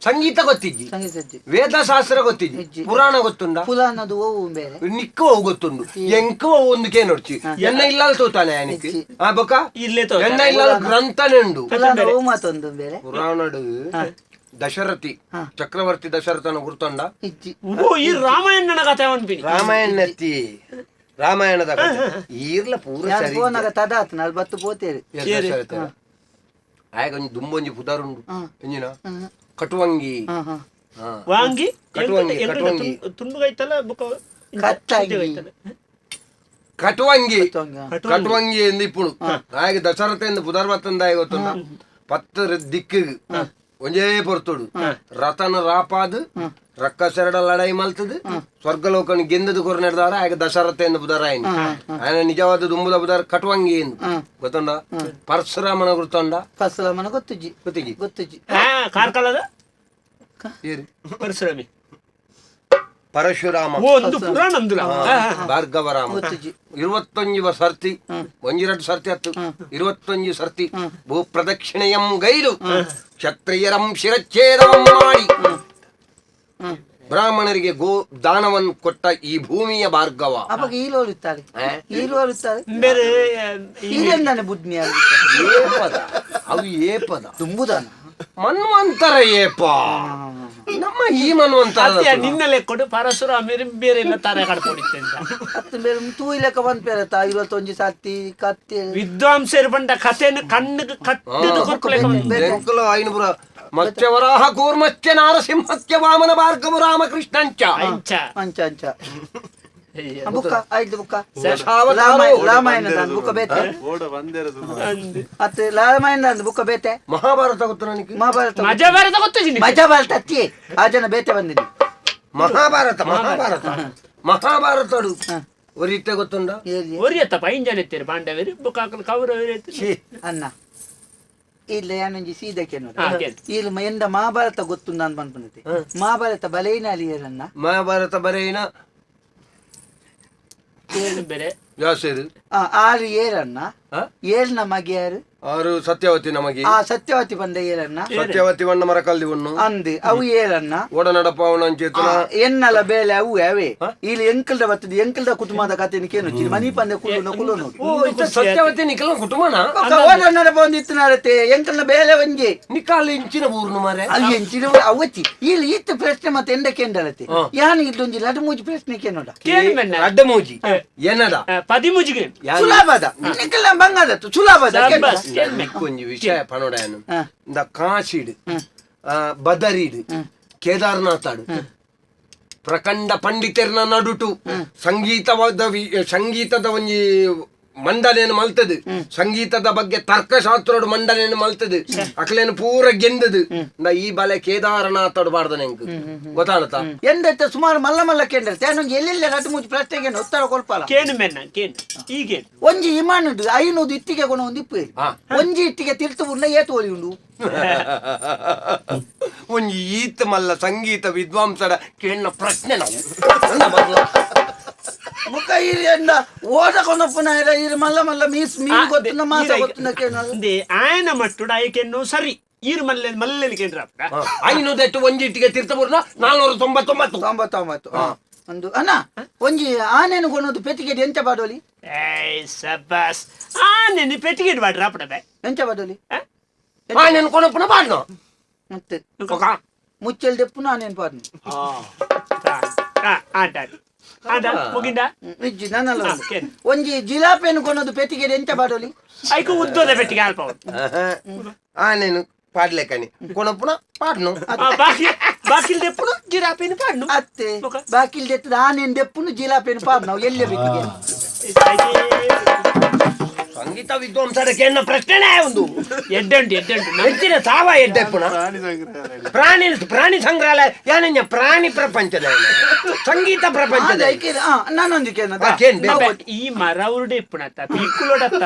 ಸಂಗೀತ ಗೊತ್ತಿಜ್ಜಿ? ಸಂಗೀತ ಇಜ್ಜಿ. ವೇದಶಾಸ್ತ್ರ ಗೊತ್ತಿಜ್ಜಿ? ಇಜ್ಜಿ. ಪುರಾಣ ಗೊತ್ತುಂಡ? ಪುರಾಣದು ಓವು ಬೇರೆ. ನಿಕ್ಕೋ ಗೊತ್ತುಂಡು, ಎಂಕೋ ಒಂದು ಕೇನೊಡ್ಚಿ ಎನ್ನ ಇಲ್ಲ ತೋತಾನೆ ಆನಿಕ್ ಆ ಬೊಕ. ಇಲ್ಲೇ ತೋತಾನೆ. ಎನ್ನ ಇಲ್ಲ ಗ್ರಂಥನೆ ಉಂಡು. ಪುರಾಣ ಓವು ಮಾತೊಂದು ಬೇರೆ. ಪುರಾಣಡು ದಶರಥಿ ಚಕ್ರವರ್ತಿ ದಶರಥನ ಗುರ್ತೊಂಡ? ಇಜ್ಜಿ. ಓ ಈ ರಾಮಾಯಣನ ಕಥೆ ಅನ್ಪಿನಿ. ರಾಮಾಯಣತ್ತಿ, ರಾಮಾಯಣದ ಕಥೆ ಈರ್ಲ ಪೂರ ಯಾರು ಸರಿ. ಫೋನಾಗ ತದಾತ್ ನಲ್ವತ್ತು ಪೋತೇರಿ. ದಶರಥ ಆಯಗ ಒಂಜಿ ದುಂಬೊಂಜಿ ಪುದರುಂಡು ಎಂಜಿನ ಕಟುವಂಗಿ. ಹಾ ಹಾ. ಹಾ. ವಾಂಗಿ. ಕಟುವಂಗಿ, ಕಟುವಂಗಿ. ತುಂಡುಗೈತಲ್ಲ ಬುಕ್ಕ. ಕತ್ತಂಗಿ. ಕಟುವಂಗಿ. ಕಟುವಂಗಿ. ಕಟುವಂಗಿ ಎಂದು ಇಪ್ಪುಡು ಆಯಗ ದಶರಥ ಎಂದು ಪುದರ್ ಬತ್ತಂದಾಯ ಗೊತ್ತುಂಡ? ಪತ್ತು ದಿಕ್ಕು ಒಂಜೇ ಪೊರ್ತುಡು ರತನ ರಾಪಾದು ರಕ್ಕಸೆರಡ ಲಡಾಯಿ ಮಲ್ತದು ಸ್ವರ್ಗಲೋಕನ ಗೆಂದದು ಕೊರನೆಡ್ದಾರ ಆಗ ದಶರಥ ಎಂದು ಬುದಾರ ఆయన ನಿಜವಾದ ದುಂಬುದ ಬುದಾರ ಕಟ್ವಂಗಿ ಎಂದು ಗೊತ್ತುಂಡ? ಪರಶುರಾಮನ ಗುರ್ತುಂಡ? ಪರಶುರಾಮನ ಗೊತ್ತುಜಿ. ಗೊತ್ತಿಜಿ? ಗೊತ್ತುಜಿ. ಕಾರ್ಕಳದ ಪರಶುರಾಮಿ ಪರಶುರಾಮ ಒಂದು ಪುರಾಣ ಅಂದುಲ ಭಾರ್ಗವರಾಮ 21 ಸರ್ತಿ ಒಂಜಿರಡು ಸರ್ತಿ ಹತ್ತು 21 ಸರ್ತಿ ಭೂ ಪ್ರದಕ್ಷಿಣೆಯಂ ಗೈರು ಕ್ಷತ್ರಿಯರಂ ಶಿರಚ್ಛೇದವಂ ಮಾಡಿ ಬ್ರಾಹ್ಮಣರಿಗೆ ಗೋ ದಾನವನ್ನು ಕೊಟ್ಟ ಈ ಭೂಮಿಯ ಭಾರ್ಗವ. ಅವಾಗ ಈಲೋರುತ್ತಾರೆ ಈಲೋರುತ್ತಾರೆ ಬೇರೆ ಈಲೆಂದಾನೆ ಬುದ್ಧಿ ಏಪದ ಅವು ಏಪದ ತುಂಬುದಾನ ಮನ್ವಂತರ ಏಪ ನಮ್ಮ ಈ ಮನ್ವಂತರ ನಿನ್ನ ಲೆಕ್ಕೊಡು ಪರಶುರಾಮರು ಬೇರೆ ಎಲ್ಲ ತಾರೆ ಕಡ್ಕೊಂಡಿತ್ತೆ ಅಂತ ಅತ್ತು ಬೇರೆ ತೂಯಿ ಲೆಕ್ಕ ಬಂದ್ ಪೇರ 21 ಸರ್ತಿ ಕತ್ತೆ ವಿದ್ವಾಂಸರು ಬಂದ ಕಥೆಯನ್ನು ಕಣ್ಣಿಗೆ ಕಟ್ಟದು ಕೊಡ್ಲೆ ಐನೂರ ಮತ್ಸ್ಯವರಾಹ ಕೂರ್ಮಶ್ಚ ನಾರಸಿಂಹಸ್ಯ ವಾಮನ ಭಾರ್ಗವ ರಾಮಕೃಷ್ಣಂಚ ಅಂಚ ಅಂಚ ಅಂಚ ಬುಕ್ಕ ಐದು ಬುಕ್ಕ ರಾಮಾಯಣ ಬುಕ್ಕ ಬೇತೆ ಅತ್ತೆ ರಾಮಾಯಣ ಬುಕ್ಕ ಬೇತೆ ಮಹಾಭಾರತ ಗೊತ್ತು ನನಗೆ. ಮಹಾಭಾರತ ಮಜಾ ಭಾರತ ಗೊತ್ತು ಮಜಾ ಭಾರತ ಅತ್ತಿ ಆ ಜನ ಬೇತೆ ಬಂದಿನಿ ಮಹಾಭಾರತ ಮಹಾಭಾರತ ಮಹಾಭಾರತಡು ಒರಿತೆ ಗೊತ್ತುಂಡ ಒರಿಯತ್ತಪ್ಪ ಐನ್ ಜನ ಇತ್ತೀರಿ ಪಾಂಡವರು ಬುಕ್ಕ ಕೌರವರು ಅನ್ನ ಇಲ್ಲ ಏನೊಂಜಿ ಸೀದಕ್ಕೆ ಇಲ್ಲಿ ಎಂದ ಮಹಾಭಾರತ ಗೊತ್ತು ನಾನು ಬಂದ್ಬಿಡುತ್ತೆ. ಮಹಾಭಾರತ ಬಲೇನ ಅಲಿಯರನ್ನ ಮಹಾಭಾರತ ಬರೇನ ಬೇರೆ ಆರು ಏರನ್ನ ಏಳ್ನ ಮಗೆಯಾರು ಆರು ಸತ್ಯವತಿ ನಮಗೆ ಆ ಸತ್ಯವತಿ ಬಂದ ಏರನ್ನ ಸತ್ಯವತಿ ವಣ್ಣ ಮರಕಲ್ದಿ ಉಣ್ಣು ಅಂದು ಅವು ಏರನ್ನ ಒಡನಡಪ ಅವನಂಚೇತನ ಎನ್ನಲ ಬೇಲೆ ಅವು ಅವೇ ಇಲ್ಲಿ ಎಂಕಲ್ದ ಬರ್ತದೆ ಎಂಕಲ್ದ ಕುಟುಂಬದ ಕಥೆ ಕೇನು ಮನಿ ಪಂದೆ ಕುಳ್ಳು ಕುಳ್ಳು ಸತ್ಯವತಿ ನಿಖಲ ಕುಟುಂಬನ ಒಡನಡಪ ಒಂದು ಇತ್ತನಾರತೆ ಎಂಕಲ್ನ ಬೇಲೆ ಒಂಜಿ ನಿಕಾಲ ಇಂಚಿನ ಊರ್ನು ಮರೆ ಅಲ್ಲಿ ಎಂಚಿನ ಅವಚ್ಚಿ ಇಲ್ಲಿ ಇತ್ತು ಪ್ರಶ್ನೆ ಮತ್ತೆ ಎಂದ ಕೇಂದ್ರತೆ ಯಾನು ಇಲ್ಲೊಂಜಿ ಲಡಮೂಜಿ ಪ್ರಶ್ನೆ ಕೇನೋಡ ಅಡ್ಡ ಮೂಜಿ ಏನದ ಪದಿಮೂಜಿಗೆ ಸುಲಭದ ನಿಖಲ ಬಂಗಾದತ್ತು ಸುಲಭದ ಒಂಜಿ ವಿಷಯ ಪನೋಡಾನು ಇಂದ ಕಾಶಿಡ್ ಬದರಿಡ್ ಕೇದಾರನಾಥಾಡು ಪ್ರಖಂಡ ಪಂಡಿತರ್ನ ನಡುಟು ಸಂಗೀತವಾದ ಸಂಗೀತದ ಒಂಜಿ ಮಂಡನೆಯನ್ನು ಮಲ್ತದು ಸಂಗೀತದ ಬಗ್ಗೆ ತರ್ಕಶಾಸ್ತ್ರೋಡು ಮಂಡನೆಯನ್ನು ಮಲ್ತದು ಅಕ್ಲೇನು ಪೂರ ಗೆಂದದು ಈ ಬಲೆ ಕೇದಾರನಾಥಾಡು ಬಾರ್ದ ನೆಂಕ್ ಗೊತ್ತಾಣತ ಎಂದತ್ತ ಸುಮಾರು ಮಲ್ಲ ಮಲ್ಲ ಕೇಂದ್ರ ತೇನೊಂಜಿ ಎಲ್ಲೆಲ್ಲ ರಟ್ಟು ಮುಚ್ಚಿ ಪ್ರಶ್ನೆಗೆ ಉತ್ತರ ಕೊಲ್ಪಲ್ಲ ಕೇನು ಮೆನ್ನ ಕೇನು ಈಗೇನು ಒಂಜಿ ಇಮಾನುಡು 500 ಇಟ್ಟಿಗೆ ಕೊಣ ಒಂದು ಇಪ್ಪು ಒಂಜಿ ಇಟ್ಟಿಗೆ ತಿರ್ತು ಉಂಡ ಏತು ಒಲಿ ಉಂಡು ಒಂಜಿ ಈತ ಮಲ್ಲ ಸಂಗೀತ ವಿದ್ವಾಂಸರ ಕೇಳಿನ ಪ್ರಶ್ನೆ ನಾವು ಮುಖ ಎಂದ ಓದ ಕೊನಪ್ಪನ ಇರು ಮಲ್ಲ ಮಲ್ಲ ಮೀಸ್ ಮೀನು ಗೊತ್ತುನ ಮಾಸ ಗೊತ್ತುನ ಕೇನ ಆಯನ ಮಟ್ಟುಡ ಆಯ್ಕೆನ್ನು ಸರಿ ಈರು ಮಲ್ಲೆ ಮಲ್ಲೆಲಿ ಕೇಂದ್ರ 500 ಒಂಜಿ ಇಟ್ಟಿಗೆ ತೀರ್ಥಪೂರ್ಣ 499 99 ಒಂದು ಅಣ್ಣ ಒಂಜಿ ಆನೆನು ಕೊನೋದು ಪೆಟ್ಟಿಗೆ ಎಂತ ಬಾಡೋಲಿ ಏಯ್ ಸಬ್ಬಾಸ್ ಆನೆನು ಪೆಟ್ಟಿಗೆ ಬಾಡ್ರ ಅಪ್ಪಡ ಎಂತ ಬಾಡೋಲಿ ಆನೆನು ಕೊನಪ್ಪನ ಬಾಡ್ನು ಮತ್ತೆ ಮುಚ್ಚಲ್ ದೆಪ್ಪುನ ಆನೆನು ಪಾಡ್ನು ಆಟ ಮುಗಿಂದ ಇಜ್ಜಿ ನನ್ನಲ್ಲ ಒಂಜಿ ಜಿಲಾಪೆನು ಕೊನೋದು ಪೆಟ್ಟಿಗೆ ಎಂತ ಬಾಡೋಲಿ ಐಕು ಉದ್ದದ ಪೆಟ್ಟಿಗೆ ಅಲ್ಪ ಆನೆನು ಪಾಡ್ಲೇಕನಿ ಕೊನಪ್ಪನ ಪಾಡ್ನು ಬಾಕಿಲ್ ದೆಪ್ಪುನು ಜಿರಾಪೆನು ಪಾಡ್ನು ಅತ್ತೆ ಬಾಕಿಲ್ ದೆತ್ತದ ಆನೆನು ದೆಪ್ಪುನು ಜಿಲಾಪೆನು ಪಾಡ್ನು ನಾವು ಎಲ್ಲೇ ಬೇಕಿಗೆ ಸಂಗೀತ ವಿದ್ವಾಂಸರ ಕೇಳಿನ ಪ್ರಶ್ನೆನೇ ಒಂದು ಎಡ್ಡೆಂಟು ಎಡ್ಡೆಂಟು ಹೆಚ್ಚಿನ ಸಾವ ಎಡ್ಡೆಪ್ಪುನ ಪ್ರಾಣಿ ಪ್ರಾಣಿ ಸಂಗ್ರಹಾಲಯ ಯಾನೆಂಜ ಪ್ರಾಣಿ ಪ್ರಪಂಚದ ಸಂಗೀತ ಪ್ರಪಂಚದ ನಾನೊಂದು ಈ ಮರ ಉರುಡೆ ಇಪ್ಪುಣತ್ತ ಪಿಕ್ಕುಲೋಡತ್ತ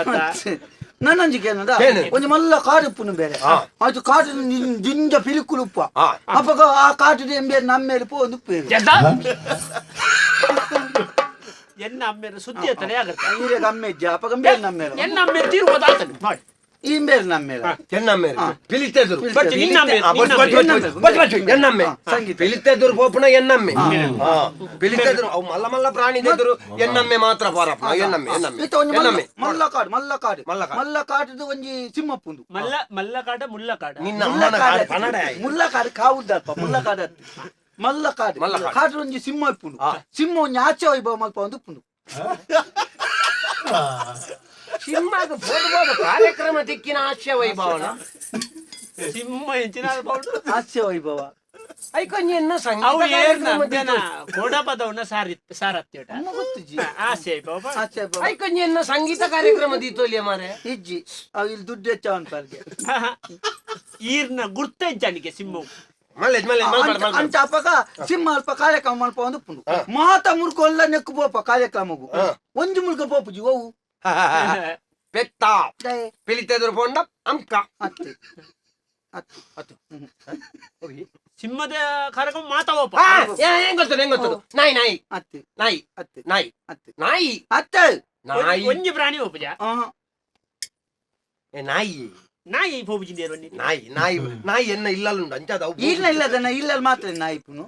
ನನ್ನೊಂಜಿ ಕೇನದ ಒಂಜಿ ಮಲ್ಲ ಕಾಡು ಇಪ್ಪುನು ಬೇರೆ ಆಯ್ತು ಕಾಡು ದಿಂಜ ಪಿಲಿಕುಲು ಉಪ್ಪ ಅಪ್ಪಗ ಆ ಕಾಟು ಎಂಬೇರು ನಮ್ಮೇಲೆ ಪೋ ಒಂದು ಉಪ್ಪು ಎನ್ನ ಅಮ್ಮೇರು ಸುದ್ದಿ ಅತ್ತನೆ ಆಗತ್ತೆ ಈರೆಗೆ ಅಮ್ಮೆಜ್ಜ ಅಪ್ಪಗ ಬೇರೆ ನಮ್ಮೇಲೆ ಎನ್ನ ಅಮ್ಮೇರು ತೀರ್ಬೋದಾತನೆ ಮಾಡಿ ಈ ಬೇರೆ ನಮ್ಮೇಲೆ ಎನ್ನಮ್ಮೇರು ಪಿಲಿತೆದುರು ಎನ್ನಮ್ಮೆ ಪಿಲಿತೆದುರು ಪೋಪುನ ಎನ್ನಮ್ಮೆ ಪಿಲಿತೆದುರು ಅವು ಮಲ್ಲ ಮಲ್ಲ ಪ್ರಾಣಿ ದೆದುರು ಎನ್ನಮ್ಮೆ ಮಾತ್ರ ಪಾರಪ್ಪ ಎನ್ನಮ್ಮೆ ಎನ್ನಮ್ಮೆ ಎನ್ನಮ್ಮೆ ಮಲ್ಲ ಕಾಡು ಮಲ್ಲ ಕಾಡು ಮಲ್ಲ ಕಾಟದ ಒಂಜಿ ಸಿಂಹಪ್ಪುಂದು ಮಲ್ಲ ಮಲ್ಲ ಕಾಡ ಮುಲ್ಲ ಕಾಡ ನಿನ್ನ ಅಮ್ಮನ ಕಾಡು ಪನಡ ಮುಲ್ಲ ಕಾಡು ಕಾವುದಲ್ಪ ಮುಲ್ಲ ಕಾಡು ಮಲ್ಲ ಕಾಡು ಕಾಡು ಒಂಜಿ ಸಿಂಹ ಇಪ್ಪುಂಡು ಸಿಂಹ ಒಂಜಿ ಆಚೆ ವೈಭವ ಮಲ್ಪ ಒಂದು ಉಪ್ಪುಂಡು ಸಿಂಹದ ಬೋಧಬೋಧ ಕಾರ್ಯಕ್ರಮ ದಿಕ್ಕಿನ ಹಾಸ್ಯ ವೈಭವನ ಸಿಂಹ ಎಂಚಿನ ಹಾಸ್ಯ ವೈಭವ ಐಕೊಂಜಿ ಎನ್ನ ಸಂಗೀತ ಅವು ಏರ್ನ ಕಾರ್ಯಕ್ರಮ ಅಂದೆನ ಕೋಡಪದವನ್ನ ಸಾರಿ ಸಾರತ್ತಿ ಅಮ್ಮ ಗೊತ್ತುಜಿ. ಆಸೆ ಬಾಬಾ. ಆಚೆ ಬಾ. ಐಕೊಂಜಿ ಎನ್ನ ಸಂಗೀತ ಕಾರ್ಯಕ್ರಮ ದೀತೋಲಿಯ ಮಾರೆ. ಇಜ್ಜಿ, ಅವು ಇಲ್ಲಿ ದುಡ್ಡು ಹೆಚ್ಚ ಅನ್ಪಾರ್ಗೆ. ಈರ್ನ ಗುರ್ತ ಇಜ್ಜಾನಿಗೆ ಸಿಂಹ. ಮಲ್ಲೆ ಮಲ್ಲೆ ಮಲ್ಬಾರ್ದು, ಮಲ್ಬಾರ್ದು. ಅಂಚ ಅಪಗ ಸಿಂಹ ಅಲ್ಪ ಕಾರ್ಯಕ್ರಮ ಮಲ್ಪ ಒಂದು ಪುಂಡು ಮಾತ ಮುರ್ಕೊಲ್ಲ ನೆಕ್ಕು ಪೋಪ ಕಾರ್ಯಕ್ರಮಗು ಒಂಜಿ ಮುಲ್ಕ ಪೋಪುಜಿ ಓವು ಪೆತ್ತ ದಯೆ ಪಿಲಿತೆದುರು ಪೋಂಡ ಅಂಕ ಅತ್ತೆ ಅತ್ತೆ. ಅತ್ತು. ಸಿಂಹದ ಕಾರ್ಯಕ್ರಮ ಮಾತಾವಪ್ಪ. ಆ, ಏ, ಹೆಂಗ್ ಗೊತ್ತದು, ಹೆಂಗ್ ಗೊತ್ತದು? ನಾಯಿ ನಾಯಿ. ಅತ್ತೆ. ನಾಯಿ. ಅತ್ತೆ. ನಾಯಿ. ಅತ್ತೆ. ನಾಯಿ. ಅತ್ತೆ. ನಾಯಿ. ಒಂಜಿ ಪ್ರಾಣಿ ಒಪ್ಪುಜ. ಏ, ನಾಯಿ. ನಾಯಿ ಪೋಪುಜಿ ಒಂಜಿ. ನಾಯಿ ನಾಯಿ ನಾಯಿ ಎನ್ನ ಇಲ್ಲಲ್ಲುಂಡು ಅಂಚಾದ ಅವು. ಇಲ್ಲ ಇಲ್ಲದನ್ನ ಇಲ್ಲಲ್ಲಿ ಮಾತ್ರ ನಾಯಿಪುನು.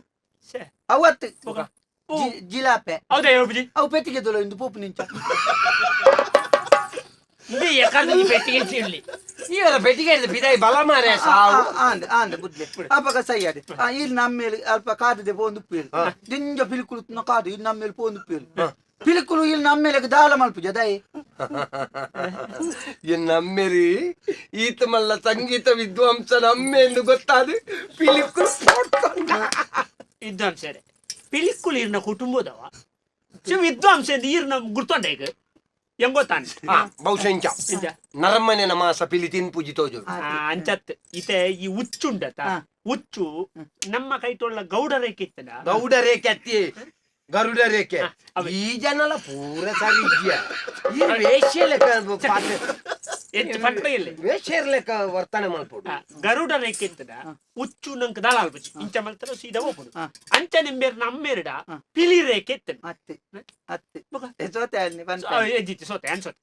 ಛೆ. ಅವತ್ತು ಬೊಕ. ಜಿಲಾಪೆ. ಹೌದಾ ಒಪ್ಪುಜಿ? ಅವು ಪೆಟ್ಟಿಗೆ ದೊಲ ಇಂದು ಪೋಪು ನಿಂಚ. ಇದು ಎಕರ್ದ ಪೆಟ್ಟಿಗೆ ಇರ್ಲಿ. ಇವರ ಪೆಟ್ಟಿಗೆ ಹಿಡ್ದು ಬಿದಾಯಿ ಬಲ ಮಾರೆ ಸಾವು. ಆಂದ ಆಂದ ಬುದ್ಲೆ ಅಪಗ ಸೈಯಾದೆ ಇಲ್ಲಿ ನಮ್ಮ ಮೇಲೆ ಅಲ್ಪ ಕಾದದೆ ಪೋಂದು ಉಪ್ಪೇರು ದಿಂಜ ಪಿಲಿಕುಲು ಕಾದು ಇಲ್ಲಿ ನಮ್ಮ ಮೇಲೆ ಪೋಂದು ಉಪ್ಪೇರು ಪಿಲಿಕುಲು ಇಲ್ಲಿ ನಮ್ಮ ಮೇಲೆ ದಾಲ ಮಲ್ಪುಜ ದಯೆ. ಎನ್ನಮ್ಮೆರಿ ಈತ ಮಲ್ಲ ಸಂಗೀತ ವಿದ್ವಾಂಸ ನಮ್ಮೆ ಎಂದು ಗೊತ್ತಾದ ಪಿಲಿಕುಲು ವಿದ್ವಾಂಸರೇ ಪಿಲಿಕುಲು ಇರ್ನ ಕುಟುಂಬದವ ಶಿವ ವಿದ್ವಾಂಸ ಎಂದು ಈರ್ನ ಗುರ್ತೊಂಡ ಈಗ ಹೆಂಗೊತ್ತಾನೆ? ಬಹುಶಃ ಇಂಚ. ಇಂಚ. ನರಮ್ಮನೆ ಮಾಸ ಪಿಲಿ ತಿನ್ ಪೂಜಿ ತೋಜು. ಅಂಚತ್ ಇತೆ ಈ ಹುಚ್ಚುಂಡತ ಹುಚ್ಚು ನಮ್ಮ ಕೈಟೊಳ್ಳ ಗೌಡ ರೇಖೆ ಇತ್ತದ. ಗೌಡ ರೇಖೆ ಅತ್ತಿ ಗರುಡ ರೇಖೆ. ಅವೇ. ಈ ಜನಲ ಪೂರ ಸರಿ ಇದ್ಯಾ ಈ ವೇಶ್ಯ ಲೆಕ್ಕ ಪಾತ್ರ. ಹೆಚ್ಚು ಪಟ್ಟ ಇಲ್ಲ. ವೇಶ್ಯರ ಲೆಕ್ಕ ವರ್ತನೆ ಮಾಡ್ಬೋದು. ಗರುಡ ರೇಖೆ ಇತ್ತದ ಹುಚ್ಚು ನಂಗೆ ದಾಳ ಆಲ್ಪುಜಿ ಇಂಚ ಮಲ್ತರ ಸೀದಾ ಹೋಗುದು. ಅಂಚ ನಿಂಬೇರ್ ನಮ್ಮೇರ್ಡ ಪಿಲಿ ರೇಖೆ ಇತ್ತದ. ಅತ್ತೆ ಅತ್ತೆ. ಬೊಕ. ಸೋತೆ ಅಲ್ಲಿ ಬಂತ. ಎಜ್ಜಿತ್ತು ಸೋತೆ ಅನ್ಸೋತೆ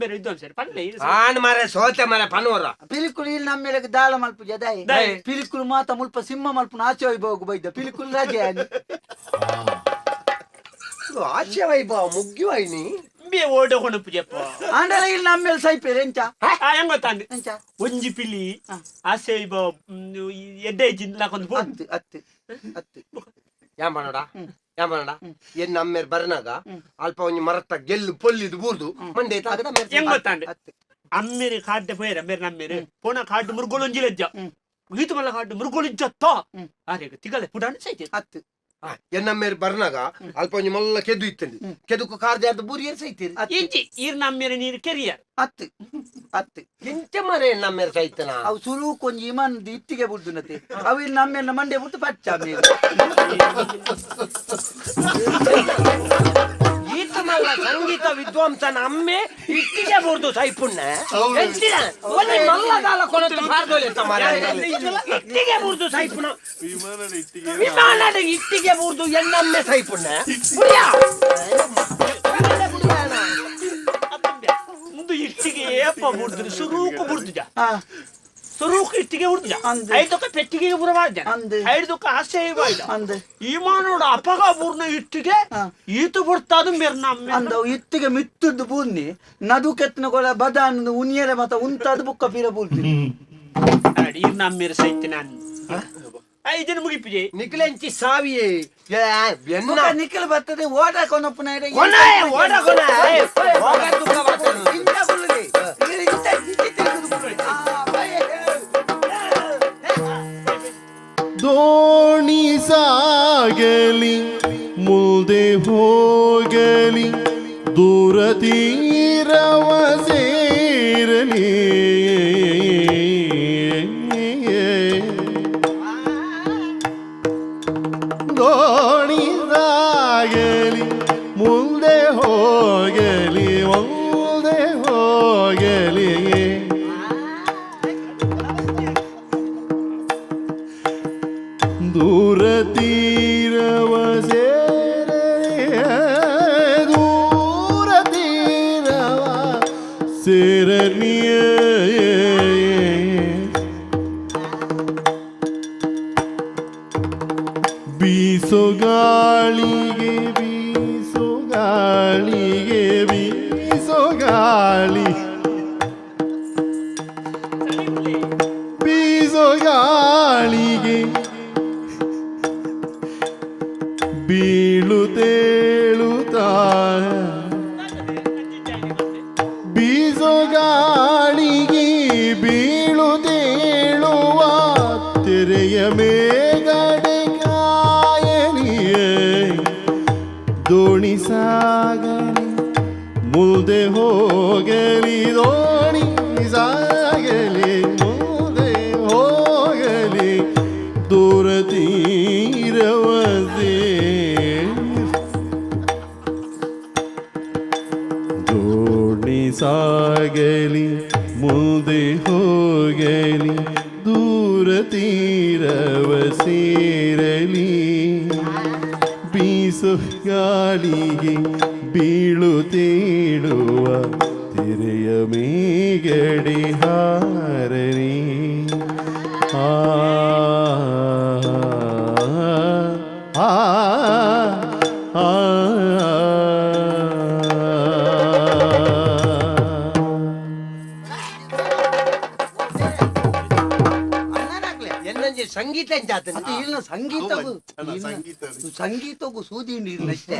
ಬೇರೆ ವಿದ್ವಾಂಸರು ಪಲ್ಲೆ ಆನ್ ಮಾರೆ ಸೋತೆ ಮಾರೆ ಪನುವರ. ಪಿಲಿಕುಲು ಇಲ್ಲಿ ನಮ್ಮ ಮೇಲೆ ದಾಳ ಮಲ್ಪುಜ ದಯೆ. ದಯೆ. ಪಿಲಿಕುಲು ಮಾತ ಮುಲ್ಪ ಸಿಂಹ ಮಲ್ಪುನ ಆಚೆ ಹೋಗು ಬೈದ ಪಿಲಿಕುಲು ರಜೆ ಅಲ್ಲಿ. ಆಚೆ ವೈಭವ ಮುಗ್ಯುವೈನಿ. ಬೇ ಓಡ ಕೊಣಪುಜಪ್ಪ. ಆಂಡಲ ಇಲ್ಲಿ ನಮ್ಮ ಮೇಲೆ ಸೈಪೇರು ಎಂಚ. ಹೆಂಗೊತ್ತಾಂಡ್? ಎಂಚ? ಒಂಜಿ ಪಿಲಿ ಆಸೆ ಎಡ್ಡೆ ಜಿಂದ್ಲಾಕೊಂದು ಪೋ. ಅತ್ತೆ ಅತ್ತೆ ಅತ್ತೆ. ಯಾನ್ ಪನೋಡ ಯಾನ್ ಪನೋಡ ಎನ್ ನಮ್ಮೇರ್ ಬರ್ನಾಗ ಅಲ್ಪ ಒಂಜಿ ಮರತ್ತ ಗೆಲ್ಲು ಪೊಲ್ಲಿದು ಬೂರ್ದು ಮಂಡೆ ತಾಗದ ಮೇರ್. ಹೆಂಗೊತ್ತಾಂಡ್? ಅತ್ತೆ. ಅಮ್ಮೇರಿ ಕಾಡ್ಡೆ ಪೋಯರ ಅಮ್ಮೇರಿ ನಮ್ಮೇರಿ ಪೋನ ಕಾಡು ಮುರ್ಗೋಳು ಲಜ್ಜ ಈತು ಮಲ್ಲ ಕಾಡು ಮುರ್ಗೋಳು ಇಜ್ಜತ್ತ ಆರೇಗ ತಿಗಲೆ ಪುಡಾಣ ಸೈತೆ. ಅತ್ತೆ. ಎನ್ನಮ್ಮೇರ್ ಬರ್ನಾಗ ಅಲ್ಪ ಒಂಜಿ ಮಲ್ಲ ಕೆದು ಇತ್ತಂడి ಕೆದುಕು ಕಾರ್ ಜಾರ್ದು ಬೂರಿಯರ್ ಸೈತೀರಿ. ಇಂಚಿ ಈರ್ ನಮ್ಮೇರಿ ನೀರು ಕೆರಿಯರ್. ಅತ್ತೆ ಅತ್ತೆ. ಎಂಚ ಮರೆ ಎನ್ನಮ್ಮೇರ್ ಸೈತನ? ಅವು ಸುರು ಕೊಂಜಿ ಇಮಾನ್ ಇತ್ತಿಗೆ ಬುಡ್ದುನತೆ ಅವು ಇಲ್ಲಿ ನಮ್ಮ ಮಂಡೆ ಬುಡ್ದು ಪಚ್ಚ ಮೇಲೆ. ಈತ ಮಲ್ಲ ಸಂಗೀತ ವಿದ್ವಾಂಸನ ಅಮ್ಮೆ ಇಟ್ಟಿಗೆ ಬೂರ್ದು ಸೈಪುಣ್ಣ ಎಂಚಿನ ಒಂಜಿ ಮಲ್ಲ ದಾಲ ಕೊನತ್ತು ಪಾರ್ದೋಲೆತ್ತ ಮಾರೆ ಇಟ್ಟಿಗೆ ಬೂರ್ದು ಸೈಪುಣ ವಿಮಾನದ ಇಟ್ಟಿಗೆ ಬೂರ್ದು ಎನ್ನಮ್ಮೆ ಸೈಪುಣ್ಣ ಬುಡ್ಯಾ. ಒಂದು ಇಟ್ಟಿಗೆ ಏಪ ಬುಡ್ದು ಸುರೂಕು ಬುಡ್ದುಜ ಸುರೂಕು ಇಟ್ಟಿಗೆ ಬುಡ್ದುಜ. ಅಂದ್. ಐದಕ್ಕ ಪೆಟ್ಟಿಗೆ ಬುರವಾದ. ಅಂದ್. ಐದಕ್ಕ ಆಸೆ ಇವಾಯ್ದ. ಅಂದ್. ಈಮಾನೋಡ ಅಪಗ ಬೂರ್ನ ಇಟ್ಟಿಗೆ ಈತು ಬುಡ್ತಾದು ಮೇರ್ನ ಅಮ್ಮೆ. ಅಂದ ಅವು ಇತ್ತಿಗೆ ಮಿತ್ತದ್ದು ಬೂರ್ನಿ ನದು ಕೆತ್ತನ ಕೊಲ ಬದಾನ ಉನಿಯರೆ ಮತ ಉಂತಾದ ಬುಕ್ಕ ಪೀರ ಬೂರ್ನಿ. ಈರ್ನ ಅಮ್ಮೇರು ಸೈತೆ ನಾನು ಇದನ್ನು ಮುಗಿಪಿಜೆ. ನಿಖಿಲೆಂಚಿ ಸಾವಿಯೇ ಎನ್ನ ನಿಖಲ್ ಬರ್ತದೆ ಓಟ ಕೊನಪ್ಪನ. ಕೊನೆ ಓಡ ಕೊನೆ ಓಡ ತುಕ್ಕ ಬರ್ತದೆ. ಇಂತ ಗುಳ್ಳಿ. ಇಂತ ಇಂತ ತಿರುಗುದು ಗುಳ್ಳಿ. ಆ, ಬೈ. ದೋಣಿ ಸಾಗಲಿ ಮುಂದೆ ಹೋಗಲಿ ದೂರ ತೀರವ ಸೇರಲಿ ದೋಣಿ ಸಾಗಲಿ ಮುಂದೆ ಹೋಗಲಿ ಮುಂದೆ ಹೋಗಲಿ ದೂರ ತೀರವ ಸೇರಲಿ ದೂರ ತೀರವ ಸೇರಲಿ ಬೀಸೋ ಗಾಳಿಗೆ ಬೀಸೋ ಗಾಳಿಗೆ ಬೀಸೋ ಗಾಳಿ ಬೀಸೋ ಗಾಳಿಗೆ ಬೀಳುತ್ತೇಳುತ್ತಾ ಬೀಸೋ ಗಾಳಿಗೆ ಬೀಳುತ್ತೇಳುವ ತೆರೆಯ ಮೇಗಡೆ ಹೋಗಲಿ ದೋಣಿ ಸಾಗಲಿ ಮುಂದೆ ಹೋಗಲಿ ದೂರ ತೀರವ ದೋಣಿ ಸಾಗಲಿ ಮುಂದೆ ಹೋಗಲಿ ದೂರ ತೀರವ ಸೇರಲಿ ಬೀಸು ಗಾಳಿಗೆ ಬೀಳುತ್ತೇಳುವ ತೆರೆಯ ಮೇಗಡೆ ಹಾರಲಿ. ಆ ಆ ಆ. ಅಣ್ಣನಾಗ್ಲೆ. ಎನ್ನಂಜಿ ಸಂಗೀತ ಎಂಚಾತನ? ಅದು ಇಲ್ನ ಸಂಗೀತಗೂ ಸಂಗೀತಗೂ ಸೂದಿ ನೀರಿನ ಅಷ್ಟೇ.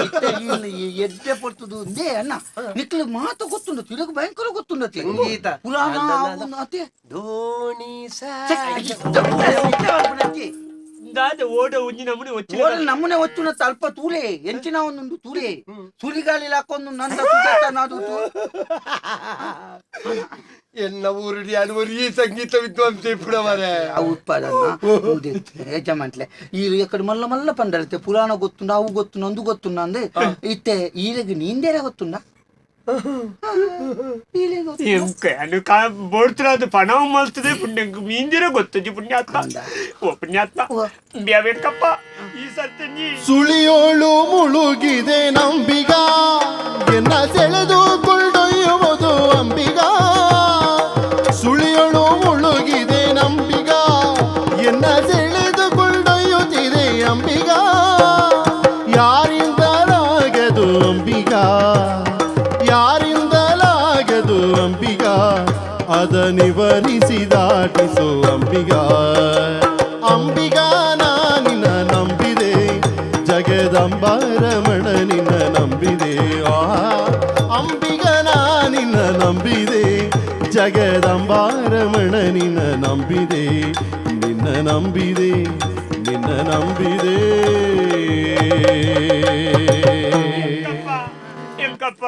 ಇತ್ತ ಇಲ್ನ ಈ ಎಡ್ಡೆ ಪಡ್ತುದು ಒಂದೇ ಅಣ್ಣ. ನಿಕ್ಲು ಮಾತು ಗೊತ್ತುಂಡು, ತಿರುಗು ಭಯಂಕರ ಗೊತ್ತುಂಡು ಅತಿ. ಸಂಗೀತ. ಪುರಾಣ ಅಲ್ಲ, ಅಲ್ಲ. ಅವು ಅತಿ. ದೋಣಿ ಛೆ, ಇತ್ತೆ ಬರ್ಪುನಜ್ಜಿ. ದಾದ ಓಡ ಒಂಜಿ ನಮೂನೆ ಒಚ್ಚಿನ. ಓಡ ನಮ್ಮನೆ ಒಚ್ಚುನ ತಲ್ಪ ತೂಲೆ ಎಂಚಿನ ಒಂದೊಂದು ತೂಲೆ ಸುಳಿಗಾಲಿ ಹಾಕೊಂದು ನಂದ ಸುಜಾತ ನಾದು. ಎನ್ನ ಊರುಡಿ ಅನುವರು ಈ ಸಂಗೀತ ವಿದ್ವಾಂಸ ಇಪ್ಪುಡ ಮರೆ. ಆ ಉತ್ಪಾದನ ಯಜಮಾನ್ಲೆ ಈ ಎಕ್ಕಡ ಮಲ್ಲ ಮಲ್ಲ ಪಂಡಲತೆ ಪುರಾಣ ಗೊತ್ತುಂಡ, ಅವು ಗೊತ್ತುಂಡ, ಅಂದು ಗೊತ್ತುಂಡ ಅಂದೆ. ಇತ್ತೆ ಈರೆಗ್ ನೀಂದೇರ ಗೊತ್ತುಂಡ? ಈರೆಗ್ ಗೊತ್ತುಂಡ? ಎಂಕೆ ಅನು ಕಾ ಬೋಡ್ತಿರಾದ ಪಣವು ಮಲ್ತದೆ ಪುಣ್ಯಂಗ್ ಮೀಂದಿರ ಗೊತ್ತಜಿ ಪುಣ್ಯಾತ್ಮ. ಓ ಪುಣ್ಯಾತ್ಮ. ಓ. ಬ್ಯಾವೆಕ್ಕಪ್ಪ ಈ ಸರ್ತಿ ಸುಳಿಯೋಳು ಮುಳುಗಿದೆ ನಂಬಿಗ, ಎನ್ನ ಸೆಳೆದು ಕೊಂಡೊಯ್ಯುವುದು ಅಂಬಿಗ. ಸುಳಿಯೋಳು ಮುಳುಗಿದೆ ನಂಬಿಗ, ಎನ್ನ ಸೆಳೆದು ಕೊಂಡೊಯ್ಯುತ್ತಿದೆ ಅಂಬಿಗ. ಯಾರಿಂದಲಾಗದು ಅಂಬಿಗ, ಯಾರಿಂದಲಾಗದು ಅಂಬಿಗ, ಅದ ನಿವರಿಸಿ ದಾಟಿಸು ಅಂಬಿಗ. ಅಂಬಿಗ ನಾನಿನ ನಂಬಿದೆ, ಜಗದಂಬ ರಮಣ ನಿನ್ನ ನಂಬಿದೆ. ಆ ಅಂಬಿಗ ನಾನಿನ ನಂಬಿದೆ, ಜಗದಂಬ ರಮಣ ನಿನ್ನ ನಂಬಿದೆ, ನಿನ್ನ ನಂಬಿದೆ, ನಿನ್ನ ನಂಬಿದೆ. ಎಂಕಪ್ಪ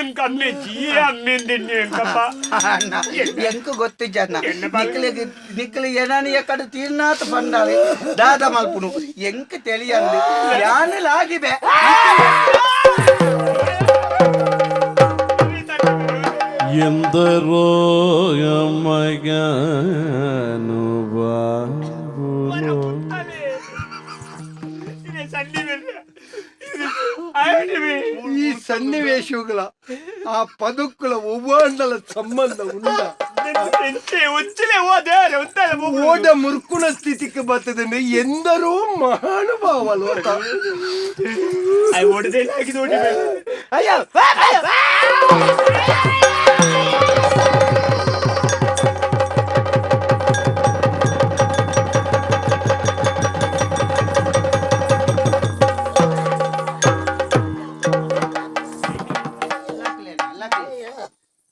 ಎಂಕ ಅಮ್ಮೆಜ್ಜಿ ಅಮ್ಮೆಂದಿನ್ನಿ ಎಂಕಪ್ಪ. ಅಣ್ಣ, ಎಂಕು ಗೊತ್ತಿಜ್ಜಣ್ಣ. ಎನ್ನ ಬಾಲ್. ನಿಕ್ಲಿಗ್ ನಿಕ್ಲಿ ಏನಾನ ಎಕ್ಕಡ ತೀರ್ನಾತ ಪಂಡಾವೆ ದಾದ ಮಲ್ಪುನು ಎಂಕ್ ತಿಳಿಯಂದು ಯಾನಲಾಗಿಬೆ. ಎಂದರೋ ಮಗನು ಬಾಬುನು. ಈ ಸನ್ನಿವೇಶಗಳ ಆ ಪದಕ್ಕುಲ ಒವ್ವಾಂಡಲ ಸಂಬಂಧ ಉಂಡ? ಓಡ ಮುರ್ಕುನ ಸ್ಥಿತಿಗೆ ಬರ್ತದೆ ಎಂದರೋ ಮಹಾನುಭಾವಲು. ಅಯ್ಯ.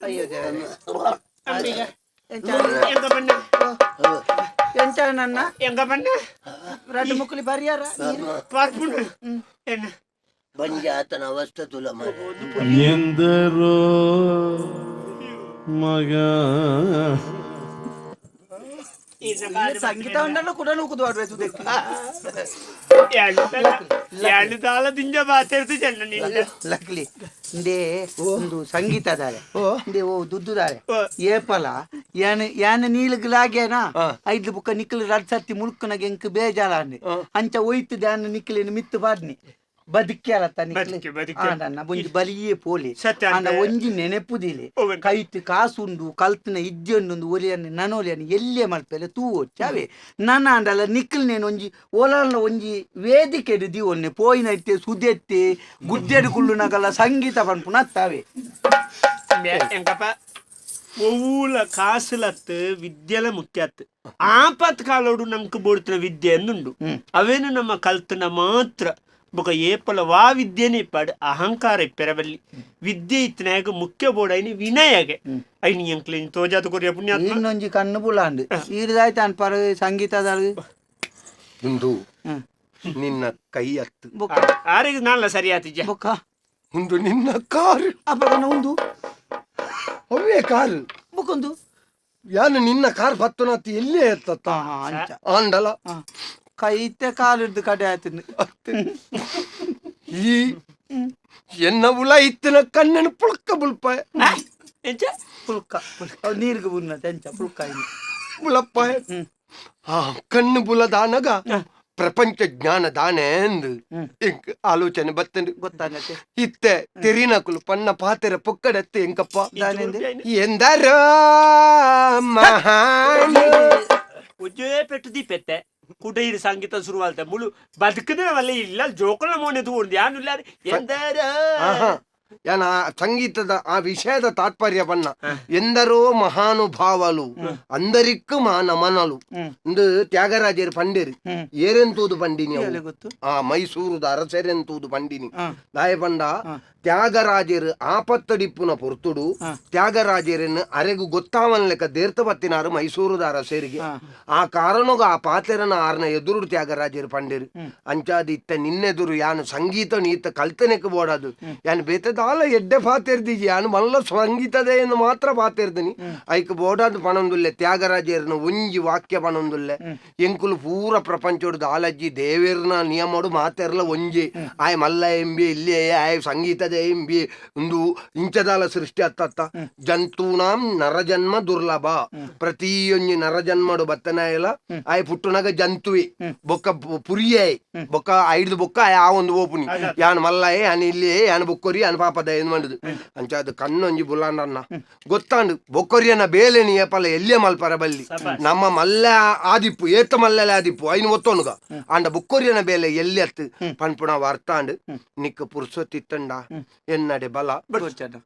ಅಯ್ಯೋ ದೇವರೇ. ಎಂಚ ನನ್ನ రెండు ముక్కులు బరియారా? ಬಂಜಾತನ ಅವಸ್ಥೆ ತುಲ ಮಾರ್ರೆ. ಎಂದರೋ ಮಗ. సంగీత ఉండాలో కూడా నూకుదు వాడు. ಲಕ್ಲಿ ಇಂದೇ ಒಂದು ಸಂಗೀತದಾರೆ ಇಂದೇ ಓ ದುಡ್ಡುದಾರೆ ಏಪಲ ಯಾನ್ ಯಾನ್ ನೀಲಗ್ಲಾಗೇನ ಐದು ಬುಕ್ಕ ನಿಕ್ಲು ರಡ್ ಸರ್ತಿ ಮುಲ್ಕುನಗ ಎಂಕ್ ಬೇಜಾರಾಂಡ್. ಅಂಚ ಒಯ್ತು ದ್ಯಾನ್ ನಿಕ್ಲಿನ ಮಿತ್ತು ಬಾಡ್ನಿ ಬದುಕ್ಯಾರತ್ತ ನಿಕ್ಲೆ. ಬದುಕೆ, ಬದುಕೆ. ಆಂಡಣ್ಣ ಒಂಜಿ ಬಲಿಯೇ ಪೋಲಿ. ಸತ್ಯ. ಆಂಡ ಒಂಜಿ ನೆನೆಪುದಿಲೆ. ಓ. ಕೈಟ್ ಕಾಸುಂಡು ಕಲ್ತಿನ ಇಜ್ಜೊಂಡು ಒಲಿಯನ್ನ ನನೊಲಿಯನ್ನ ಎಲ್ಲೇ ಮಲ್ಪೆಲೆ ತೂ ಚಾವೆ ನನ ಆಂಡಲ ನಿಕ್ಲ್ ನೇನು ಒಂಜಿ ಓಲಾಲ್ನ ಒಂಜಿ ವೇದಿಕೆ ದೀವೊನ್ನೆ ಪೋಯಿನ ಇತ್ತೆ ಸುದೆತ್ತೆ ಗುಡ್ಡೆಡು ಕುಳ್ಳುನಗಲ ಸಂಗೀತ ಪನ್ಪುನ ತಾವೆ. ಎಂಕಪ್ಪ ಒವ್ವುಲ ಕಾಸುಲತ್ತು ವಿದ್ಯೆಲ ಮುಖ್ಯತ್ತು. ಆಪತ್ ಕಾಲೋಡು ನಂಕ್ ಬೋಡ್ತಿನ ವಿದ್ಯೆ ಎಂದುಂಡು ಅವೇನು ನಮ್ಮ ಕಲ್ತನ ಮಾತ್ರ. ಬೊಕ ಏಪಲ ವಾ ವಿದ್ಯೆನೇ ಇಪ್ಪಾಡು ಅಹಂಕಾರ ಇಪ್ಪೆರಬಲ್ಲಿ. ವಿದ್ಯೆ ಇತ್ತನಾಗ ಮುಖ್ಯ ಬೋರ್ಡ್ ಐನಿ ವಿನಯಗೆ ಐನಿ ಎಂಕ್ಲೇನ್ ತೋಜಾತ ಕೊರಿಯ ಪುಣ್ಯಾತ್ಮ. ಇನ್ನೊಂಜಿ ಕಣ್ಣು ಬುಲಾಂಡು ಈರ್ದಾಯ್ತು ಅನ್ಪರ ಸಂಗೀತದಾಳು. ಇಂದು ನಿನ್ನ ಕೈ ಹತ್ತು. ಬೊಕ್ಕ ಆರಿಗೆ ನಾನ್ಲ ಸರಿ ಆತಿಜ. ಬೊಕ್ಕ ಒಂದು ನಿನ್ನ ಕಾರು. ಅಪ್ಪಗನ ಒಂದು. ಅವೇ ಕಾರು. ಬುಕ್ಕೊಂದು. ಯಾನು ನಿನ್ನ ಕಾರ್ ಪತ್ತುನಾತಿ ಎಲ್ಲೇ ಎತ್ತತ್ತ. ಅಂಚ. ಆಂಡಲ. ಕೈತೆ ಕಾಲಿಡ್ದು ಕಡೆ ಆಯ್ತು. ಈ ಎನ್ನ ಉಲ ಇತ್ತಿನ ಕಣ್ಣನ್ನು ಪುಳ್ಕ ಬುಲ್ಪಾಯ. ಎಂಚ? ಪುಲ್ಕ ನೀರಿಗೆ ಬುನ್ನತೆ ಎಂಚ ಪುಲ್ಕ ಬುಲಪ್ಪಾಯ. ಆ ಕಣ್ಣು ಬುಲದಾನಗ ಪ್ರಪಂಚ ಜ್ಞಾನ ದಾನೆ ಎಂದು ಎಂಕ್ ಆಲೋಚನೆ ಬತ್ತಂಡು. ಗೊತ್ತಾಗತ್ತೆ. ಇತ್ತೆ ತೆರಿನಕುಲು ಪನ್ನ ಪಾತೆರ ಪೊಕ್ಕಡತ್ತೆ ಎಂಕಪ್ಪ ಎಂದರೋ ಮಹಾನ್ ಒಂಜೇ ಪೆಟ್ಟು ದೀಪೆತ್ತೆ ಕುಟೀರ ಸಂಗೀತ ಶುರುವಾಲ್ತೆ ಮುಳು ಬದುಕುದ ವಲ್ಲ ಇಲ್ಲ ಜೋಕುಲ ಮೋನೆ ತೂಂದು ಯಾನು ಎಂದರ. ಯಾನ ಸಂಗೀತದ ಆ ವಿಷಯದ ತಾತ್ಪರ್ಯ ಬಣ್ಣ ಎಂದರೋ ಮಹಾನುಭಾವಲು ಅಂದರಿಕ್ಕು ಮಾನಮನಲು ಇಂದು ತ್ಯಾಗರಾಜರು ಪಂಡೇರಿ ಏರೆಂತೂದು ಪಂಡಿನಿ. ಆ ಮೈಸೂರುದ ಅರಸರೆಂತೂದು ಪಂಡಿನಿ ದಾಯ ಪಂಡ ತ್ಯಾಗರಾಜರು ಆಪತ್ತಡಿಪ್ಪುನ ಪೊರ್ತುಡು ತ್ಯಾಗರಾಜರನ್ನು ಅರೆಗು ಗೊತ್ತಾವನ್ ಲೆಕ್ಕ ದೇರ್ತ ಬತ್ತಿನಾರು ಮೈಸೂರುದ ಅರಸರಿಗೆ. ಆ ಕಾರಣಗ ಆ ಪಾತೆರನ ಆರ್ನ ಎದುರು ತ್ಯಾಗರಾಜರು ಪಂಡೇರು ಅಂಚಾದ ಇತ್ತ ನಿನ್ನೆದುರು ಯಾನು ಸಂಗೀತ ನೀತ ಕಲ್ತನೆಕ್ ಬೋಡದು ಯಾನು ಬೇತದಾಲ ಎಡ್ಡೆ ಪಾತೆರ್ದಿಜಿ ಯಾನು ಮಲ್ಲ ಸಂಗೀತದ ಎಂದು ಮಾತ್ರ ಪಾತೆರ್ದಿನಿ ಐಕ್ ಬೋಡಾದು ಪಣೊಂದುಲ್ಲೆ ತ್ಯಾಗರಾಜರನ ಒಂಜಿ ವಾಕ್ಯ ಪಣೊಂದುಲ್ಲೆ ಎಂಕುಲು ಪೂರ ಪ್ರಪಂಚೋಡು ದಾಲಜ್ಜಿ ದೇವೇರ್ನ ನಿಯಮೋಡು ಮಾತೆರ್ಲ ಒಂಜಿ ಆಯ್ ಮಲ್ಲ ಎಂಬಿ ಇಲ್ಲಿ ಆಯ್ ಸಂಗೀತದ ಎಂಬಿ ಒಂದು ಇಂಚದಾಲ ಸೃಷ್ಟಿ ಅತ್ತತ್ತ ಜಂತೂನಾಂ ನರಜನ್ಮ ದುರ್ಲಭ ಪ್ರತಿಯೊಂಜಿ ನರಜನ್ಮಡು ಬತ್ತನಾಯಲ ಆಯ್ ಪುಟ್ಟುನಗ ಜಂತುವೆ ಬೊಕ್ಕ ಪುರಿಯೇ ಬೊಕ್ಕ ಐದು ಬೊಕ್ಕ ಆ ಒಂದು ಓಪುನಿ ಯಾನ್ ಮಲ್ಲಾಯೆ ಯಾನ್ ಇಲ್ಲಿಯೇ ಯಾನ್ ಬೊಕ್ಕೊರಿ ಯಾನ್ ಪಾಪದ ಏನು ಮಾಡುದು ಅಂಚ ಅದು ಕಣ್ಣೊಂಜಿ ಬುಲಾಂಡನ್ನ ಗೊತ್ತಾಂಡು ಬೊಕ್ಕೊರಿಯನ ಬೇಲೆ ನೀ ಏಪಲ್ಲ ಎಲ್ಲಿಯ ಮಲ್ಪರ ಬಲ್ಲಿ ನಮ್ಮ ಮಲ್ಲ ಆದಿಪ್ಪು ಏತ ಮಲ್ಲಲೆ ಆದಿಪ್ಪು ಐನು ಒತ್ತೋನುಗ ಆಂಡ ಬೊಕ್ಕೊರಿಯನ ಬೇಲೆ ಎಲ್ಲಿ ಅತ್ತು ಪನ್ಪುಣ ವಾರ್ತಾಂಡು ನಿಕ್ಕ ಪುರ್ಸೊತ್ತಿತ್ತಂಡ ಎನ್ನಡೆ ಬಲ 5500.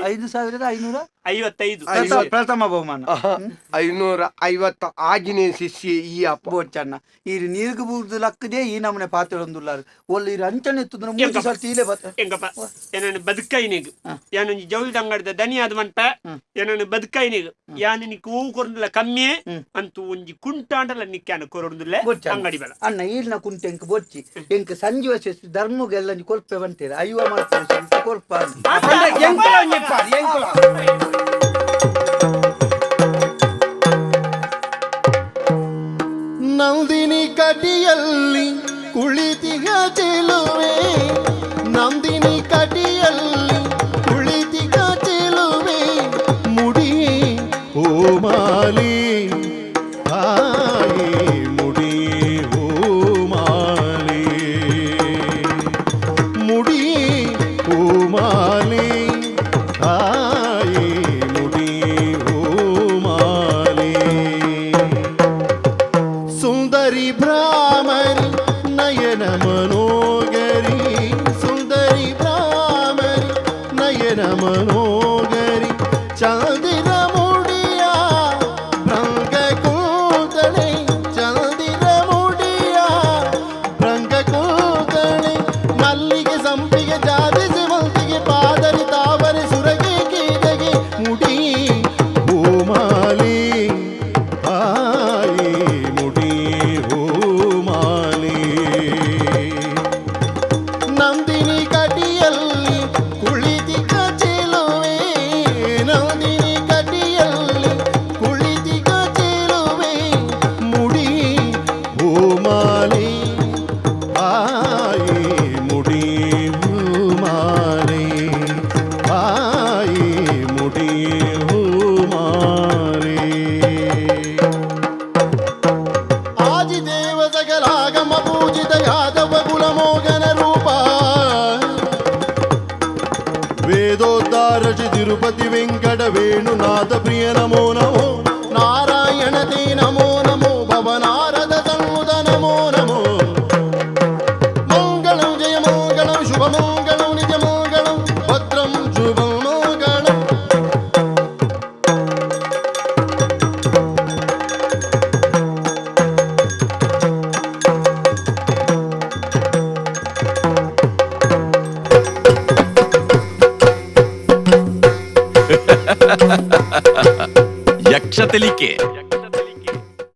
55. ಪ್ರಥಮ ಬಹುಮಾನ 550 ಆಜಿನೇ ಶಿಷ್ಯ ಈ ಅಪ್ಪ ಬೋಚಣ್ಣ ಈ ನೀರ್ಗು ಬೂರ್ದು ಲಕ್ಕದೆ ಈ ನಮ್ಮನೆ ಪಾತ್ರೆ ಒಂದುಲ್ಲಾರು ಒಳ್ಳೆ ಈ ಅಂಚನೆ ಎತ್ತುದು ಮೂಜಿ ಸರ್ತಿ ಇಲ್ಲೇ ಬತ್ತ ಎಂಕಪ್ಪ ಏನನ್ನು ಬದುಕೈನಿಗ್ ಯಾನೊಂಜಿ ಜೌಲ್ದ ಅಂಗಡಿದ ದನಿ ಆದ್ ಮನ್ಪ ಏನನ್ನು ಬದುಕೈನಿಗ್ ಯಾನ ನಿಕ್ ಹೂ ಕೊರಂದುಲ್ಲ ಕಮ್ಮಿ ಅಂತೂ ಒಂಜಿ ಕುಂಟಾಂಡಲ ನಿಕ್ಕಾನ ಕೊರೊಂದುಲ್ಲ ಅಂಗಡಿ ಬಲ ಅಣ್ಣ ಈಲ್ನ ಕುಂಟೆ ಎಂಕ್ ಬೊಚ್ಚಿ ಎಂಕ್ ಸಂಜೀವ ಧರ್ಮಗೆಲ್ಲ ಕೊರ್ಪೆ ಬಂತೀರ ಅಯ್ಯೋ ಮಾಡ್ತಾರೆ ಕೊರ್ಪ. ನಂದಿನಿ ಕಟಿಯಲ್ಲಿ ಕುಳಿತಿಗ ಚೆಲುವೆ, ನಂದಿನಿ ಕಟಿಯಲ್ಲಿ ಕುಳಿತಿಗ ಚೆಲುವೆ, ಮುಡಿ ಓಮಾಲಿ ತಾಯಿ ಮುಡಿ ಓಮಾಲಿ, ಮುಡಿ ಓಮಾಲಿ ತಾಯಿ ಮುಡಿ ಓಮಾಲಿ. ಸುಂದರಿ ಭ್ರಾಮರಿ ನಯನ ಮನೋಗರಿ, ಸುಂದರಿ ಭ್ರಾಮರಿ ನಯನ ಮನೋಗರಿ, ಚಂದಿರ ಮುಡಿಯ ಭ್ರಂಗ ಕೂದಳೆ, ಚಂದಿರ ಮುಡಿಯ ಭ್ರಂಗ ಕೂದಳೆ, ಮಲ್ಲಿಗೆ ಸಂಪಿಗೆ ಜಾತಿ ಸಿವಂತಿಗೆ ಪಾದರಿ ತಾವರೆ ಸುರಗೆ ಕೀಟಗೆ, ಮುಡಿ ಹೂಮಾಲಿ ತಾಯಿ ಮುಡಿ ಹೂಮಾಲಿ. ನಂದಿನಿ ಕಟಿಯಲ್ಲಿ ಕುಳಿತಿಕ ಚೆಲುವೆ, ನಂದಿನಿ ಕಟಿಯಲ್ಲಿ ಕುಳಿತಿಕ ಚೆಲುವೆ, ಮುಡಿ ಹೂಮಾಲಿ ತಾಯಿ ಮುಡಿ ಹೂಮಾಲಿ, ತಾಯಿ ಮುಡಿ ಹೂಮಾಲಿ. ಆದಿದೇವ ಸಕಲಾಗಮ ಪೂಜಿತ ಯಾದವ ಕುಲಮೋಗನ ರೂಪ, ವೇದೋದ್ಧಾರಜಿ ತಿರುಪತಿ ವೆಂಕಟ ವೇಣುನಾಥ ಪ್ರಿಯ ನಮೋ ನಮೋ, ನಾರಾಯಣ ತೇ ನಮೋ ನಮೋ, ಭವನಾರದ ಸನ್ಮುದ ನಮೋ ನಮೋ. ಮಂಗಳಂ ಜಯ ಮಂಗಳಂ ಶುಭ ಮಂಗಳಂ ನಿಜ ಮಂಗಳಂ ಭದ್ರಂ ಶುಭ ಮಂಗಳಂ. ಯಕ್ಷ ತೆಲಿಕೆ.